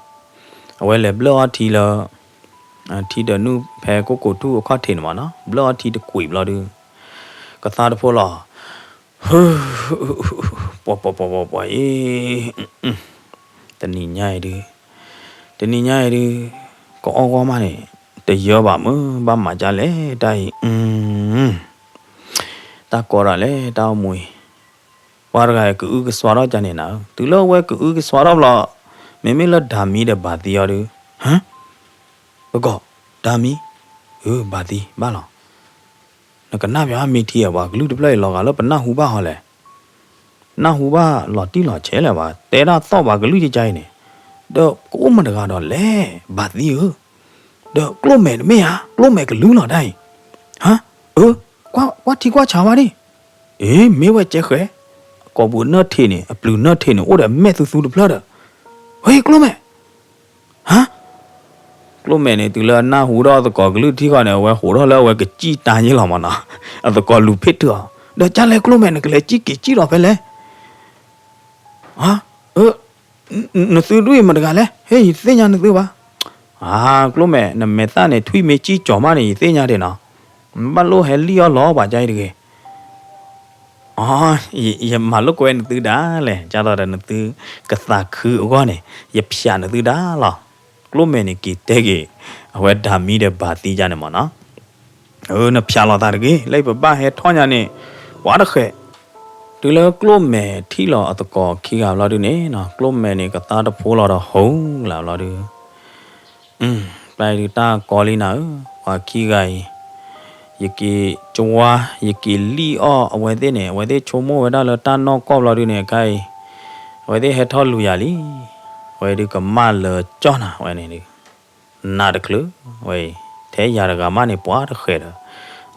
အဝဲလဲၤဘျၢၣ်အီထံလၢ ထံဒၢးနုၢ်ဖဲကိကိၣ်ထူၣ်အခီၣ်ထံးန့ၣ်မၢ်နီၤ, ဘျၢၣ်အီထံတကွံာ်ဘျီဒု ကသါတဖိလီၤ, ပှၤပှၤပှၤပှၤပှၤအံၤ, တနံၤညါအံၤဒု, တနံၤညါအံၤဒု, ကအီၣ်ဂီၢ်မးန့ၣ် တယၢဘၣ်မုၢ် ဘၣ်မၤကၢ်လဲၣ်တၢ်အံၤ, တၢ်ကီဒၣ်လဲၣ်တၢ်အိၣ်မူအံၤ, ပှၤတဂၤအံၤကအုကစွါထီၣ်ကန့ၣ်နၤဧၢ, တုၤလၢအဝဲကအုကစွါထီၣ်ဘျီ, မ့မ့ၢ်လၢဒၤမံဒီးဘၣ်သံအီၤဒု, ဟၢ, သကိး, ဒၤမံ, အၢ ဘၣ်သံဘၣ်လီၤ, နကနၣ်ပၠးမ့ၢ်ထံဧါ ပှၤကလုၢ်တဖျၢၣ်အံၤလီၤဂာ်လၢပနၢ်ဟူဘၣ်ဟီလဲၣ် နၢ်ဟူဘၣ်လီၤတံၢ်လီၤဆဲးလၢၤဘၣ်, တဲဒၣ်သီၣ်ပှၤကလုၢ်ကကါအံၤန့ၣ်, ဒီးကအိၣ်မတဂၤဒီးလဲၣ် ဘၣ်သံဧၢ, ဒီးကျိၣ်မဲာ်တမ့ၢ်ဧါ, ကျိၣ်မဲာ်ကလုၢ်လီၤတၢ်အံၤ, ဟါ, အၢ, ကွၢ်ထံကွၢ်ဆးဝဲဒၣ်, အ့ မ့ၢ်ဝဲကဲဃဲ, ကိာ်ပူၤနၢၣ်ထံးန့ၣ် အပျုၤနၢၣ်ထံးန့ၣ် အိၣ်ဒီးမဲာ်သူသူတဖျၢၣ်ဒီး, ဟ့ ကျိၣ်မဲာ် ဟါ, ကျိၣ်မဲာ်န့ၣ် တုၤလၢအနၢ်ဟူဒီးသကိးကလုၢ်ထံဃီန့ၣ် အဝဲဟးထီၣ်လၢအဝဲကစံၣ်တၢ်ယ့ၢ်လီၤမၢ်နီၤ, အသကိးလူၤဖ့ၣ်ထုးအီၤ, ဒီးကၢ်လဲၣ်ကျိၣ်မဲာ် နကလဲၤစံၣ်က့ၤစံၣ်လီၤဖဲလဲၣ်, အၢ, နသုဒ်အံၤမတဂၤလဲၣ်, ဟ့ ယသ့ၣ်ညါနသုဘၣ်, အၢ ကျိၣ်မဲာ် နမဲာ်သၣ်န့ၣ် ထွံၣ်မ့ၢ်စံၣ်ကၠီၤမးန့ၣ် ယသ့ၣ်ညါဒံးနီၤ, နဘၣ်လိၣ်ဟဲလံၣ်အီၣ်လီၤပှၤကါအံၤတဂ့ၤ အၢ, ယမၤလိာ်ကွဲနသုဒၣ်လဲာ်, ကၢ်သိးဒီးနသုကသးခုအဂီၢ်န့ၣ် ယဖျးနသုဒၣ်လီၤ, ကျိၣ်မဲာ်န့ၣ်က့ၤတဲက့ၤ အဝဲဒၤမံဒီးဘၣ်သံကါန့ၣ်မၢ်နီၤ, အၢ နဖျးလီၤသးတဂ့ၤ, လၢပဘၣ်ဟဲထီၣ်ညါန့ၣ် ပှၤတဃဲး, တုၤလၢကျိၣ်မဲာ်ထံၣ်လီၤအသကိးခံဂၤဘျီဒုန့ၣ်နီၤ, ကျိၣ်မဲာ်န့ၣ်ကသါတဖိလီၤဒီးဟိလၢ်ဘျီဒု ပျဲဒုးတၢ်ကီလံနၤဧၢ, ပှၤခံဂၤအံၤ, ယက့ၤကဝါ, ယက့ၤလံၣ်အီၣ်အဝဲသ့ၣ်န့ၣ် အဝဲသ့ၣ်ဆိကမိၣ်ဝဲဒၣ်လၢတၢ်နီၢ်ကီၢ်ဘျီဒုန့ၣ် အခါအံၤ, အဝဲသ့ၣ်ဟဲထီၣ်လူၤယၤလံ, အဝဲဒုးကမၣ်လၢာ်ကၠီၣ်နၤဝဲန့ၣ်ဒုး, နးတချုး, ဝဲအံၤ, ထဲယၤတဂၤမးန့ၣ် ပှၤတဃဲးဒီး,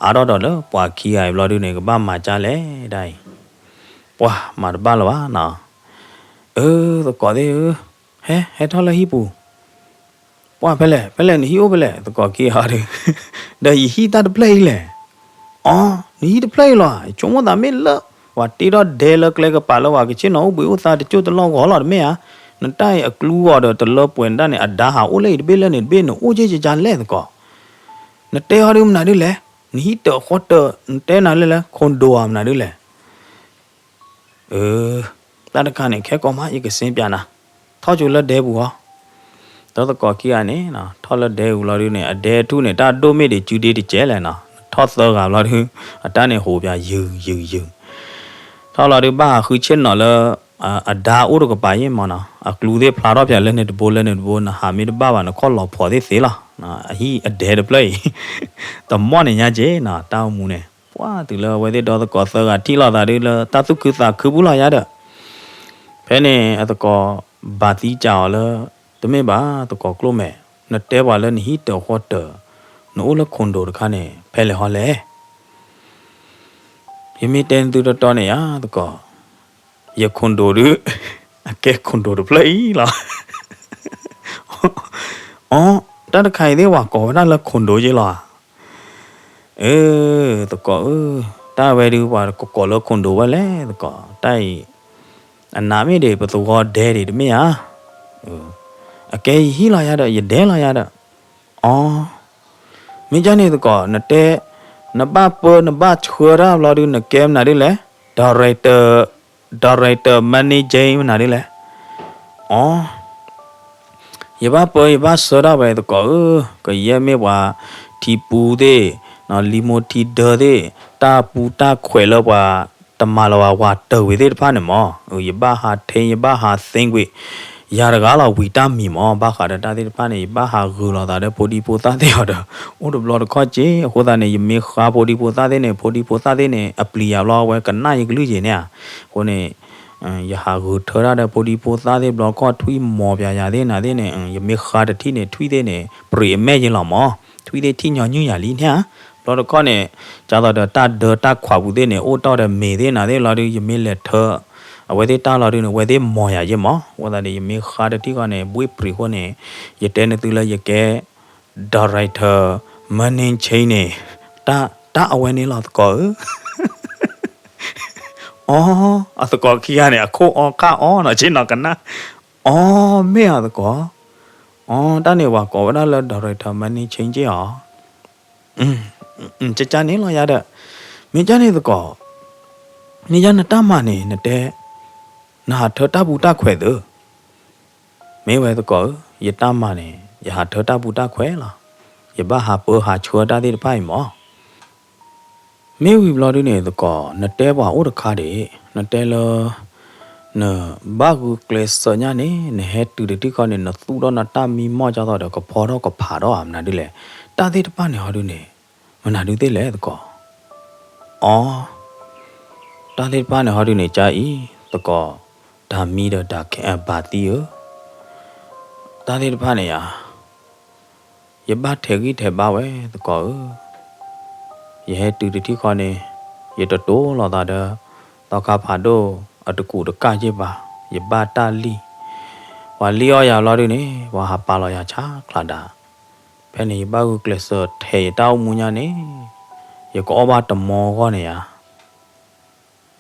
အါထီၣ်ဒီးလၢပှၤခံဂၤအံၤဘျီဒုန့ၣ် ကဘၣ်မၤကၢ်လဲၣ်ဒၣ်အံၤ, ပှၤမၤတဘၣ်လၢၤဘၣ်နီၤ, အၢ သကိးသ့ၣ်ဧၢ, ဟဲ ဟဲထီၣ်လၢဟံၣ်ပူၤ ပှၤဖဲလဲၣ် ဖဲလဲၣ် နဟံၣ်အိၣ်ဖဲလဲၣ် သကိးခံဂၤဒီး, ဒီးယဟံၣ်တၢ်တဖျၢၣ်အံၤလဲၣ်, အီ, နဟံၣ်တဖျၢၣ်အံၤလီၤ, ယဆိကမိၣ်သးမ့ၢ်လၢ ပှၤတ့ထီၣ်ဒဲလၢကျဲကပၤလၢပှၤကဆ့ၣ်နီၤအိၣ်ဘှံးအိၣ်သါတစိၢ်တလီၢ်ဂီၤလီၤတမ့ၢ်ဧါ, နတၢ်အံၤအကျူဂီၤဒီးတလၢပှဲၤနတၢ်န့ၣ် အဒါဟးအိၣ်လၢအံၤတဘ့ၣ်လၢန့ၣ်တဘ့ၣ် နအိၣ်က့ၤကကါလဲၣ်သကိး, နတဲအီၤဒုးမနုၤဒုလဲၣ်, နဟံၣ်တၢးဃီတၢး နတဲနၤလဲၣ်လဲၣ် ခိၣ်ဒိဧါမနုၤဒုလဲၣ် အၢ, တၢ်တခါန့ၣ် ခဲကိးမး ယကစ့ပၠးနၤ, ထီၣ်ကၠိလၢဒဲပူၤဃီ, ဒီးသကိးခံဂၤန့ၣ် ထီၣ်လၢဒဲပူၤလီၤဒုန့ၣ် အဒဲထူၣ်န့ၣ် တၢ်ဒိၣ်မ့ၢ်ဒံးစုဒ့တကဲလဲၣ်နီၤ, ထီၣ်သၢဂၤဘျီဒု, အတၢ်န့ၣ်ဟူးပၠးယုၢ်ယုၢ်ယုၢ်, ထီၣ်လီၤဒု ဘၣ်ဟးဃုဆ့ၣ်နီၤလၢ အဒါအိၣ်တကပၤယ့ၢ်မးနီၤ, အကျူသ့ၣ်ဖျါထီၣ်ပၠးလၢန့ၣ်တဘိလၢန့ၣ်တဘိ နဟးမ့ၢ်တဘၣ်ဘၣ် နခီၣ်လီၤဖီးသ့ၣ်သ့လီၤ, အဟံၣ်အဒဲတဖျၢၣ်အံၤ, တမီၢ်န့ၣ်ညါက့ၤနီၤ တၢ်အိၣ်မူန့ၣ် ပှၤတုၤလၢအဝဲသ့ၣ်ဒီသကိးသၢဂၤထံၣ်လိာ်သးဒုလၢတၢ်သူၣ်ခုသးခုပူၤလီၤယါဒီး, ဖဲန့ၣ် အသကိးဘၣ်သံကးအီၤလၢ တမ့ၢ်ဘၣ် သကိးကျိၣ်မဲာ်, နတဲပှၤလၢနဟံၣ်တၢးဃီတၢး, နအိၣ်လၢခိၣ်ဒိတခါန့ၣ် ဖဲလဲၣ်ဟီလဲၣ် ယမ့ၢ်တဲနသုတီတီန့ၣ်ဧါ သကိး, ယခိၣ်ဒိဒု, အကဲခိၣ်ဒိတဖျၢၣ်အံၤလီၤ, အီ, တၢ်တခါအံၤသ့ၣ်ပှၤကိးဝဲဒၣ်လၢခိၣ်ဒိက့လီၤဧါ, အၢ, သကိးဧၢ, တၢ်ဝဲဒုပှၤကကိးလၢခိၣ်ဒိဝဲလဲၣ်သကိး, တၢ်အံၤ အနးမ့ၢ်ဒံး ပသဝီဒဲဒံးတမ့ၢ်ဧါ, အၢ အကဲယဟံၣ်လီၤယၤဒီး ယဒဲလီၤယၤဒီး, အီ မ့ၢ်ကန့ၣ်သကိး နတဲ နဘၣ်ပၢနဘၣ်ဆှၢတၢ်ဘျီဒုး နကဲမနုၤဒ်လဲၣ်, director, director manager မနုၤဒ်လဲၣ်, အီ ယဘၣ်ပၢယဘၣ်ဆှၢတၢ်ဝဲသကိးဧၢ, ကယဲၢ်မ့ၢ်ပှၤထံပူသ့ၣ်, လံမိထံဒၢသ့ၣ်, တၢ်ပူတၢ်ခွဲးလၢပှၤတမၤလၢၤဝဲ ဝၤတၢာ်ဝံၤသ့ၣ်တဖၣ်န့ၣ်မၢ်, ယဘၣ်ဟးထ့ ယဘၣ်ဟးသ့ကွံာ် ယၤတဂၤလီၤဝံၤတၢ်မံၤမၢ်, ဘၣ်ဃးဒီးတၢ်သ့ၣ်တဖၣ်န့ၣ် ယဘၣ်ဟးဂုာ်လိာ်သးဒီးဖိဒံဖိသၣ်သ့ၣ်အီၤဒီး အိၣ်တဘျီတခီၣ်က့, အဃိသတးန့ၣ် ယမ့ၢ်ဃါဖိဒံဖိသၣ်သ့ၣ်န့ၣ် ဖိဒံဖိသၣ်သ့ၣ်န့ၣ် အပျံၤယၤဘျီ အဝဲကနၣ်ယကလုၢ်က့န့ၣ်ဧါ, အဃိန့ၣ် ယဟးဂုာ်ထၢတၢ်ဒီးဖိဒံဖိသၣ်သ့ၣ်ဘျီတခီၣ် ထွံၣ်မီၤပျးယၤသ့ၣ်နၤသ့ၣ်န့ၣ်, ယမ့ၢ်ဃါတထံၣ်န့ၣ် ထွံၣ်သ့ၣ်န့ၣ် ပြံးအမဲာ်ယလီၤမၢ်, ထွံၣ်သ့ၣ်ထံၣ်ညီနုၢ်ယၤလံန့ၣ်ဧါ, ဘျီတခီၣ်န့ၣ် ကၢ်သိးဒီးတၢ်ဒၢတၢ်ခွးပူၤသ့ၣ်န့ၣ် အိၣ်တီၢ်ဒီးမ့ၤသ့ၣ်နၤသ့ၣ်လီၤဒုး ယမ့ၢ်လဲၤထၢ အဝဲသ့ၣ်တၢ်လီၤဒုးန့ၣ် အဝဲသ့ၣ်မီၤယၤယ့ၢ်မၢ်, အဃိသတးန့ၣ် ယမ့ၢ်ဃါတထံၣ်ဃီန့ၣ် ဘှ့ၣ်ပြံးဃိန့ၣ်, ယတဲနသုလၢယကဲ director manager န့ၣ်, တၢ်အဝဲန့ၣ်လီၤသကိးဧၢ အီ အသကိးခံဂၤန့ၣ် အခိၣ်အီခၣ်အီနီၤ ဆ့ၣ်နီၤကနၣ်, အီ မ့ၢ်အသကိး, အီ တၢ်န့ၣ်ပှၤကိးဝဲဒၣ်လၢ director manager က့အီၤ, ကကန့ၣ်လီၤယၤဒီး, မ့ၢ်ကန့ၣ်သကိး, မ့ၢ်ယါနတၢ်မၤန့ၣ် နတဲ, နဟးထၢတၢ်ပူတၢ်ခွဲးသု မ့ၢ်ဝဲသကိးဧၢ, ယတၢ်မၤန့ၣ် ယဟးထၢတၢ်ပူတၢ်ခွဲးလီၤ, ယဘၣ်ဟးပၢဟးဆှၢတၢ်သ့ၣ်တဖၣ်အံၤမၢ်, မ့ၢ်ဝံၤဘျီဒုန့ၣ်သကိး နတဲပှၤအိၣ်တခါဒံး, နတဲလၢ နဘၣ်ဂုာ်ကျဲးစၢးညါန့ၣ် နဟဲတုၤတထံၣ်ဃီန့ၣ် နသူၣ်ထီၣ်နတၢ်မံမီၢ်ကၢ်သိးဒီး ကဖီထီၣ်ကဖးထီၣ်ဧါ မနုၤဒ်လဲၣ်, တၢ်သ့ၣ်တဖၣ်န့ၣ်ဟီဒုန့ၣ် မနုၤဒုသ့ၣ်လဲၣ်သကိး, အီ တၢ်သ့ၣ်တဖၣ်န့ၣ်ဟီဒုန့ၣ် ကၢ်အံၤသကိး, တၢ်မံဒီးတၢ်ခဲအဘၣ်သံဧၢ, တၢ်သ့ၣ်တဖၣ်န့ၣ်ဧါ, ယဘၣ်ထဲးဂံၢ်ထဲးဘါဝဲသကိးဧၢ, ယဟဲတုၤတထံၣ်ဃီန့ၣ် ယတတိၤလိာ်သးဒီး သီခါဖးဒိၣ်အတကူးတကၢ်က့ၢ်ဘၣ်, ယဘၣ်တၢ်လံၢ်, ပှၤလံၢ်အီၣ်ယၤဘျီဒုန့ၣ် ပှၤဟးပာ်လီၤယၤဆါချးဒး, ဖဲန့ၣ် ယဘၣ်ဂုာ်ကျဲးစၢးထဲးယတၢ်အိၣ်မူညါန့ၣ်, ယကအီၣ်ဘၣ်တမီဂီၢ်န့ၣ်ဧါ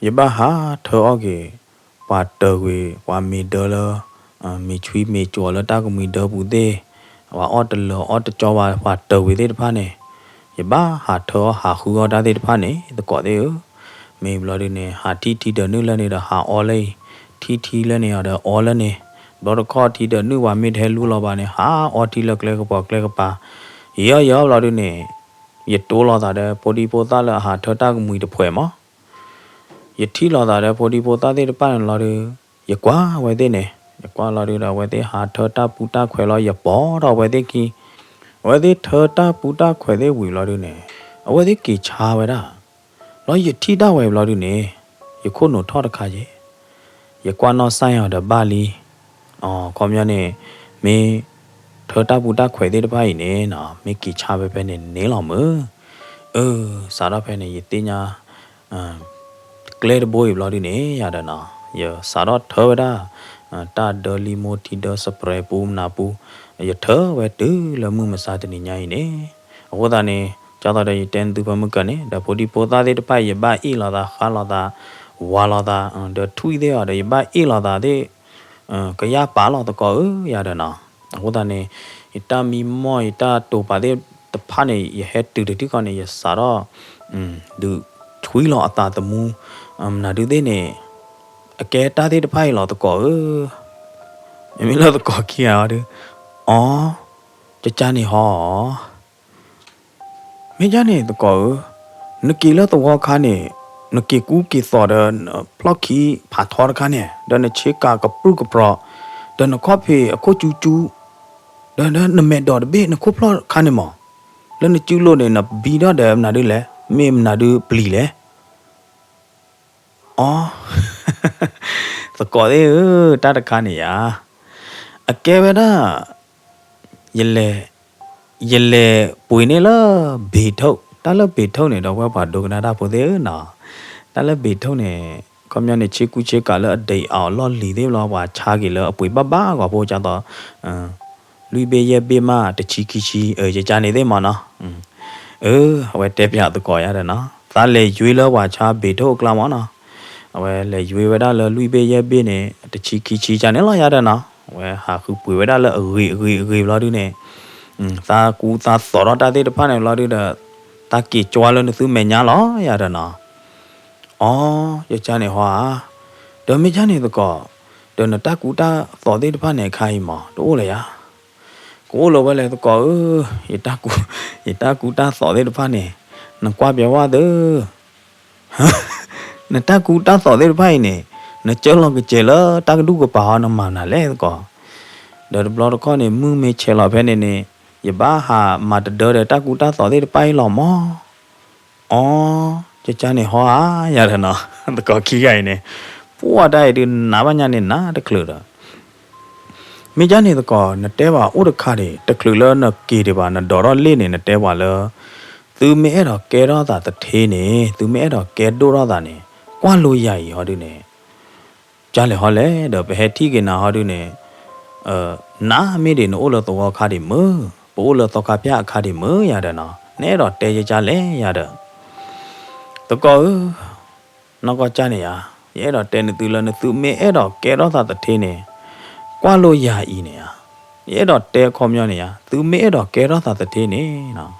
ယဘၣ်ဟးထၢအီၣ်က့ၤ ပှၤတၢၤကွံာ် ပှၤမ့ၤဒၢလၢ မ့ၤဆွံမ့ၤကၠီၤလၢတၢ်ကမှံၤဒၢပူၤသ့ၣ်, ပှၤအီၣ်တလၢၤအီၣ်တကၠီဘၣ် ပှၤတၢၤကွံာ်သ့ၣ်တဖၣ်န့ၣ်, ယဘၣ်ဟးထၢအီၣ်ဟးဃုအီၣ်တၢ်သ့ၣ်တဖၣ်န့ၣ် သကိးသ့ၣ်ဧၢ, မ့ၢ်ဘျီဒုန့ၣ် ဟးထံၣ်ထံဒၢးနုၢ်လၢန့ၣ်ဒီးဟးအီလၢအံၤ, ထံၣ်ထံလၢန့ၣ်ဒီးအီလၢန့ၣ်, ဘျီတခီၣ်ထံဒၢးနုၢ်ပှၤမ့ၢ်တဟဲလူလီၤဘၣ်န့ၣ် ဟးအီထံလၢကျဲကပၤကျဲကပၤ, ယံာ်အီယံာ်အီဘျီဒုန့ၣ် ယတိၤလိာ်သးဒီးဖိဒံဖိသၣ်လၢအဟးထၢတၢ်ကမှံၤတဖှဲးမး ယထံၣ်လိာ်သးဒီးဖိဒံဖိသၣ်သ့ၣ်တဖၣ်န့ၣ်လီၤဒုး, ယကွၢ်ဝဲသ့ၣ်န့ၣ်, ယကွၢ်လီၤဒုးဒီး အဝဲသ့ၣ်ဟးထၢတၢ်ပူတၢ်ခွဲးလီၤ ယပိာ်ထီၣ်အဝဲသ့ၣ်ခံ, အဝဲသ့ၣ်ထၢတၢ်ပူတၢ်ခွဲးသ့ၣ်ဝံၤလီၤဒုးန့ၣ်, အဝဲသ့ၣ်က့ၤဆါဝဲဒၣ်, လီၤယထံၣ်ဒၣ်ဝဲဘျီဒုးန့ၣ်, ယခိၣ်နူာ်ထီၣ်တခါယဲၢ် ယကွၢ်နီၢ်စၢ်အီၤဒီးဘၣ်လံ, အခီပညီန့ၣ်, မ့ၢ်ထၢတၢ်ပူတၢ်ခွဲးသ့ၣ်တဖၣ်အံၤန့ၣ်နီၤ မ့ၢ်က့ၤဆါဖဲဖဲန့ၣ်န့ၣ်လီၤမုၢ်, အၢ, စးထီၣ်ဖဲန့ၣ် ယသ့ၣ်ညါ ကျဲတဘိအံၤဘျီဒုးန့ၣ် ယၤဒီးနီၤ ယစးထီၣ်ထၢဝဲဒၣ် တၢ်ဒၢလံမိၢ်ထံဒၢ စပရဲပူမနၤပူ, ယထၢဝဲတုၤလၢမုၢ်မဆါတနံၤညါအံၤန့ၣ်, အဃိသတးန့ၣ် ကၢ်သိးဒီးယတဲနသုဖဲမုၢ်ကၢန့ၣ် ဒီးဖိဒံဖိသၣ်သ့ၣ်တဖၣ်အံၤ ယဘၣ်အ့ၣ်လိာ်သး ဃါလိာ်သး ဝၤလိာ်သး ဒီးထွံၣ်သ့ၣ်အီၤဒီး ယဘၣ်အ့ၣ်လိာ်သးသ့ၣ် ကယၢ်ပာ်လီၤသကိးဧၢ ယၤဒီးနီၤ, အဃိသတးန့ၣ် ယတၢ်မံမီၢ် ယတၢ်တိာ်ပာ်သ့ၣ်တဖၣ်န့ၣ် ယဟဲတုၤတထံၣ်ဃီန့ၣ် ယစးထီၣ် ဒုးထွံလီၤအသးသမူ မနုၤဒုးသ့ၣ်န့ၣ် အကဲတၢ်သ့ၣ်တဖၣ်အံၤလီၤသကိးဧၢ, မ့မ့ၢ်လၢသကိးခံဂၤအီၤဒီး, အီ, ကကန့ၣ်ဟီ မ့ၢ်ဒ်န့ၣ်သကိးဧၢ, နက့ၤလၢသဝီခါန့ၣ် နက့ၤကူက့ၤသိးဒီး ဖျီၣ်ခံဖးထီတခါန့ၣ် ဒီးနဆ့ကၤကပြုၢ်ကပြီၤ ဒီးနခီၣ်ဖံးအခိၣ်ကၠူကၠူ ဒီးနမဲာ်ဒိးတဘ့ၣ် နခိၣ်ဖျီၣ်တခါန့ၣ်မး လၢနစုလိၤန့ၣ် နဘံထီၣ်ဒီးမနုၤဒုးလဲၣ်, မ့ၢ်မနုၤဒုးပျံၤလဲၣ် အီ, သကိးသ့ၣ်ဧၢ, တၢ်တခါန့ၣ်ယၤ, အကဲဝဲဒၣ် ယလဲၤ, ယလဲၤပှ့ၤန့ၢ်လၢဘ့ၣ်ထိၣ်, တၢ်လၢဘ့ၣ်ထိၣ်န့ၣ် ဒီပုၢ်ဝဲၢ်ပှၤဒိကနၣ်တၢ်ဖိသ့ၣ်ဧၢနီၤ, တၢ်လၢဘ့ၣ်ထိၣ်န့ၣ် ခီပညီန့ၣ် ဆ့ကူဆ့ကၤလၢအဒံးအီၤလီၢ်လံၤသ့ၣ်ဘျီ ပှၤဆါက့ၤလၢအပှ့ၤဘၣ်ဘၣ်ဂီၤဖိ ကၢ်သိး လွံၢ်ဘ့ၣ်ယဲၢ်ဘ့ၣ်မး တဆံခံဆံ အၢ ယကန့ၣ်သ့ၣ်မးနီၤ, အၢ အဝဲတဲပၠးသကိးယၤဒီးနီၤ, သးလဲၤယွ့လၢပှၤဆါဘ့ၣ်ထိၣ်အကျါမးနီၤ, အဝဲလဲၤယွ့ဝဲဒၣ်လၢလွံၢ်ဘ့ၣ်ယဲၢ်ဘ့ၣ်န့ၣ် တဆံခံဆံ ကန့ၣ်လီၤယၤဒီးနီၤ ဝဲဟးဃုပှ့ၤဝဲဒၣ်လၢအဂ့ၤအဂ့ၤအဂ့ၤဘျီဒုန့ၣ်, သးကူသးသိးထီၣ်တၢ်သ့ၣ်တဖၣ်န့ၣ်ဘျီဒုဒီး, တၢ်က့ၤကွၢ်လၢနသုမဲာ်ညါလီၤယၤဒီးနီၤ. အိ, ယကန့ၣ်ဟီဧါ, ဒီးမ့ၢ်ကန့ၣ်သကိး, ဒီးနတၢ်ကူတၢ်သိးသ့ၣ်တဖၣ်န့ၣ်အခါအံၤမး တအိၣ်လၢၤယၤ. ကအိၣ်လၢၤဝဲလဲၣ်သကိးဧၢ, ယတၢ်ကူတၢ်သိးသ့ၣ်တဖၣ်န့ၣ်, နကွၢ်ပျဲဝဲသၢ နတၢ်ကူတၢ်သိးသ့ၣ်တဖၣ်အံၤန့ၣ်, နကၢလီၤကစဲၤလၢတၢ်ကဒူၣ်ကပၤဟီနမၤနၤလဲၣ်သကိး. ဒီးတဘျီတခီၣ်န့ၣ် မုၢ်မ့ၢ်ဆဲးလီၤဖဲန့ၣ်န့ၣ်, ယဘၣ်ဟးမၤတဒၢဒီးတၢ်ကူတၢ်သိးသ့ၣ်တဖၣ်အံၤလီၤမး. အိ, ကကန့ၣ်ဟီဧါ, ယၤဒီးနီၤ, သကိးခံဂၤအံၤန့ၣ်, ပှၢ်တၢ်အံၤဒုးနးဘၣ်ညါန့ၣ်နးတချုးဒီး မ့ၢ်ကန့ၣ်သကိး နတဲဘၣ်အိၣ်တခါဒံး တချုးလၢနက့ၤဒံးဘၣ် နဒိးထီၣ်လ့ၣ်န့ၣ် နတဲပှၤလၢ, သုမ့ၢ်အဲၣ်ဒိးကဲထီၣ်သးသထ့န့ၣ်, သုမ့ၢ်အဲၣ်ဒိးကဲဒိၣ်ထီၣ်သးန့ၣ်, ကွၢ်လိယၤအံၤဟီဒုန့ၣ်, ကလဲၣ်ဟီလဲၣ် ဒီးပဟဲထံၣ်က့ၤနၤဟီဒုန့ၣ်, နမ့ၢ်ဒံးနအိၣ်လၢသဝီခါဒံးမုၢ်, ပအိၣ်လၢသီခါဖၠၣ်အခါဒံးမုၢ်ယၤဒီးနီၤ, နအဲၣ်ဒိးတဲယကလဲၣ်ယၤဒီး သကိးဧၢ, နီၢ်ကီၢ်ကၢ်န့ၣ်ယါ, ယအဲၣ်ဒိးတဲနသုလၢနသုမ့ၢ်အဲၣ်ဒိးကဲထီၣ်သးသထ့န့ၣ်, ကွၢ်လိယၤအံၤန့ၣ်ဧါ, ယအဲၣ်ဒိးတဲအခီပညီန့ၣ်ယါ, သုမ့ၢ်အဲၣ်ဒိးကဲထီၣ်သးသထ့န့ၣ်,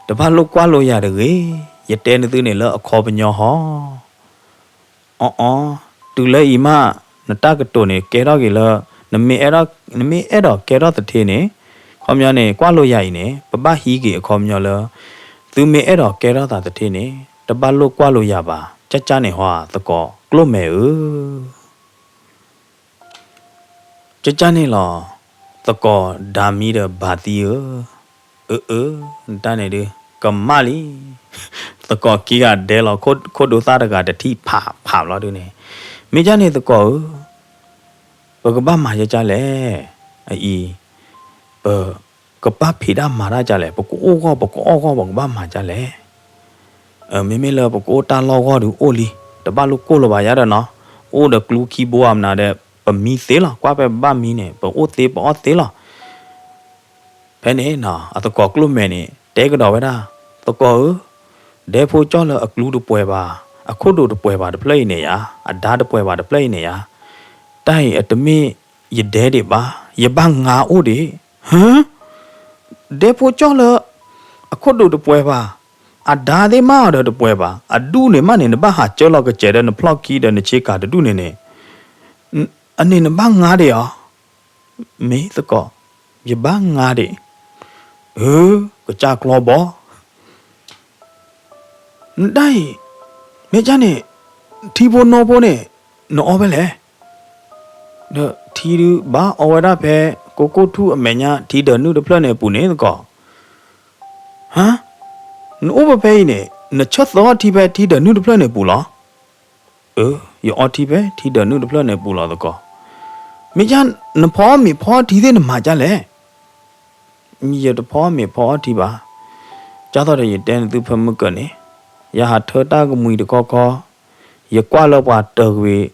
တဘၣ်လိၣ်ကွၢ်လိယၤတဂ့ၤ, ယတဲနသုန့ၣ်လၢအခီပညီဟီ အီအီ, တုၤလၢအံၤမး, နတၢ်ကတိၤန့ၣ် ကဲထီၣ်က့ၤလၢ, နမ့ၢ်အဲၣ်ဒိးကဲထီၣ်သထ့န့ၣ်, အခီပညီန့ၣ် ကွၢ်လိယၤအံၤန့ၣ် ပဘၣ်ဟံးက့ၤအခီပညီလၢ, သုမ့ၢ်အဲၣ်ဒိးကဲထီၣ်သးသထ့န့ၣ် တဘၣ်လိၣ်ကွၢ်လိယၤဘၣ်, ကကန့ၣ်ဟီဧါ သကိးကျိၣ်မဲာ်ဧၢ ကကန့ၣ်လီၤ, သကိးဒၤမံဒီးဘၣ်သံဧၢ, အၢအၢ, နတၢ်န့ၣ်ဒုး, ကမၣ်လံ, သကိးခံဂၤဒဲလီၤ, ခိၣ်ဒိသၣ်တဂၤတထံၣ်ဖးဖးဘျီဒုန့ၣ်, မ့ၢ်ကန့ၣ်သကိးဧၢ, ပကဘၣ်မၤယကလဲၣ်, အအံၤ, ပ, ကပၣ်ဖံးတၢ်မၤတၢ်ကလဲၣ်, ပကအိၣ်ဂီၢ် ပကအီၣ်ဂီၢ် ပကဘၣ်မၤကလဲၣ် မ့မ့ၢ်လၢပကအိၣ်တၢ်လီၢ်ဂီၢ်ဒုးအိၣ်လံ, တဘၣ်လိၣ်ကိၢ်လၢၤဘၣ်ယါဒီးနီၤ, အိၣ်ဒီးကျူခံဘိအမနၤဒီး, ပမံသ့လီၤ, ကွၢ်ဖဲပဘၣ်မံန့ၣ် ပအိၣ်သ့ပအီၣ်သ့လီၤ. ဖဲန့ၣ်နီၤ အသကိးကျိၣ်မဲာ်န့ၣ် တဲကဒီးဝဲဒၣ်, သကိးဧၢ, ဒဲဖိကၠီၣ်လၢအကျူတပှဲၤဘၣ်, အခိၣ်ဒိးတပှဲၤဘၣ်တဖျၢၣ်အံၤန့ၣ်ယါ, အဒါတပှဲၤဘၣ်တဖျၢၣ်အံၤန့ၣ်ယါ, တၢ်အံၤအတမ့ၢ်ယဒဲဒံးဘၣ်, ယဘၣ်ငါအိၣ်ဒံး, ဟၢ ဒဲဖိကၠီၣ်လၢ အခိၣ်ဒိးတပှဲၤဘၣ်, အဒါသ့ၣ်မးအီၤဒီးတပှဲၤဘၣ်, အဒူၣ်န့ၣ်မးန့ၣ် နဘၣ်ဟးကၢလီၤကစဲးဒီးနဖျီၣ်ခံဒီးနဆ့ကၤတဒူၣ်န့ၣ်န့ၣ်, အန့ၣ်နဘၣ်ငါဒံးဧါ, မ့ၢ်သကိး, ယဘၣ်ငါဒံး, အၢ, ကစၢ်ကျီဘီ နတၢ်အံၤ, မ့ၢ်ကန့ၣ်, ထံဖိနီဖိန့ၣ်, နအီဖဲလဲၣ်, ဒီးထံဒုးဘၣ်အီဝဲဒၣ်ဖဲ ကိကိၣ်ထူၣ်အမဲာ်ညါထံဒၢးနုၢ်တဖျၢၣ်န့ၣ်အပူၤန့ၣ်သကိး, ဟါ, နအိၣ်ဖဲဖဲအံၤန့ၣ် နဆၢသီထံဖဲထံဒၢးနုၢ်တဖျၢၣ်န့ၣ်အပူၤလီၤ. အၢ, ယအီထံဖဲထံဒၢးနုၢ်တဖျၢၣ်န့ၣ်အပူၤလီၤသကိး, မ့ၢ်က နဖီအီၣ်မ့ၤဖီအီထံသ့ၣ်နမၤကလဲၣ် ယတဖီမ့ၤဖီအီထံဘၣ်. ကၢ်သိးဒီးယတဲနသုဖဲမုၢ်ကၢၢ်န့ၣ်, ယဟးထၢတၢ်ကမှံၤတခီခီ, ယကွၢ်လၢပှၤတၢၤကွံာ်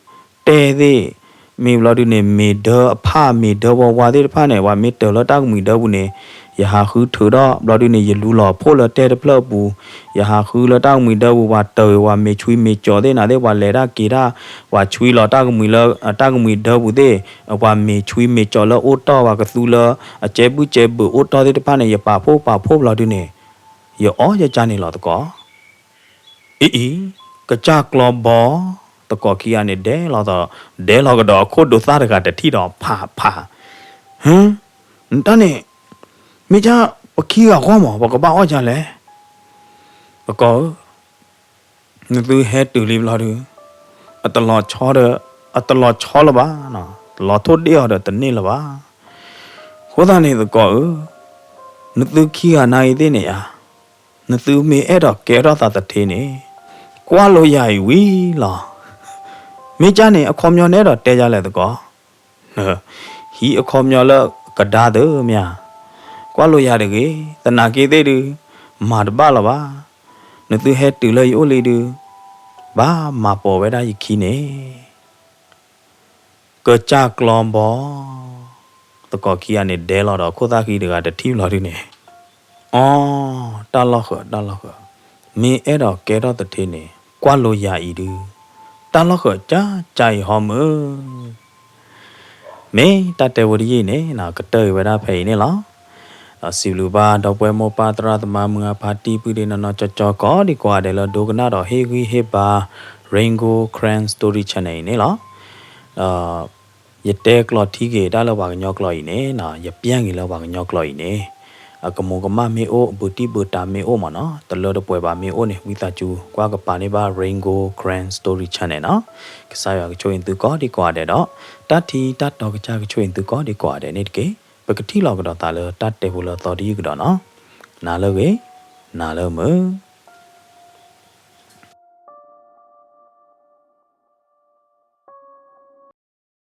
တဲသ့ၣ်, မ့ၢ်ဘျီဒုန့ၣ် မ့ၤဒၢအဖးမ့ၤဒၢဝါဝါသ့ၣ်တဖၣ်န့ၣ် ပှၤမ့ၢ်တၢၤလၢတၢ်ကမှံၤဒၢပူၤန့ၣ်, ယဟးဃုထုးထီၣ်ဘျီဒုန့ၣ် ယလူလီၤဖှိၣ်လၢတဲတဖျၢၣ်အပူၤ, ယဟးဃုလၢတၢ်ကမှံၤဒၢပူၤ ပှၤတၢၤဝဲပှၤမ့ၤဆွံမ့ၤကၠီသ့ၣ်နၤသ့ၣ် ပှၤလဲၤတၢ်က့ၤတၢ်, ပှၤဆွံလီၤတၢ်ကမှံၤလၢတၢ်ကမှံၤဒၢပူၤသ့ၣ်, ပှၤမ့ၤဆွံမ့ၤကၠီလၢအိၣ်တီၢ်ပှၤကသူလၢအကဲဘုၣ်ကဲဘုးအိၣ်တီၢ်သ့ၣ်တဖၣ်န့ၣ် ယပာ်ဖှိၣ်ပာ်ဖှိၣ်ဘျီဒုန့ၣ်, ယအီယကန့ၣ်လီၤသကိး. အံၤအံၤ, ကစၢ်ကျီဘီ, သကိးခံဂၤန့ၣ်ဒဲလီၤသီး, ဒဲလီၤကဒီးအခိၣ်ဒိးသၣ်တဂၤတထံၣ်ဒီးဖးဖး, ဟၢ, နတၢ်န့ၣ်, မ့ၢ်က ပခံဂၤဂီၢ်မး ပကဘၣ်အီၣ်ကလဲၣ်. သကိးဧၢ, နသုဟဲတုၤလံဘျီဒု, အတလီၤဆီဒီး, အတလီၤဆီလၢၤဘၣ်, လီၤထိၣ်ဒ့ၣ်အီၤဒီးတန့ၢ်လၢၤဘၣ်. အဃိသတးန့ၣ်သကိးဧၢ, နသုခံဂၤနာ်ဂ့ၤသ့ၣ်န့ၣ်ဧါ, နသုမ့ၢ်အဲၣ်ဒိးကဲထီၣ်သးသထ့န့ၣ်, ကွၢ်လိယၤအံၤဝံၤလီၤ. မ့ၢ်ကန့ၣ် အခီပညီနအဲၣ်ဒိးတဲယၤလဲၣ်သကိး, ဟံးအခီပညီလၢကဒါသၢမ့ၢ်ဧါ, ကွၢ်လိယၤတဂ့ၤ, သနာ်က့သ့ၣ်ဒုး, မၤတဘၣ်လၢၤဘၣ်. နသုဟဲတုၤလၢယအိၣ်လံဒုး, ဘၣ်မၤပိာ်ဝဲဒၣ်ယခံန့ၣ် ကစၢ်ကျီဘီ, သကိးခံဂၤန့ၣ်ဒဲလီၤဒီးခိၣ်သၣ်ဃံတဂၤတထံၣ်ဘျီဒုန့ၣ်, အီ, တၢ်လီၢ်ဃၢၤ တၢ်လီၢ်ဃၢၤ, မ့ၢ်အဲၣ်ဒိးကဲထီၣ်သထ့န့ၣ် ကွၢ်လိယၤအံၤဒု, တၢ်လီၢ်ဃၢၤကၢ်ကၢ်အံၤဟီမုၢ် မ့ၢ်တၢ်တဲဖိတယုၢ်အံၤန့ၣ် ကတၢၢ်က့ၤဝဲဒၣ်ဖဲအံၤန့ၣ်လီၤ. ဒီးစံးဘျုးဘၣ် ဒီပုၢ်ဝဲၢ်မိၢ်ပၢ်သရၣ်သမါမုၢ်အဖါတံၢ် ပုၢ်ဒ့နီၢ်နီၢ်ကၠီကၠီ ကိးဒံကိးဂၤဒဲးလၢ ဒိကနၣ်ဒီးဟ့ၣ်ဂံၢ်ဟ့ၣ်ဘါ Rain Gold Karen Story Channel အံၤန့ၣ်လီၤ. ဒီးယတဲကျိာ်ထံက့ၤတၢ်လၢပှၤကညီကျိာ်အံၤန့ၣ် ယပျၢ်က့ၤလၢပှၤကညီကျိာ်အံၤန့ၣ် အကမူၤကမၣ်မ့ၢ်အိၣ် ဘူးတံၢ်ဘူးတၢ်မ့ၢ်အိၣ်မ့ၢ်နီၤ တလၢတပှဲၤဘၣ်မ့ၢ်အိၣ်န့ၣ် ဝံသးစူၤ ကွၢ်ကပၤန့ၢ်ဘၣ် Rain Gold Karen Story Channel နီၤ. ကစၢ်ယွၤကဆိၣ်ဂ့ၤသုကိးဒံကိးဂၤဒဲးဒီး တၢ်ထံတၢ်တီကစၢ်ကဆိၣ်ဂ့ၤသုကိးဒံကိးဂၤဒဲးန့ၣ်တက့ၢ်. ပကထံၣ်လိာ်ကဒီးသးလၢတၢ်တဲဖိလၢအသီတယုၢ်ကဒီးနီၤ. နၤလၢအဂ့ၤ, နၤလၢမုာ်.